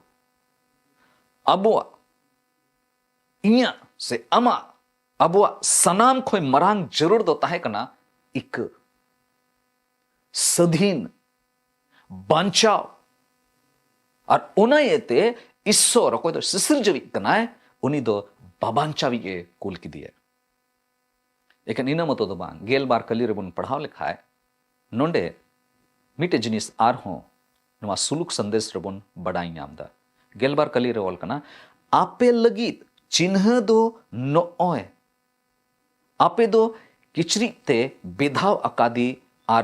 ᱟᱵᱚᱣᱟᱜ, ᱤᱧᱟᱹᱜ ᱥᱮ ᱟᱢᱟᱜ, ᱟᱵᱚᱣᱟᱜ ᱥᱟᱱᱟᱢ ᱠᱷᱚᱱ ᱢᱟᱨᱟᱝ ᱡᱟᱹᱨᱩᱲ ᱫᱚ ᱛᱟᱦᱮᱸ ᱠᱟᱱᱟ ᱤᱠᱟᱹ, ᱥᱟᱹᱫᱷᱤᱱ, ᱵᱟᱧᱪᱟᱣ᱾ ᱟᱨ ᱚᱱᱟ ᱤᱭᱟᱹᱛᱮ ᱤᱥᱥᱚᱨ, ᱚᱠᱚᱭ ᱫᱚ ᱥᱤᱥᱤᱨᱡᱟᱹᱣᱤᱡ ᱠᱟᱱᱟᱭ, ᱩᱱᱤ ᱫᱚ ᱵᱟᱵᱟᱧᱪᱟᱣᱤᱡ ᱮ ᱠᱩᱞ ᱠᱮᱫᱮᱭᱟ᱾ ᱮᱠᱷᱮᱱ ᱤᱱᱟᱹ ᱢᱚᱛᱚ ᱫᱚ ᱵᱟᱝ, ᱜᱮᱞ ᱵᱟᱨ ᱠᱟᱹᱞᱤ ᱨᱮᱵᱚᱱ ᱯᱟᱲᱦᱟᱣ ᱞᱮᱠᱷᱟᱡ, ᱱᱚᱰᱮ ᱢᱤᱫᱴᱮᱡ ᱡᱤᱱᱤᱥ ᱟᱨᱦᱚᱸ ᱱᱚᱣᱟ ᱥᱩᱞᱩᱠ ᱥᱟᱸᱫᱮᱥ ᱨᱮᱵᱚᱱ ᱵᱟᱰᱟᱭ ᱧᱟᱢ ᱮᱫᱟ᱾ ᱜᱮᱞ ᱵᱟᱨ ᱠᱟᱹᱞᱤ ᱨᱮ ᱚᱞ ᱠᱟᱱᱟ, ᱟᱯᱮ ᱞᱟᱹᱜᱤᱫ ᱪᱤᱱᱦᱟᱹ ᱫᱚ ᱱᱚᱜᱼᱚᱭ, ᱟᱯᱮ ᱫᱚ ᱠᱤᱪᱨᱤᱡ ᱛᱮ ᱵᱮᱫᱷᱟᱣ ᱟᱠᱟᱫᱤ ᱟᱨ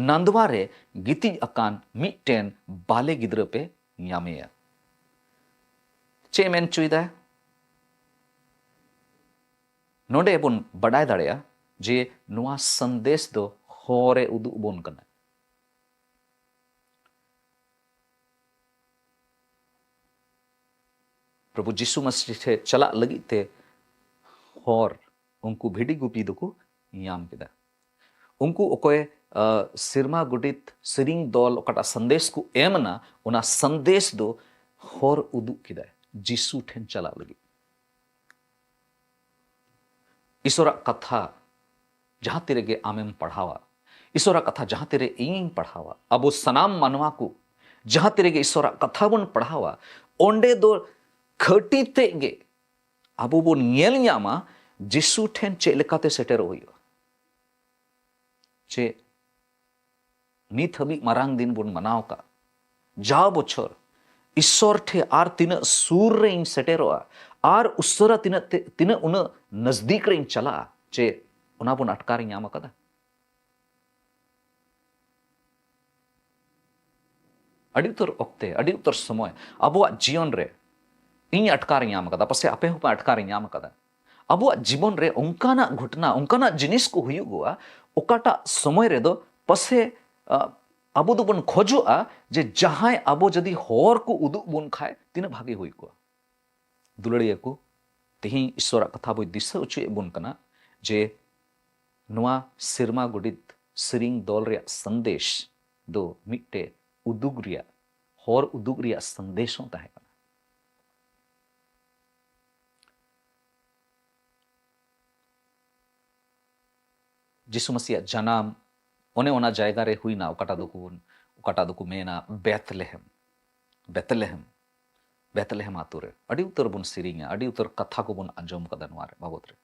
ᱱᱟᱸᱫᱣᱟ ᱨᱮ ᱜᱤᱛᱤᱡ ᱟᱠᱟᱱ ᱢᱤᱫᱴᱮᱱ ᱵᱟᱞᱮ ᱜᱤᱫᱽᱨᱟᱹ ᱯᱮ ᱧᱟᱢᱮᱭᱟ᱾ ᱪᱮᱫ ᱮ ᱢᱮᱱ ᱦᱚᱪᱚᱭᱮᱫᱟ? ᱱᱚᱰᱮ ᱵᱚᱱ ᱵᱟᱰᱟᱭ ᱫᱟᱲᱮᱭᱟᱜᱼᱟ ᱡᱮ ᱱᱚᱣᱟ ᱥᱟᱸᱫᱮᱥ ᱫᱚ ᱦᱚᱨ ᱮ ᱩᱫᱩᱜ ᱵᱚᱱ ᱠᱟᱱᱟ᱾ ᱯᱨᱚᱵᱷᱩ ᱡᱤᱥᱩ ᱢᱟᱥᱤ ᱴᱷᱮᱱ ᱪᱟᱞᱟᱜ ᱞᱟᱹᱜᱤᱫ ᱛᱮ ᱦᱚᱨ ᱩᱱᱠᱩ ᱵᱷᱤᱰᱤ ᱜᱩᱯᱤ ᱫᱚᱠᱚ ᱧᱟᱢ ᱠᱮᱫᱟ᱾ ᱩᱱᱠᱩ ᱚᱠᱚᱭ, ᱟ, ᱥᱮᱨᱢᱟ ᱜᱚᱰᱮᱛ ᱥᱮᱨᱮᱧ ᱫᱚᱞ ᱚᱠᱟᱴᱟᱜ ᱥᱟᱸᱫᱮᱥ ᱠᱚ ᱮᱢ ᱮᱱᱟ, ᱚᱱᱟ ᱥᱟᱸᱫᱮᱥ ᱫᱚ ᱦᱚᱨ ᱩᱫᱩᱜ ᱠᱮᱫᱟᱭ ᱡᱤᱥᱩ ᱴᱷᱮᱱ ᱪᱟᱞᱟᱜ ᱞᱟᱹᱜᱤᱫ᱾ ᱤᱥᱚᱨᱟᱜ ᱠᱟᱛᱷᱟ ᱡᱟᱦᱟᱸ ᱛᱤ ᱨᱮᱜᱮ ᱟᱢᱮᱢ ᱯᱟᱲᱦᱟᱣᱟ, ᱤᱥᱚᱨᱟᱜ ᱠᱟᱛᱷᱟ ᱡᱟᱦᱟᱸ ᱛᱤᱨᱮ ᱤᱧᱤᱧ ᱯᱟᱲᱦᱟᱣᱟ, ᱟᱵᱚ ᱥᱟᱱᱟᱢ ᱢᱟᱱᱣᱟ ᱠᱚ ᱡᱟᱦᱟᱸ ᱛᱤᱨᱮᱜᱮ ᱤᱥᱚᱨᱟᱜ ᱠᱟᱛᱷᱟ ᱵᱚᱱ ᱯᱟᱲᱦᱟᱣᱟ, ᱚᱸᱰᱮ ᱫᱚ ᱠᱷᱟᱹᱴᱤ ᱛᱮᱫ ᱜᱮ ᱟᱵᱚ ᱵᱚᱱ ᱧᱮᱞ ᱧᱟᱢᱟ ᱡᱤᱥᱩ ᱴᱷᱮᱱ ᱪᱮᱫ ᱞᱮᱠᱟᱛᱮ ᱥᱮᱴᱮᱨᱚᱜ ᱦᱩᱭᱩᱜᱼᱟ᱾ ᱪᱮ ᱱᱤᱛ ᱦᱟᱹᱵᱤᱡ ᱢᱟᱨᱟᱝ ᱫᱤᱱ ᱵᱚᱱ ᱢᱟᱱᱟᱣ ᱟᱠᱟᱫ, ᱡᱟᱣ ᱵᱚᱪᱷᱚᱨ ᱤᱥᱚᱨ ᱴᱷᱮᱱ ᱟᱨ ᱛᱤᱱᱟᱹᱜ ᱥᱩᱨ ᱨᱮᱧ ᱥᱮᱴᱮᱨᱚᱜᱼᱟ, ᱟᱨ ᱩᱥᱟᱹᱨᱟ ᱛᱤᱱᱟᱹᱜ ᱛᱮ, ᱛᱤᱱᱟᱹᱜ ᱩᱱᱟᱹᱜ ᱱᱟᱡᱫᱤᱠ ᱨᱮᱧ ᱪᱟᱞᱟᱜᱼᱟ, ᱪᱮ ᱚᱱᱟ ᱵᱚᱱ ᱟᱴᱠᱟᱨ ᱧᱟᱢ ᱟᱠᱟᱫᱟ? ᱟᱹᱰᱤ ᱩᱛᱟᱹᱨ ᱚᱠᱛᱮ, ᱟᱹᱰᱤ ᱩᱛᱟᱹᱨ ᱥᱚᱢᱚᱭ ᱟᱵᱚᱣᱟᱜ ᱡᱤᱭᱚᱱ ᱨᱮ ᱤᱧ ᱟᱴᱠᱟᱨ ᱧᱟᱢ ᱟᱠᱟᱫᱟ, ᱯᱟᱥᱮᱡ ᱟᱯᱮ ᱦᱚᱸᱯᱮ ᱟᱴᱠᱟᱨ ᱧᱟᱢ ᱟᱠᱟᱫᱟ᱾ ᱟᱵᱚᱣᱟᱜ ᱡᱤᱵᱚᱱ ᱨᱮ ᱚᱱᱠᱟᱱᱟᱜ ᱜᱷᱚᱴᱚᱱᱟ, ᱚᱱᱠᱟᱱᱟᱜ ᱡᱤᱱᱤᱥ ᱠᱚ ᱦᱩᱭᱩᱜᱚᱜᱼᱟ, ᱚᱠᱟᱴᱟᱜ ᱥᱚᱢᱚᱭ ᱨᱮᱫᱚ ᱯᱟᱥᱮ, ᱟ, ᱟᱵᱚ ᱫᱚᱵᱚᱱ ᱠᱷᱚᱡᱚᱜᱼᱟ ᱡᱮ ᱡᱟᱦᱟᱸᱭ ᱟᱵᱚ ᱡᱩᱫᱤ ᱦᱚᱨ ᱠᱚ ᱩᱫᱩᱜ ᱵᱚᱱ ᱠᱷᱟᱡ ᱛᱤᱱᱟᱹᱜ ᱵᱷᱟᱜᱮ ᱦᱩᱭ ᱠᱚᱜᱼᱟ᱾ ᱫᱩᱞᱟᱹᱲᱤᱭᱟᱹ ᱠᱚ, ᱛᱮᱦᱮᱧ ᱤᱥᱚᱨᱟᱜ ᱠᱟᱛᱷᱟ ᱵᱚᱭ ᱫᱤᱥᱟᱹ ᱦᱚᱪᱚᱭᱮᱫ ᱵᱚᱱ ᱠᱟᱱᱟ ᱡᱮ ᱱᱚᱣᱟ ᱥᱮᱨᱢᱟ ᱜᱚᱰᱤᱛ ᱥᱮᱨᱮᱧ ᱫᱚᱞ ᱨᱮᱭᱟᱜ ᱥᱟᱸᱫᱮᱥ ᱫᱚ ᱢᱤᱫᱴᱮᱡ ᱩᱫᱩᱜ ᱨᱮᱭᱟᱜ, ᱦᱚᱨ ᱩᱫᱩᱜ ᱨᱮᱭᱟᱜ ᱥᱟᱸᱫᱮᱥ ᱦᱚᱸ ᱛᱟᱦᱮᱸ ᱠᱟᱱᱟ᱾ ᱡᱤᱥᱩ ᱢᱟᱥᱤᱭᱟᱜ ᱡᱟᱱᱟᱢ ᱚᱱᱮ ᱚᱱᱟ ᱡᱟᱭᱜᱟ ᱨᱮ ᱦᱩᱭᱱᱟ, ᱚᱠᱟᱴᱟᱜ ᱫᱚᱠᱚ, ᱚᱠᱟᱴᱟᱜ ᱫᱚᱠᱚ ᱢᱮᱱᱟ ᱵᱮᱛᱞᱮᱦᱮᱢ, ᱵᱮᱛᱞᱮᱦᱮᱢ, ᱵᱮᱛᱞᱮᱦᱮᱢ ᱟᱛᱳ ᱨᱮ᱾ ᱟᱹᱰᱤ ᱩᱛᱟᱹᱨ ᱵᱚᱱ ᱥᱮᱨᱮᱧᱟ, ᱟᱹᱰᱤ ᱩᱛᱟᱹᱨ ᱠᱟᱛᱷᱟ ᱠᱚᱵᱚᱱ ᱟᱸᱡᱚᱢ ᱠᱟᱫᱟ ᱱᱚᱣᱟ ᱨᱮ ᱵᱟᱵᱚᱫ ᱨᱮ᱾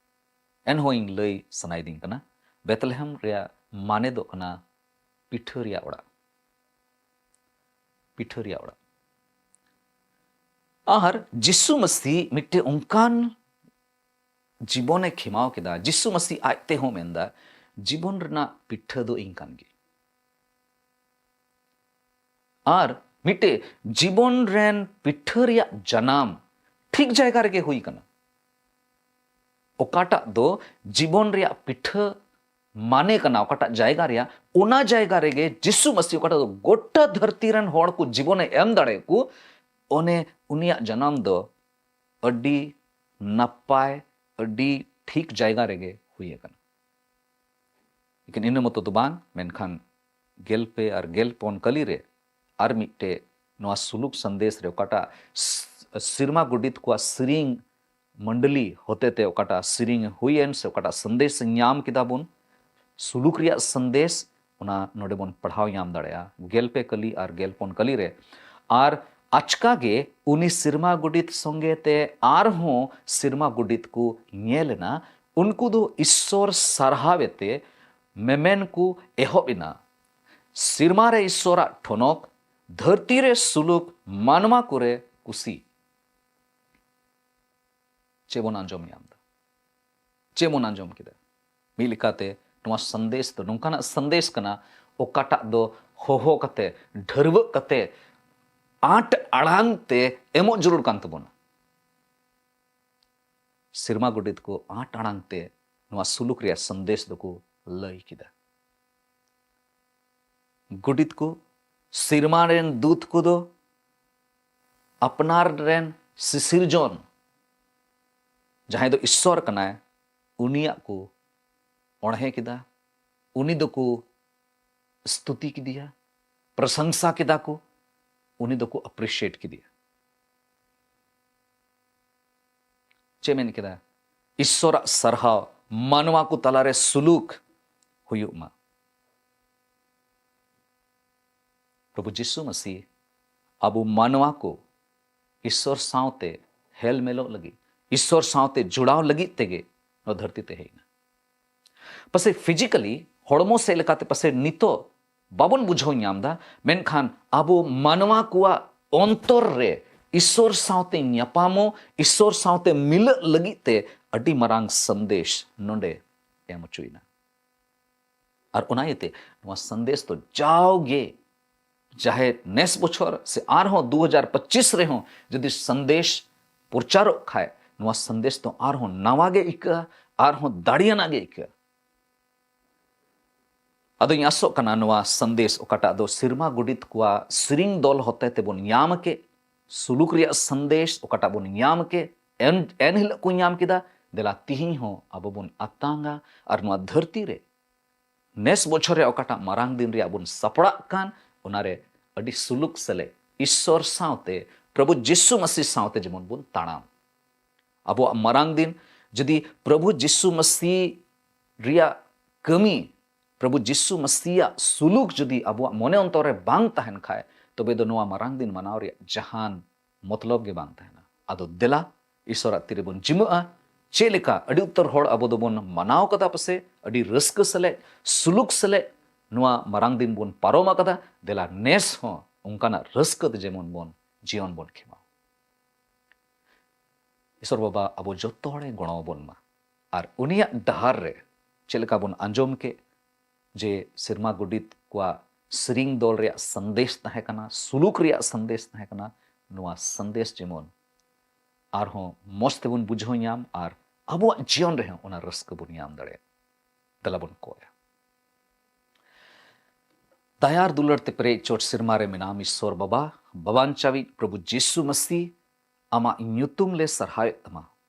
ᱮᱱᱦᱚᱸ ᱤᱧ ᱞᱟᱹᱭ ᱥᱟᱱᱟᱭᱤᱫᱤᱧ ᱠᱟᱱᱟ, ᱵᱮᱛᱞᱮᱦᱮᱢ ᱨᱮᱭᱟᱜ ᱢᱟᱱᱮ ᱫᱚ ᱠᱟᱱᱟ ᱯᱤᱴᱷᱟᱹ ᱨᱮᱭᱟᱜ ᱚᱲᱟᱜ, ᱯᱤᱴᱷᱟᱹ ᱨᱮᱭᱟᱜ ᱚᱲᱟᱜ᱾ ᱟᱨ ᱡᱤᱥᱩ ᱢᱟᱹᱥᱤ ᱢᱤᱫᱴᱮᱱ ᱚᱱᱠᱟᱱ ᱡᱤᱵᱚᱱᱮ ᱠᱷᱮᱢᱟᱣ ᱠᱮᱫᱟ᱾ ᱡᱤᱥᱩ ᱢᱟᱹᱥᱤ ᱟᱡ ᱛᱮᱦᱚᱸ ᱢᱮᱱᱫᱟ, ᱡᱤᱵᱚᱱ ᱨᱮᱱᱟᱜ ᱯᱤᱴᱷᱟᱹ ᱫᱚ ᱤᱧ ᱠᱟᱱ ᱜᱮ᱾ ᱟᱨ ᱢᱤᱫᱴᱮᱡ ᱡᱤᱵᱚᱱ ᱨᱮᱱ ᱯᱤᱴᱷᱟᱹ ᱨᱮᱭᱟᱜ ᱡᱟᱱᱟᱢ ᱴᱷᱤᱠ ᱡᱟᱭᱜᱟ ᱨᱮᱜᱮ ᱦᱩᱭ ᱠᱟᱱᱟ᱾ ᱚᱠᱟᱴᱟᱜ ᱫᱚ ᱡᱤᱵᱚᱱ ᱨᱮᱭᱟᱜ ᱯᱤᱴᱷᱟᱹ ᱢᱟᱱᱮ ᱠᱟᱱᱟ, ᱚᱠᱟᱴᱟᱜ ᱡᱟᱭᱜᱟ ᱨᱮᱭᱟᱜ, ᱚᱱᱟ ᱡᱟᱭᱜᱟ ᱨᱮᱜᱮ ᱡᱤᱥᱩ ᱢᱟᱹᱥᱤ, ᱚᱠᱟᱴᱟᱜ ᱫᱚ ᱜᱚᱴᱟ ᱫᱷᱟᱹᱨᱛᱤ ᱨᱮᱱ ᱦᱚᱲ ᱠᱚ ᱡᱤᱵᱚᱱᱮ ᱮᱢ ᱫᱟᱲᱮᱭᱟᱠᱚ, ᱚᱱᱮ ᱩᱱᱤᱭᱟᱜ ᱡᱟᱱᱟᱢ ᱫᱚ ᱟᱹᱰᱤ ᱱᱟᱯᱟᱭ, ᱟᱹᱰᱤ ᱴᱷᱤᱠ ᱡᱟᱭᱜᱟ ᱨᱮᱜᱮ ᱦᱩᱭ ᱟᱠᱟᱱᱟ᱾ ᱞᱮᱠᱤᱱ ᱤᱱᱟᱹ ᱢᱚᱛᱚ ᱫᱚ ᱵᱟᱝ, ᱢᱮᱱᱠᱷᱟᱱ ᱜᱮᱞ ᱯᱮ ᱟᱨ ᱜᱮᱞ ᱯᱩᱱ ᱠᱟᱹᱞᱤ ᱨᱮ ᱟᱨ ᱢᱤᱫᱴᱮᱡ ᱱᱚᱣᱟ ᱥᱩᱞᱩᱠ ᱥᱟᱸᱫᱮᱥ ᱨᱮ ᱚᱠᱟᱴᱟᱜ ᱥ-, ᱥᱮᱨᱢᱟ ᱜᱚᱰᱤᱛ ᱠᱚᱣᱟᱜ ᱥᱮᱨᱮᱧ ᱢᱚᱱᱰᱚᱞᱤ ᱦᱚᱛᱮᱛᱮ ᱚᱠᱟᱴᱟᱜ ᱥᱮᱨᱮᱧ ᱦᱩᱭᱮᱱ ᱥᱮ ᱚᱠᱟᱴᱟᱜ ᱥᱟᱸᱫᱮᱥ ᱧᱟᱢ ᱠᱮᱫᱟ ᱵᱚᱱ, ᱥᱩᱞᱩᱠ ᱨᱮᱭᱟᱜ ᱥᱟᱸᱫᱮᱥ, ᱚᱱᱟ ᱱᱚᱰᱮ ᱵᱚᱱ ᱯᱟᱲᱦᱟᱣ ᱧᱟᱢ ᱫᱟᱲᱮᱭᱟᱜᱼᱟ, ᱜᱮᱞ ᱯᱮ ᱠᱟᱹᱞᱤ ᱟᱨ ᱜᱮᱞ ᱯᱩᱱ ᱠᱟᱹᱞᱤ ᱨᱮ᱾ ᱟᱨ ᱟᱪᱠᱟ ᱜᱮ ᱩᱱᱤ ᱥᱮᱨᱢᱟ ᱜᱚᱰᱮᱛ ᱥᱚᱸᱜᱮ ᱛᱮ ᱟᱨᱦᱚᱸ ᱥᱮᱨᱢᱟ ᱜᱚᱰᱮᱛ ᱠᱚ ᱧᱮᱞ ᱮᱱᱟ᱾ ᱩᱱᱠᱩ ᱫᱚ ᱤᱥᱥᱚᱨ ᱥᱟᱨᱦᱟᱣᱮ ᱛᱮ ᱢᱮᱢᱮᱱ ᱠᱚ ᱮᱦᱚᱵ ᱮᱱᱟ, "ᱥᱮᱨᱢᱟ ᱨᱮ ᱤᱥᱥᱚᱨᱟᱜ ᱴᱷᱚᱱᱚᱠ, ᱫᱷᱟᱹᱨᱛᱤ ᱨᱮ ᱥᱩᱞᱩᱠ, ᱢᱟᱱᱣᱟ ᱠᱚᱨᱮ ᱠᱩᱥᱤ᱾" ᱪᱮᱫ ᱵᱚᱱ ᱟᱸᱡᱚᱢ ᱧᱟᱢ ᱮᱫᱟ? ᱪᱮᱫ ᱵᱚᱱ ᱟᱸᱡᱚᱢ ᱠᱮᱫᱟ? ᱢᱤᱫ ᱞᱮᱠᱟᱛᱮ ᱱᱚᱣᱟ ᱥᱟᱸᱫᱮᱥ ᱫᱚ ᱱᱚᱝᱠᱟᱱᱟᱜ ᱥᱟᱸᱫᱮᱥ ᱠᱟᱱᱟ, ᱚᱠᱟᱴᱟᱜ ᱫᱚ ᱦᱚᱦᱚ ᱠᱟᱛᱮ, ᱰᱷᱟᱹᱨᱣᱟᱹᱜ ᱠᱟᱛᱮ, ᱟᱸᱴ ᱟᱲᱟᱝ ᱛᱮ ᱮᱢᱚᱜ ᱡᱟᱹᱨᱩᱲ ᱠᱟᱱ ᱛᱟᱵᱚᱱᱟ᱾ ᱥᱮᱨᱢᱟ ᱜᱚᱰᱮᱛ ᱠᱚ ᱟᱸᱴ ᱟᱲᱟᱝ ᱛᱮ ᱱᱚᱣᱟ ᱥᱩᱞᱩᱠ ᱨᱮᱭᱟᱜ ᱥᱟᱸᱫᱮᱥ ᱫᱚᱠᱚ ᱞᱟᱹᱭ ᱠᱮᱫᱟ᱾ ᱜᱚᱰᱮᱛ ᱠᱚ, ᱥᱮᱨᱢᱟ ᱨᱮᱱ ᱫᱩᱛ ᱠᱚᱫᱚ ᱟᱯᱱᱟᱨ ᱨᱮᱱ ᱥᱤᱥᱤᱨᱡᱚᱱ, ᱡᱟᱦᱟᱸᱭ ᱫᱚ ᱤᱥᱥᱚᱨ ᱠᱟᱱᱟᱭ, ᱩᱱᱤᱭᱟᱜ ᱠᱚ ᱚᱬᱦᱮ ᱠᱮᱫᱟ, ᱩᱱᱤ ᱫᱚᱠᱚ ᱥᱛᱩᱛᱤ ᱠᱮᱫᱮᱭᱟ, ᱯᱨᱚᱥᱚᱝᱥᱟ ᱠᱮᱫᱟ ᱠᱚ, ᱩᱱᱤ ᱫᱚᱠᱚ ᱟᱯᱨᱤᱥᱤᱭᱮᱴ ᱠᱮᱫᱮᱭᱟ᱾ ᱪᱮᱫ ᱢᱮᱱ ᱠᱮᱫᱟ? ᱤᱥᱥᱚᱨᱟᱜ ᱥᱟᱨᱦᱟᱣ ᱢᱟᱱᱣᱟ ᱠᱚ ᱛᱟᱞᱟᱨᱮ ᱥᱩᱞᱩᱠ ᱦᱩᱭᱩᱜ ᱢᱟ᱾ ᱯᱨᱚᱵᱷᱩ ᱡᱤᱥᱩ ᱢᱟᱥᱤ ᱟᱵᱚ ᱢᱟᱱᱣᱟ ᱠᱚ ᱤᱥᱥᱚᱨ ᱥᱟᱶᱛᱮ ᱦᱮᱞ ᱢᱮᱞᱚᱜ ᱞᱟᱹᱜᱤᱫ, ᱤᱥᱥᱚᱨ ᱥᱟᱶᱛᱮ ᱡᱚᱲᱟᱣ ᱞᱟᱹᱜᱤᱫ ᱛᱮᱜᱮ ᱱᱚᱣᱟ ᱫᱷᱟᱹᱨᱛᱤ ᱛᱮ ᱦᱮᱡ ᱮᱱᱟ᱾ ᱯᱟᱥᱮᱡ ᱯᱷᱤᱡᱤᱠᱟᱞᱤ, ᱦᱚᱲᱢᱚ ᱥᱮᱫ ᱞᱮᱠᱟᱛᱮ ᱯᱟᱥᱮᱡ ᱱᱤᱛᱚᱜ ᱵᱟᱵᱚᱱ ᱵᱩᱡᱷᱟᱹᱣ ᱧᱟᱢ ᱮᱫᱟ, ᱢᱮᱱᱠᱷᱟᱱ ᱟᱵᱚ ᱢᱟᱱᱣᱟ ᱠᱚᱣᱟᱜ ᱚᱱᱛᱚᱨ ᱨᱮ ᱤᱥᱥᱚᱨ ᱥᱟᱶᱛᱮ ᱧᱟᱯᱟᱢᱚᱜ, ᱤᱥᱥᱚᱨ ᱥᱟᱶᱛᱮ ᱢᱤᱞᱟᱹᱜ ᱞᱟᱹᱜᱤᱫ ᱛᱮ ᱟᱹᱰᱤ ᱢᱟᱨᱟᱝ ᱥᱟᱸᱫᱮᱥ ᱱᱚᱰᱮ ᱮᱢ ᱦᱚᱪᱚᱭᱮᱱᱟ᱾ ᱟᱨ ᱚᱱᱟ ᱤᱭᱟᱹᱛᱮ ᱱᱚᱣᱟ ᱥᱟᱸᱫᱮᱥ ᱫᱚ ᱡᱟᱣᱜᱮ, ᱪᱟᱦᱮ ᱱᱮᱥ ᱵᱚᱪᱷᱚᱨ ᱥᱮ ᱟᱨᱦᱚᱸ ᱫᱩ ᱦᱟᱡᱟᱨ ᱯᱚᱸᱪᱤᱥ ᱨᱮᱦᱚᱸ ᱡᱩᱫᱤ ᱥᱟᱸᱫᱮᱥ ᱯᱨᱚᱪᱟᱨᱚᱜ ᱠᱷᱟᱡ, ᱱᱚᱣᱟ ᱥᱟᱸᱫᱮᱥ ᱫᱚ ᱟᱨᱦᱚᱸ ᱱᱟᱣᱟ ᱜᱮ ᱟᱹᱭᱠᱟᱹᱜᱼᱟ, ᱟᱨᱦᱚᱸ ᱫᱟᱲᱮᱭᱟᱱᱟᱜ ᱜᱮ ᱟᱹᱭᱠᱟᱹᱜᱼᱟ᱾ ᱟᱫᱚᱧ ᱟᱥᱚᱜ ᱠᱟᱱᱟ ᱱᱚᱣᱟ ᱥᱟᱸᱫᱮᱥ ᱚᱠᱟᱴᱟᱜ ᱫᱚ ᱥᱮᱨᱢᱟ ᱜᱚᱰᱮᱛ ᱠᱚᱣᱟᱜ ᱥᱮᱨᱮᱧ ᱫᱚᱞ ᱦᱚᱛᱮ ᱛᱮᱵᱚᱱ ᱧᱟᱢ ᱠᱮᱫ, ᱥᱩᱞᱩᱠ ᱨᱮᱭᱟᱜ ᱥᱟᱸᱫᱮᱥ ᱚᱠᱟᱴᱟᱜ ᱵᱚᱱ ᱧᱟᱢ ᱠᱮᱫ, ᱮᱱ, ᱮᱱ ᱦᱤᱞᱳᱜ ᱠᱚ ᱧᱟᱢ ᱠᱮᱫᱟ, ᱫᱮᱞᱟ ᱛᱤᱦᱤᱧ ᱦᱚᱸ ᱟᱵᱚ ᱵᱚᱱ ᱟᱛᱟᱝᱟ ᱟᱨ ᱱᱚᱣᱟ ᱫᱷᱟᱹᱨᱛᱤ ᱨᱮ ᱱᱮᱥ ᱵᱚᱪᱷᱚᱨ ᱨᱮ ᱚᱠᱟᱴᱟᱜ ᱢᱟᱨᱟᱝ ᱫᱤᱱ ᱨᱮᱭᱟᱜ ᱵᱚᱱ ᱥᱟᱯᱲᱟᱜ ᱠᱟᱱ, ᱚᱱᱟᱨᱮ ᱟᱹᱰᱤ ᱥᱩᱞᱩᱠ ᱥᱮᱞᱮᱫ ᱤᱥᱥᱚᱨ ᱥᱟᱶᱛᱮ, ᱯᱨᱚᱵᱷᱩ ᱡᱤᱥᱩ ᱢᱟᱥᱤ ᱥᱟᱶᱛᱮ ᱡᱮᱢᱚᱱ ᱵᱚᱱ ᱛᱟᱲᱟᱢ᱾ ᱟᱵᱚᱣᱟᱜ ᱢᱟᱨᱟᱝ ᱫᱤᱱ ᱡᱩᱫᱤ ᱯᱨᱚᱵᱷᱩ ᱡᱤᱥᱩ ᱢᱟᱥᱤ ᱨᱮᱭᱟᱜ ᱠᱟᱹᱢᱤ ᱯᱨᱚᱵᱷᱩ ᱡᱤᱥᱩ ᱢᱟᱥᱤᱭᱟᱜ ᱥᱩᱞᱩᱠ ᱡᱩᱫᱤ ᱟᱵᱚᱣᱟᱜ ᱢᱚᱱᱮ ᱚᱱᱛᱚᱨ ᱨᱮ ᱵᱟᱝ ᱛᱟᱦᱮᱱ ᱠᱷᱟᱡ, ᱛᱚᱵᱮ ᱫᱚ ᱱᱚᱣᱟ ᱢᱟᱨᱟᱝ ᱫᱤᱱ ᱢᱟᱱᱟᱣ ᱨᱮᱭᱟᱜ ᱡᱟᱦᱟᱱ ᱢᱚᱛᱞᱚᱵ ᱜᱮ ᱵᱟᱝ ᱛᱟᱦᱮᱱᱟ᱾ ᱟᱫᱚ ᱫᱮᱞᱟ, ᱤᱥᱚᱨᱟᱜ ᱛᱤᱨᱮᱵᱚᱱ ᱡᱤᱢᱟᱹᱜᱼᱟ᱾ ᱪᱮᱫ ᱞᱮᱠᱟ ᱟᱹᱰᱤ ᱩᱛᱟᱹᱨ ᱦᱚᱲ ᱟᱵᱚ ᱫᱚᱵᱚᱱ ᱢᱟᱱᱟᱣ ᱠᱟᱫᱟ ᱯᱟᱥᱮ, ᱟᱹᱰᱤ ᱨᱟᱹᱥᱠᱟᱹ ᱥᱟᱞᱮᱜ, ᱥᱩᱞᱩᱠ ᱥᱟᱞᱮᱜ ᱱᱚᱣᱟ ᱢᱟᱨᱟᱝ ᱫᱤᱱ ᱵᱚᱱ ᱯᱟᱨᱚᱢ ᱟᱠᱟᱫᱟ᱾ ᱫᱮᱞᱟ ᱱᱮᱥ ᱦᱚᱸ ᱚᱱᱠᱟᱱᱟᱜ ᱨᱟᱹᱥᱠᱟᱹ ᱛᱮ ᱡᱮᱢᱚᱱ ᱵᱚᱱ ᱡᱤᱭᱚᱱ ᱵᱚᱱ ᱠᱷᱮᱢᱟᱣ᱾ ᱤᱥᱚᱨ ᱵᱟᱵᱟ ᱟᱵᱚ ᱡᱚᱛᱚ ᱦᱚᱲᱮ ᱜᱚᱲᱚ ᱟᱵᱚᱱ ᱢᱟ᱾ ᱟᱨ ᱩᱱᱤᱭᱟᱜ ᱰᱟᱦᱟᱨ ᱨᱮ ᱪᱮᱫ ᱞᱮᱠᱟ ᱵᱚᱱ ᱟᱸᱡᱚᱢ ᱠᱮᱫ ᱡᱮ ᱥᱮᱨᱢᱟ ᱜᱚᱰᱮᱛ ᱠᱚᱣᱟᱜ ᱥᱮᱨᱮᱧ ᱫᱚᱞ ᱨᱮᱭᱟᱜ ᱥᱟᱸᱫᱮᱥ ᱛᱟᱦᱮᱸ ᱠᱟᱱᱟ, ᱥᱩᱞᱩᱠ ᱨᱮᱭᱟᱜ ᱥᱟᱸᱫᱮᱥ ᱛᱟᱦᱮᱸ ᱠᱟᱱᱟ, ᱱᱚᱣᱟ ᱥᱟᱸᱫᱮᱥ ᱡᱮᱢᱚᱱ ᱟᱨᱦᱚᱸ ᱢᱚᱡᱽ ᱛᱮᱵᱚᱱ ᱵᱩᱡᱷᱟᱹᱣ ᱧᱟᱢ ᱟᱨ ᱟᱵᱚᱣᱟᱜ ᱡᱤᱭᱚᱱ ᱨᱮᱦᱚᱸ ᱚᱱᱟ ᱨᱟᱹᱥᱠᱟᱹ ᱵᱚᱱ ᱧᱟᱢ ᱫᱟᱲᱮᱭᱟᱜ᱾ ᱫᱮᱞᱟ ᱵᱚᱱ ᱠᱚᱭᱟ᱾ ᱫᱟᱭᱟ ᱟᱨ ᱫᱩᱞᱟᱹᱲ ᱛᱮ ᱯᱮᱨᱮᱡ ᱪᱚᱴ ᱥᱮᱨᱢᱟ ᱨᱮ ᱢᱮᱱᱟᱢ ᱤᱥᱥᱚᱨ ᱵᱟᱵᱟ, ᱵᱟᱵᱟᱱᱪᱟᱣᱤᱡ ᱯᱨᱚᱵᱷᱩ ᱡᱤᱥᱩ ᱢᱟᱥᱤ, ᱟᱢᱟᱜ ᱧᱩᱛᱩᱢ ᱞᱮ ᱥᱟᱨᱦᱟᱣᱮᱫ ᱛᱟᱢᱟ᱾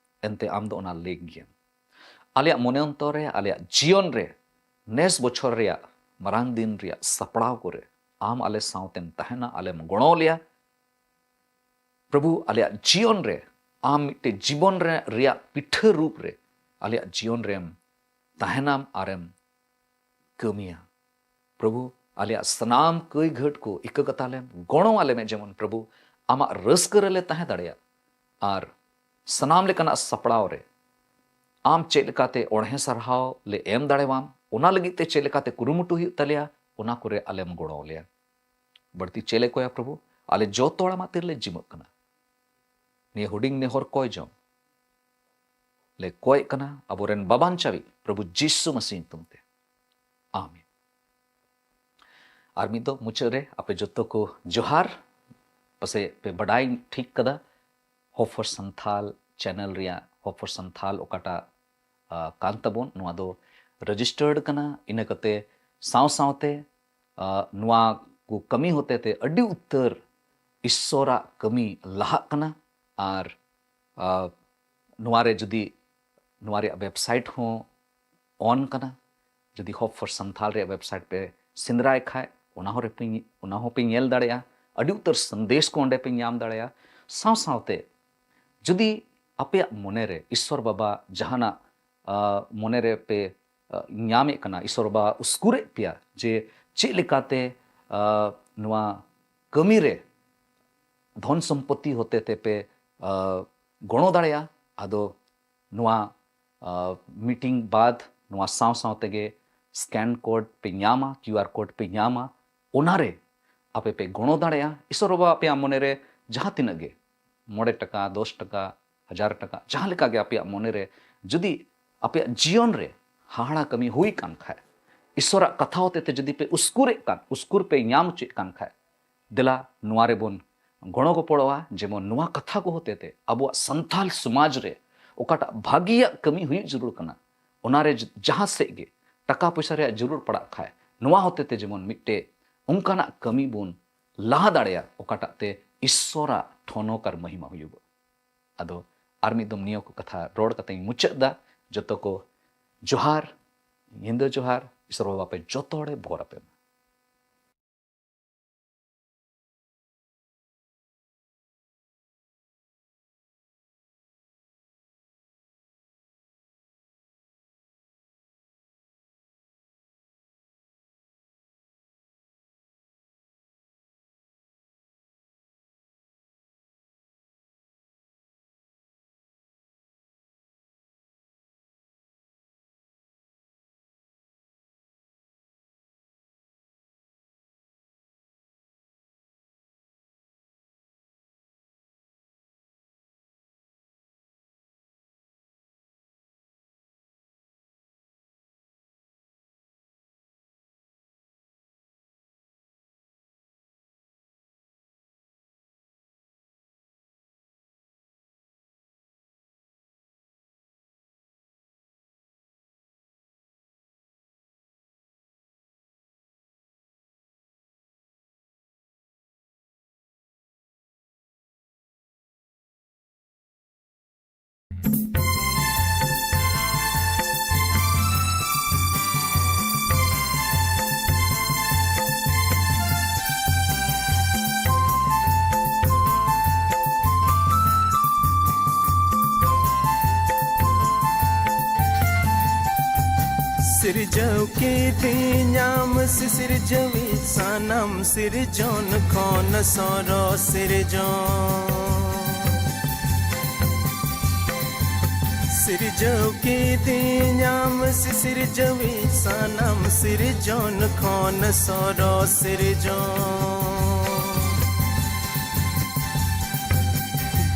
ᱮᱱᱛᱮ ᱟᱢ ᱫᱚ ᱚᱱᱟ ᱞᱮᱠ ᱜᱮᱭᱟᱢ᱾ ᱟᱞᱮᱭᱟᱜ ᱢᱚᱱᱮ ᱚᱱᱛᱚᱨ ᱨᱮ, ᱟᱞᱮᱭᱟᱜ ᱡᱤᱭᱚᱱ ᱨᱮ, ᱱᱮᱥ ᱵᱚᱪᱷᱚᱨ ᱨᱮᱭᱟᱜ ᱢᱟᱨᱟᱝ ᱫᱤᱱ ᱨᱮᱭᱟᱜ ᱥᱟᱯᱲᱟᱣ ᱠᱚᱨᱮ ᱟᱢ ᱟᱞᱮ ᱥᱟᱶᱛᱮᱢ ᱛᱟᱦᱮᱱᱟ, ᱟᱞᱮᱢ ᱜᱚᱲᱚ ᱞᱮᱭᱟ᱾ ᱯᱨᱚᱵᱷᱩ, ᱟᱞᱮᱭᱟᱜ ᱡᱤᱭᱚᱱ ᱨᱮ ᱟᱢ ᱢᱤᱫᱴᱮᱡ ᱡᱤᱵᱚᱱ ᱨᱮ ᱨᱮᱭᱟᱜ ᱯᱤᱴᱷᱟᱹ ᱨᱩᱯ ᱨᱮ ᱟᱞᱮᱭᱟᱜ ᱡᱤᱭᱚᱱ ᱨᱮᱢ ᱛᱟᱦᱮᱱᱟᱢ ᱟᱨᱮᱢ ᱠᱟᱹᱢᱤᱭᱟ᱾ ᱯᱨᱚᱵᱷᱩ, ᱟᱞᱮᱭᱟᱜ ᱥᱟᱱᱟᱢ ᱠᱟᱹᱭ ᱜᱷᱟᱹᱴ ᱠᱚ ᱤᱠᱟᱹ ᱠᱟᱛᱟ ᱞᱮᱢ, ᱜᱚᱲᱚ ᱟᱞᱮ ᱢᱮ, ᱡᱮᱢᱚᱱ ᱯᱨᱚᱵᱷᱩ, ᱟᱢᱟᱜ ᱨᱟᱹᱥᱠᱟᱹ ᱨᱮᱞᱮ ᱛᱟᱦᱮᱸ ᱫᱟᱲᱮᱭᱟᱜ ᱟᱨ ᱥᱟᱱᱟᱢ ᱞᱮᱠᱟᱱᱟᱜ ᱥᱟᱯᱲᱟᱣ ᱨᱮ ᱟᱢ ᱪᱮᱫ ᱞᱮᱠᱟᱛᱮ ᱚᱬᱦᱮ ᱥᱟᱨᱦᱟᱣ ᱞᱮ ᱮᱢ ᱫᱟᱲᱮᱣᱟᱢ, ᱚᱱᱟ ᱞᱟᱹᱜᱤᱫ ᱛᱮ ᱪᱮᱫ ᱞᱮᱠᱟᱛᱮ ᱠᱩᱨᱩᱢᱩᱴᱩ ᱦᱩᱭᱩᱜ ᱛᱟᱞᱮᱭᱟ, ᱚᱱᱟ ᱠᱚᱨᱮ ᱟᱞᱮᱢ ᱜᱚᱲᱚ ᱞᱮᱭᱟ᱾ ᱵᱟᱹᱲᱛᱤ ᱪᱮᱫ ᱞᱮ ᱠᱚᱭᱟ ᱯᱨᱚᱵᱷᱩ? ᱟᱞᱮ ᱡᱚᱛᱚ ᱦᱚᱲ ᱟᱢᱟᱜ ᱛᱤᱨᱮᱞᱮ ᱡᱤᱢᱟᱹᱜ ᱠᱟᱱᱟ᱾ ᱱᱤᱭᱟᱹ ᱦᱩᱰᱤᱧ ᱱᱮᱦᱚᱨ ᱠᱚᱭ ᱡᱚᱝ ᱞᱮ ᱠᱚᱭᱮᱜ ᱠᱟᱱᱟ ᱟᱵᱚᱨᱮᱱ ᱵᱟᱵᱟᱱᱪᱟᱣᱤᱡ ᱯᱨᱚᱵᱷᱩ ᱡᱤᱥᱩ ᱢᱟᱥᱤ ᱧᱩᱛᱩᱢ ᱛᱮ, ᱟᱢᱮᱱ᱾ ᱟᱨ ᱢᱤᱫ ᱫᱚ ᱢᱩᱪᱟᱹᱫ ᱨᱮ ᱟᱯᱮ ᱡᱚᱛᱚ ᱠᱚ ᱡᱚᱦᱟᱨ᱾ ᱯᱟᱥᱮᱡ ᱯᱮ ᱵᱟᱰᱟᱭ ᱴᱷᱤᱠ ᱠᱟᱫᱟ, ᱦᱚᱯ ᱯᱷᱚᱨ ᱥᱟᱱᱛᱷᱟᱞ ᱪᱮᱱᱮᱞ ᱨᱮᱭᱟᱜ ᱦᱚᱯ ᱯᱷᱚᱨ ᱥᱟᱱᱛᱷᱟᱞ ᱚᱠᱟᱴᱟᱜ, ᱟ, ᱠᱟᱱ ᱛᱟᱵᱚᱱ, ᱱᱚᱣᱟ ᱫᱚ ᱨᱮᱡᱤᱥᱴᱟᱨᱰ ᱠᱟᱱᱟ᱾ ᱤᱱᱟᱹ ᱠᱟᱛᱮ ᱥᱟᱶ ᱥᱟᱶᱛᱮ, ᱟ, ᱱᱚᱣᱟ ᱠᱚ ᱠᱟᱹᱢᱤ ᱦᱚᱛᱮ ᱛᱮ ᱟᱹᱰᱤ ᱩᱛᱟᱹᱨ ᱤᱥᱥᱚᱨᱟᱜ ᱠᱟᱹᱢᱤ ᱞᱟᱦᱟᱜ ᱠᱟᱱᱟ᱾ ᱟᱨ, ᱟ, ᱱᱚᱣᱟ ᱨᱮ ᱡᱩᱫᱤ ᱱᱚᱣᱟ ᱨᱮᱭᱟᱜ ᱣᱮᱵᱥᱟᱭᱤᱴ ᱦᱚᱸ ᱚᱱ ᱠᱟᱱᱟ, ᱡᱩᱫᱤ ᱦᱚᱯ ᱯᱷᱚᱨ ᱥᱟᱱᱛᱷᱟᱞ ᱨᱮᱭᱟᱜ ᱣᱮᱵᱥᱟᱭᱤᱴ ᱯᱮ ᱥᱮᱸᱫᱽᱨᱟᱭ ᱠᱷᱟᱡ, ᱚᱱᱟ ᱦᱚᱸ ᱨᱮᱯᱮ, ᱚᱱᱟ ᱦᱚᱸᱯᱮ ᱧᱮᱞ ᱫᱟᱲᱮᱭᱟᱜᱼᱟ᱾ ᱟᱹᱰᱤ ᱩᱛᱟᱹᱨ ᱥᱟᱸᱫᱮᱥ ᱠᱚ ᱚᱸᱰᱮ ᱯᱮ ᱧᱟᱢ ᱫᱟᱲᱮᱭᱟᱜᱼᱟ᱾ ᱥᱟᱶ ᱥᱟᱶᱛᱮ ᱡᱩᱫᱤ ᱟᱯᱮᱭᱟᱜ ᱢᱚᱱᱮᱨᱮ ᱤᱥᱥᱚᱨ ᱵᱟᱵᱟ ᱡᱟᱦᱟᱱᱟᱜ, ᱟ, ᱢᱚᱱᱮᱨᱮ ᱯᱮ ᱧᱟᱢᱮᱫ ᱠᱟᱱᱟ, ᱤᱥᱚᱨ ᱵᱟᱵᱟ ᱩᱥᱠᱩᱨᱮᱫ ᱯᱮᱭᱟ ᱡᱮ ᱪᱮᱫ ᱞᱮᱠᱟᱛᱮ ᱱᱚᱣᱟ ᱠᱟᱹᱢᱤ ᱨᱮ ᱫᱷᱚᱱ ᱥᱚᱢᱯᱚᱛᱤ ᱦᱚᱛᱮ ᱛᱮᱯᱮ ᱜᱚᱲᱚ ᱫᱟᱲᱮᱭᱟᱜᱼᱟ᱾ ᱟᱫᱚ ᱱᱚᱣᱟ ᱢᱤᱴᱤᱝ ᱵᱟᱫ ᱱᱚᱣᱟ ᱥᱟᱶ ᱥᱟᱶ ᱛᱮᱜᱮ ᱥᱠᱮᱱ ᱠᱳᱰ ᱯᱮ ᱧᱟᱢᱟ, ᱠᱤᱭᱩ ᱟᱨ ᱠᱳᱰ ᱯᱮ ᱧᱟᱢᱟ᱾ ᱚᱱᱟᱨᱮ ᱟᱯᱮ ᱯᱮ ᱜᱚᱲᱚ ᱫᱟᱲᱮᱭᱟᱜᱼᱟ᱾ ᱤᱥᱚᱨ ᱵᱟᱵᱟ ᱟᱯᱮᱭᱟᱜ ᱢᱚᱱᱮᱨᱮ ᱡᱟᱦᱟᱸ ᱛᱤᱱᱟᱹᱜ ᱜᱮ ᱢᱚᱬᱮ ᱴᱟᱠᱟ, ᱫᱚᱥ ᱴᱟᱠᱟ, ᱦᱟᱡᱟᱨ ᱴᱟᱠᱟ, ᱡᱟᱦᱟᱸ ᱞᱮᱠᱟ ᱜᱮ ᱟᱯᱮᱭᱟᱜ ᱢᱚᱱᱮᱨᱮ ᱡᱩᱫᱤ ᱟᱯᱮᱭᱟᱜ ᱡᱤᱭᱚᱱ ᱨᱮ ᱦᱟᱦᱟᱲᱟ ᱠᱟᱹᱢᱤ ᱦᱩᱭ ᱠᱟᱱ ᱠᱷᱟᱡ, ᱤᱥᱚᱨᱟᱜ ᱠᱟᱛᱷᱟ ᱦᱚᱛᱮ ᱛᱮ ᱡᱩᱫᱤ ᱯᱮ ᱩᱥᱠᱩᱨᱮᱫ ᱠᱟᱱ, ᱩᱥᱠᱩᱨ ᱯᱮ ᱧᱟᱢ ᱦᱚᱪᱚᱭᱮᱫ ᱠᱟᱱ ᱠᱷᱟᱡ, ᱫᱮᱞᱟ ᱱᱚᱣᱟ ᱨᱮᱵᱚᱱ ᱜᱚᱲᱚ ᱜᱚᱯᱚᱲᱚᱜᱼᱟ, ᱡᱮᱢᱚᱱ ᱱᱚᱣᱟ ᱠᱟᱛᱷᱟ ᱠᱚ ᱦᱚᱛᱮ ᱛᱮ ᱟᱵᱚᱣᱟᱜ ᱥᱟᱱᱛᱟᱞ ᱥᱚᱢᱟᱡᱽ ᱨᱮ ᱚᱠᱟᱴᱟᱜ ᱵᱷᱟᱹᱜᱤᱭᱟᱜ ᱠᱟᱹᱢᱤ ᱦᱩᱭᱩᱜ ᱡᱟᱹᱨᱩᱲ ᱠᱟᱱᱟ, ᱚᱱᱟᱨᱮ ᱡᱟᱦᱟᱸ ᱥᱮᱫ ᱜᱮ ᱴᱟᱠᱟ ᱯᱚᱭᱥᱟ ᱨᱮᱭᱟᱜ ᱡᱟᱹᱨᱩᱲ ᱯᱟᱲᱟᱜ ᱠᱷᱟᱡ, ᱱᱚᱣᱟ ᱦᱚᱛᱮ ᱛᱮ ᱡᱮᱢᱚᱱ ᱢᱤᱫᱴᱮᱡ ᱚᱱᱠᱟᱱᱟᱜ ᱠᱟᱹᱢᱤ ᱵᱚᱱ ᱞᱟᱦᱟ ᱫᱟᱲᱮᱭᱟᱜ, ᱚᱠᱟᱴᱟᱜ ᱛᱮ ᱤᱥᱥᱚᱨᱟᱜ ᱴᱷᱚᱱᱚᱠ ᱟᱨ ᱢᱚᱦᱤᱢᱟ ᱦᱩᱭᱩᱜᱚᱜ᱾ ᱟᱫᱚ ᱟᱨ ᱢᱤᱫ ᱫᱚᱢ ᱱᱤᱭᱟᱹ ᱠᱚ ᱠᱟᱛᱷᱟ ᱨᱚᱲ ᱠᱟᱛᱮᱧ ᱢᱩᱪᱟᱹᱫ ᱫᱟ᱾ ᱡᱚᱛᱚ ᱠᱚ ᱡᱚᱦᱟᱨ, ᱧᱤᱫᱟᱹ ᱡᱚᱦᱟᱨ, ᱤᱥᱚᱨ ᱵᱟᱵᱟ ᱟᱯᱮ ᱡᱚᱛᱚ ᱦᱚᱲᱮ ᱵᱷᱚᱨ ᱟᱯᱮ ᱢᱟ᱾ ᱥᱤᱨᱡᱟᱹᱣ ᱠᱤᱫᱤᱧᱟᱢ ᱥᱤᱥᱤᱨᱡᱟᱹᱣᱤᱡ, ᱥᱟᱱᱟᱢ ᱥᱤᱨᱡᱚᱱ ᱠᱷᱚᱱ ᱥᱚᱨᱚᱥ ᱥᱤᱨᱡᱚᱱ᱾ ᱥᱤᱨᱡᱟᱹᱣ ᱠᱤᱫᱤᱧᱟᱢ ᱥᱤᱥᱤᱨᱡᱟᱹᱣᱤᱡ, ᱥᱟᱱᱟᱢ ᱥᱤᱨᱡᱚᱱ ᱠᱷᱚᱱ ᱥᱚᱨᱚᱥ ᱥᱤᱨᱡᱚᱱ᱾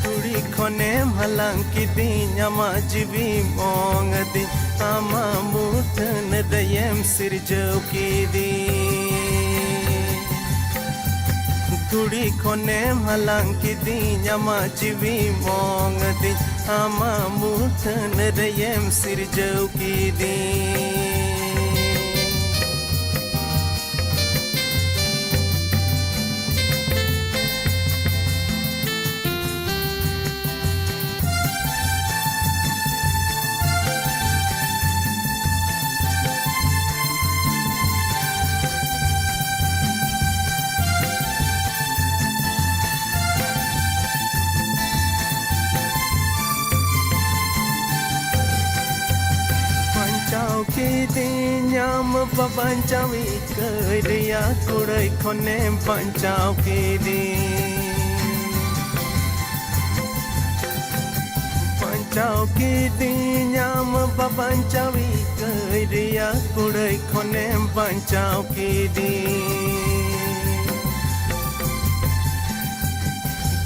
ᱫᱷᱩᱲᱤ ᱠᱷᱚᱱᱮᱢ ᱦᱟᱞᱟᱝ ᱠᱤᱫᱤᱧ, ᱟᱢᱟᱜ ᱡᱤᱣᱤᱢ ᱚᱝ ᱟᱹᱫᱤᱧ, ᱟᱢᱟᱜ ᱢᱩᱴᱷᱟᱹᱱ ᱨᱮᱭᱮᱢ ᱥᱤᱨᱡᱟᱹᱣ ᱠᱤᱫᱤᱧ᱾ ᱫᱷᱩᱲᱤ ᱠᱷᱚᱱᱮᱢ ᱦᱟᱞᱟᱝ ᱠᱤᱫᱤᱧ, ᱟᱢᱟᱜ ᱡᱤᱣᱤᱢ ᱚᱝ ᱟᱹᱫᱤᱧ, ᱟᱢᱟᱜ ᱢᱩᱴᱷᱟᱹᱱ ᱨᱮᱭᱮᱢ ᱥᱤᱨᱡᱟᱹᱣ ᱠᱤᱫᱤᱧ᱾ ᱵᱟᱧᱪᱟᱣ ᱠᱤᱫᱤᱧᱟᱢ ᱵᱟᱵᱟᱧᱪᱟᱣᱤᱡ, ᱠᱟᱹᱭ ᱨᱮᱭᱟᱜ ᱠᱩᱲᱟᱹᱭ ᱠᱷᱚᱱᱮᱢ ᱵᱟᱧᱪᱟᱣ ᱠᱤᱫᱤᱧ᱾ ᱵᱟᱧᱪᱟᱣ ᱠᱤᱫᱤᱧᱟᱢ ᱵᱟᱵᱟᱧᱪᱟᱣᱤᱡ, ᱠᱟᱹᱭ ᱨᱮᱭᱟᱜ ᱠᱩᱲᱟᱹᱭ ᱠᱷᱚᱱᱮᱢ ᱵᱟᱧᱪᱟᱣ ᱠᱤᱫᱤᱧ᱾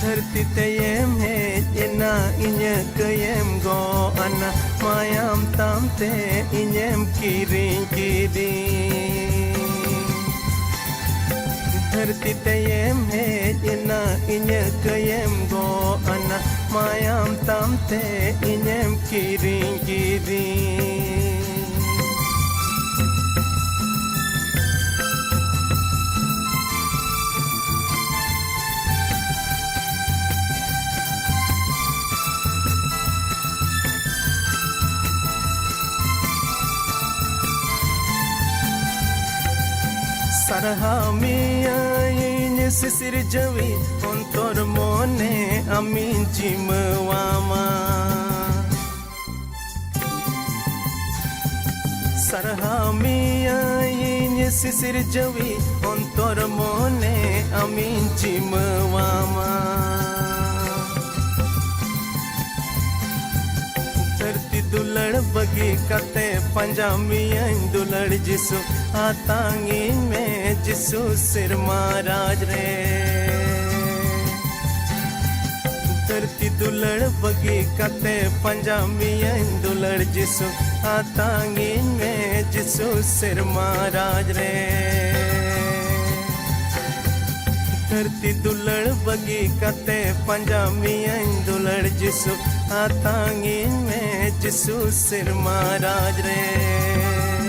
ᱫᱷᱟᱹᱨᱛᱤ ᱛᱮᱭᱮᱢ ᱦᱮᱡ ᱮᱱᱟ, ᱤᱧᱟᱹᱜ ᱠᱟᱹᱭᱮᱢ ᱜᱚᱜ ᱟᱱᱟ, ᱢᱟᱭᱟᱢ ᱛᱟᱢ ᱛᱮ ᱤᱧᱮᱢ ᱠᱤᱨᱤᱧ ᱠᱤᱫᱤᱧ᱾ ᱫᱷᱟᱹᱨᱛᱤ ᱛᱮᱭᱮᱢ ᱦᱮᱡ ᱮᱱᱟ, ᱤᱧᱟᱹᱜ ᱠᱟᱹᱭᱮᱢ ᱜᱚᱜ ᱟᱱᱟ, ᱢᱟᱭᱟᱢ ᱛᱟᱢ ᱛᱮ ᱤᱧᱮᱢ ᱠᱤᱨᱤᱧ ᱠᱤᱫᱤᱧ᱾ ᱥᱟᱨᱦᱟᱣ ᱢᱮᱭᱟᱹᱧ ᱥᱤᱥᱤᱨᱡᱟᱹᱣᱤᱡ, ᱚᱱᱛᱚᱨ ᱢᱚᱱᱮ ᱟᱢᱤᱧ ᱡᱤᱢᱟᱹᱣᱟᱢᱟ᱾ ᱥᱟᱨᱦᱟᱣ ᱢᱮᱭᱟᱹᱧ ᱥᱤᱥᱤᱨ ᱡᱟᱹᱣᱤ ᱚᱱᱛᱚᱨ ᱢᱚᱱᱮ ᱟᱢᱤᱧ ᱡᱤᱢᱟᱹᱣᱟᱢᱟ᱾ ᱫᱷᱟᱹᱨᱛᱤ ᱫᱩᱞᱟᱹᱲ ᱵᱟᱹᱜᱤ ᱠᱟᱛᱮ ᱯᱟᱸᱡᱟ ᱢᱮᱭᱟᱹᱧ ᱫᱩᱞᱟᱹᱲ ᱡᱤᱥᱩ, ᱟᱛᱟᱝᱤᱧ ᱢᱮ ᱡᱤᱥᱩ ᱥᱮᱨᱢᱟ ᱨᱟᱡᱽ ᱨᱮ᱾ ᱫᱷᱟᱹᱨᱛᱤ ᱫᱩᱞᱟᱹᱲ ᱵᱟᱹᱜᱤ ᱠᱟᱛᱮ ᱯᱟᱸᱡᱟ ᱢᱮᱭᱟᱹᱧ ᱫᱩᱞᱟᱹᱲ ᱡᱤᱥᱩ, ᱟᱛᱟᱝᱤᱧ ᱢᱮ ᱡᱤᱥᱩ ᱥᱮᱨᱢᱟ ᱨᱟᱡᱽ ᱨᱮ᱾ ᱫᱷᱟᱹᱨᱛᱤ ᱫᱩᱞᱟᱹᱲ ᱵᱟᱹᱜᱤ ᱠᱟᱛᱮ ᱯᱟᱸᱡᱟ ᱢᱮᱭᱟᱹᱧ ᱫᱩᱞᱟᱹᱲ ᱡᱤᱥᱩ, ᱟᱛᱟᱝᱤᱧ ᱢᱮ ᱡᱤᱥᱩ ᱥᱮᱨᱢᱟ ᱨᱟᱡᱽ ᱨᱮ᱾